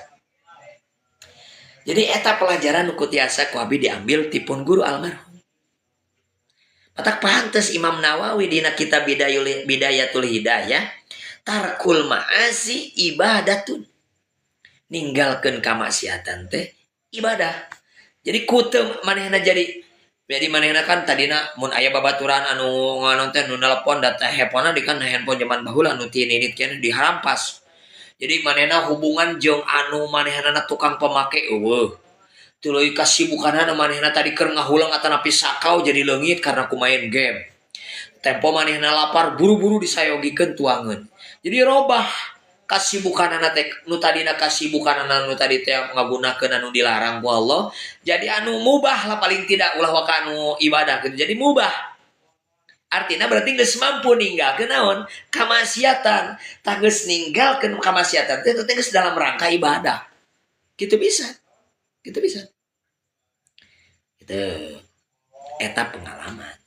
Jadi eta pelajaran nu tiasa ku abi diambil tipun guru almarhum. Matak pantes Imam Nawawi dina kitab Bidayatul Hidayah tarkul ma'asi ibadatun. Ninggalkeun kamaksiatan teh ibadah. Jadi kutem manehna jadi manehna kan tadina mun aya babaturan anu nganonten nu nelpon data handphone di kan handphone zaman baheula anu ti ninit keneh diharampas. Jadi manehna hubungan jeung anu manehnana tukang pemake eueuh. Tuluy kasibukanana manehna tadi keur ngahulang atanapi sakau jadi leungit karena ku main game. Tempo manehna lapar buru-buru disayogikeun tuangeun. Jadi robah kasibukanana teh nu tadina kasibukanana nu tadi teh ngagunakeun anu dilarang ku Allah jadi anu mubah lah paling tidak ulah waka anu ibadah gitu. Jadi mubah. Artinya berarti geus mampu ninggalkeun naon kamaksiatan. Tah geus ninggalkeun kamaksiatan teh teh geus dalam rangka ibadah. Gitu bisa. Gitu bisa. Gitu. Eta pengalaman.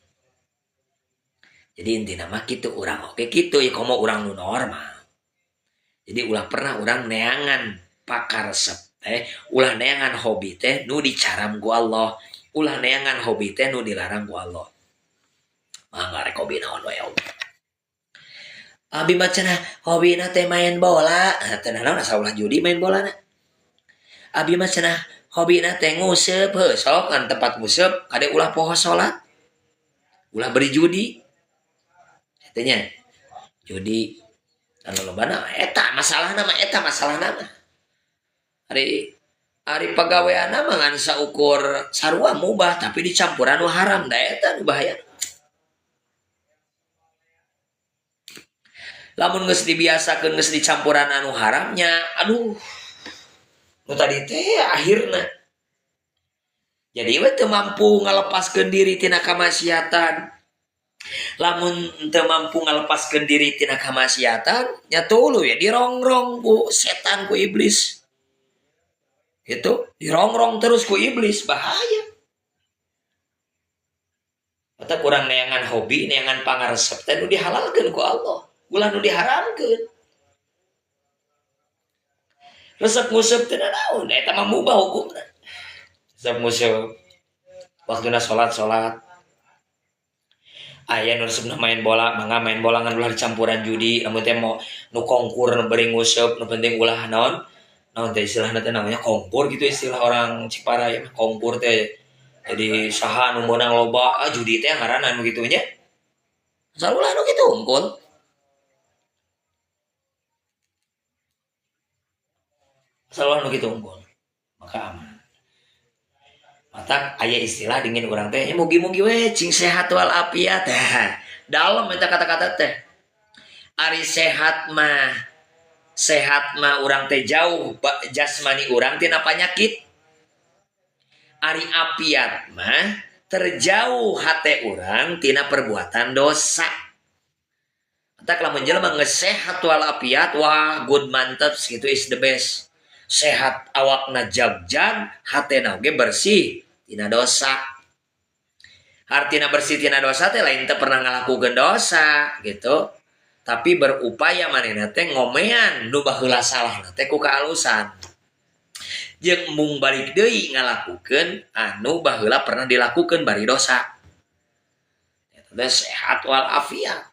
Jadi intina mah kitu urang oke kitu ya komo urang nu normal. Jadi ulah pernah urang neangan pakaresep teh, ulah neangan hobi teh nu dicaram ku Allah, ulah neangan hobi teh nu dilarang ku Allah. Mangga rek hobi naon wae Allah. Abi mah cenah hobina teh main bola, teh naon asa ulah judi main bola na. Abi mah cenah hobina teh nguseup, heuh sok kan tempat nguseup kade ulah poho salat. Ulah beri judi. Teh nya judi anu lobana eta masalahna mah eta masalahna mah. Ari pagaweanna mah ngan saukur sarua mubah tapi dicampuran nu haram da eta nu bahaya. Lamun geus dibiasakeun geus dicampuran anu haramnya, aduh. Nu tadi teh akhirna. Jadi we teu mampu ngalepaskeun diri tina kamaksiatan. Lamun teu mampu ngalepaskeun diri tina kamaksiatan, nya tuluy we dirongrong ku setan ku iblis. Gitu, dirongrong terus ku iblis, bahaya. Mata kurang neangan hobi, neangan pangaresep teh nu dihalalkeun ku Allah, ulah nu diharamkeun. Resep nguseup teh naon, eta mah mubah hukumna. Resep nguseup waktuna salat-salat. Aya nu resepna main bola, mangga main bola ngan ulah dicampuran judi, lamun teh mau nu kongkur nu bari nguseup, nu penting ulah naon. Naon teh istilahna teh namanya kongkur gitu istilah orang Ciparai mah kongkur teh. Jadi saha nu meunang loba, judi teh ngaranna nu kitu nya. Asal ulah nu kitu unggul. Asal ulah nu kitu unggul. Maka aman. Matak aya istilah dingin urang teh, mugi-mugi we cing sehat wal afiat. Tah, dalem eta kata-kata teh. Ari sehat mah urang teh jauh jasmani urang tina panyakit. Ari afiat mah terjauh hate urang tina perbuatan dosa. Matak lamun jelema geus sehat wal afiat, wah good mantep gitu is the best. Sehat awakna jag-jag, hatena oge bersih tina dosa. Artina bersih tina dosa teh lain teu pernah ngalakukeun dosa gitu. Tapi berupaya manehna teh ngomean nu baheula salahna teh ku kaalusan. Jeung mung balik deui ngalakukeun anu baheula pernah dilakukeun bari dosa. Eta teh sehat wal afiat.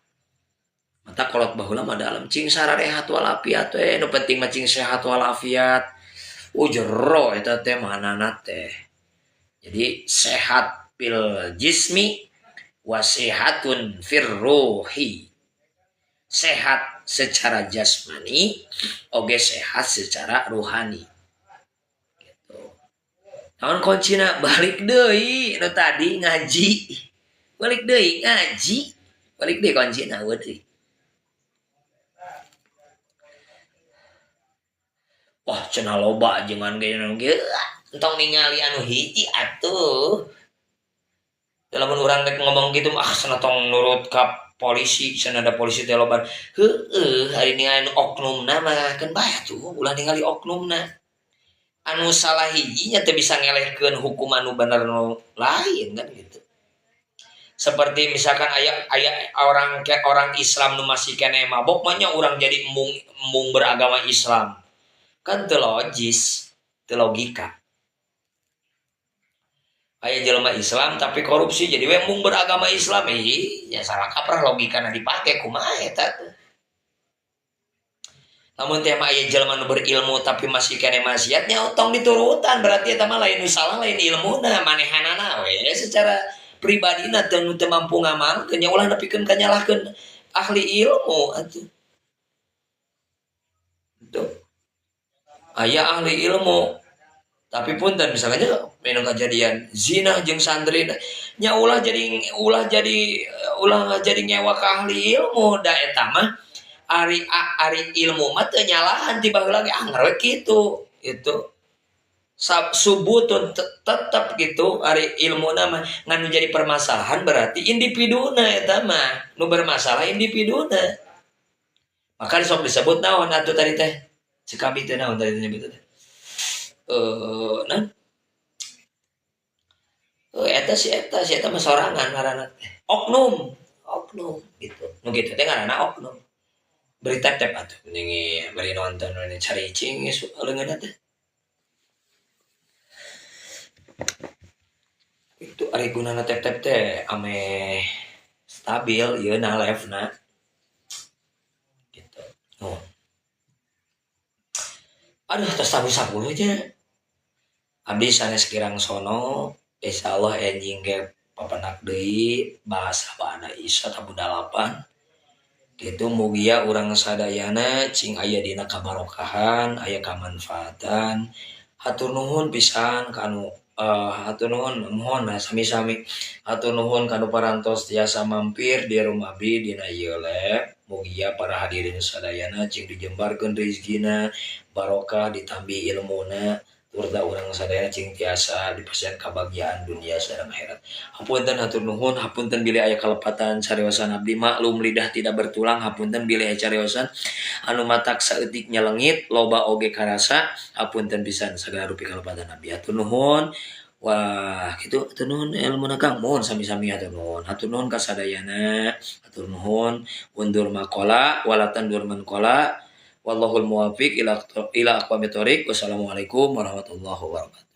Mata kolot baheula mah dalam cing sararehat walafiat we nu penting mah cing sehat walafiat. Oh jero eta teh manana teh. Jadi sehat fil jismi wa sehatun fir ruhi. Sehat secara jasmani oge sehat secara ruhani. Gitu. Naon kuncina balik deui nu tadi ngaji. Balik deui ngaji. Balik deui kuncina eueuh deui. Wah cenah loba jangan ge entong ningali anu hiji atuh. Lamun urang rek ngomong gitu ah cenah tong nurut ka polisi, cenah ada polisi teh loba. Heueuh, hari ningali anu oknumna mah keun bae atuh, ulah ningali oknumna. Anu salah hijinya teu bisa ngelehkeun hukuman nu bener nu lain kan gitu. Seperti misalkan aya orang orang Islam nu masih keneh mabok mah nya urang jadi embung beragama Islam. Kan teu logis, teu logika. Aya jelema Islam tapi korupsi jadi we embung beragama Islam, ih ya salah kaprah logikana dipake kumaha eta tuh. Lamun teh mah aya jelema nu berilmu tapi masih keneh maksiatnya tong diturutan berarti eta mah lain nu salah lain ilmuna manehanana we secara pribadina teu nu teu mampu ngamalkeun nya ulah nepikeun ka nyalahkeun ahli ilmu atuh. Tuh. Aya ahli ilmu tapi punten misalnya minum kejadian zina jeung santri nya ulah jadi ngewa ka ahli ilmu da eta mah ari ilmu mah teu nyalahan ti baheula ge anger we kitu itu subutun tetep gitu ari ilmuna mah ngan jadi permasalahan berarti individuna eta mah nu bermasalah individuna maka sok disebut naon atuh tadi teh cek abi teh naon tadi nyebut teh eta si eta mah sorangan ngaranna teh oknum gitu nu kitu teh ngaranna oknum beri tap-tap atuh mending beri nonton beri cari cing leungeunna teh itu ari gunana tap-tap teh ameh stabil ieu na live-na gitu. Oh. Aduh tos tabuh 10 nya. Abdi sanes kirang sono insyaallah enjing ge papenak deui bahasa ba'da isya tabuh 8. Kitu mugia urang sadayana cing aya dina kabarokahan, aya kamanfaatan. Hatur nuhun pisan kanu hatur nuhun mohon sami-sami. Hatur nuhun kanu parantos tiasa mampir di rumah abdi dina ieu lab. Mugia para hadirin sadayana cing dijembarkeun rezekina, barokah ditambi ilmuna, turta urang sadayana cing tiasa dipasihan kabahagiaan dunia sareng akhirat. Hapunten hatur nuhun, hapunten bilih aya kalepatan cariosan abdi maklum lidah tidak bertulang, hapunten bilih aya cariosan anu matak saeutik nyelengit loba oge karasa, hapunten pisan sagala rupi kalepatan abdi. Hatur nuhun. Wah, kitu hatur nuhun ilmuna Kang, mohon sami-sami hatur nuhun. Hatur nuhun ka sadayana, hatur nuhun undur maqala wala tandur manqala. Wallahul muwaffiq ila aqwamit thoriq. Wassalamualaikum warahmatullahi wabarakatuh.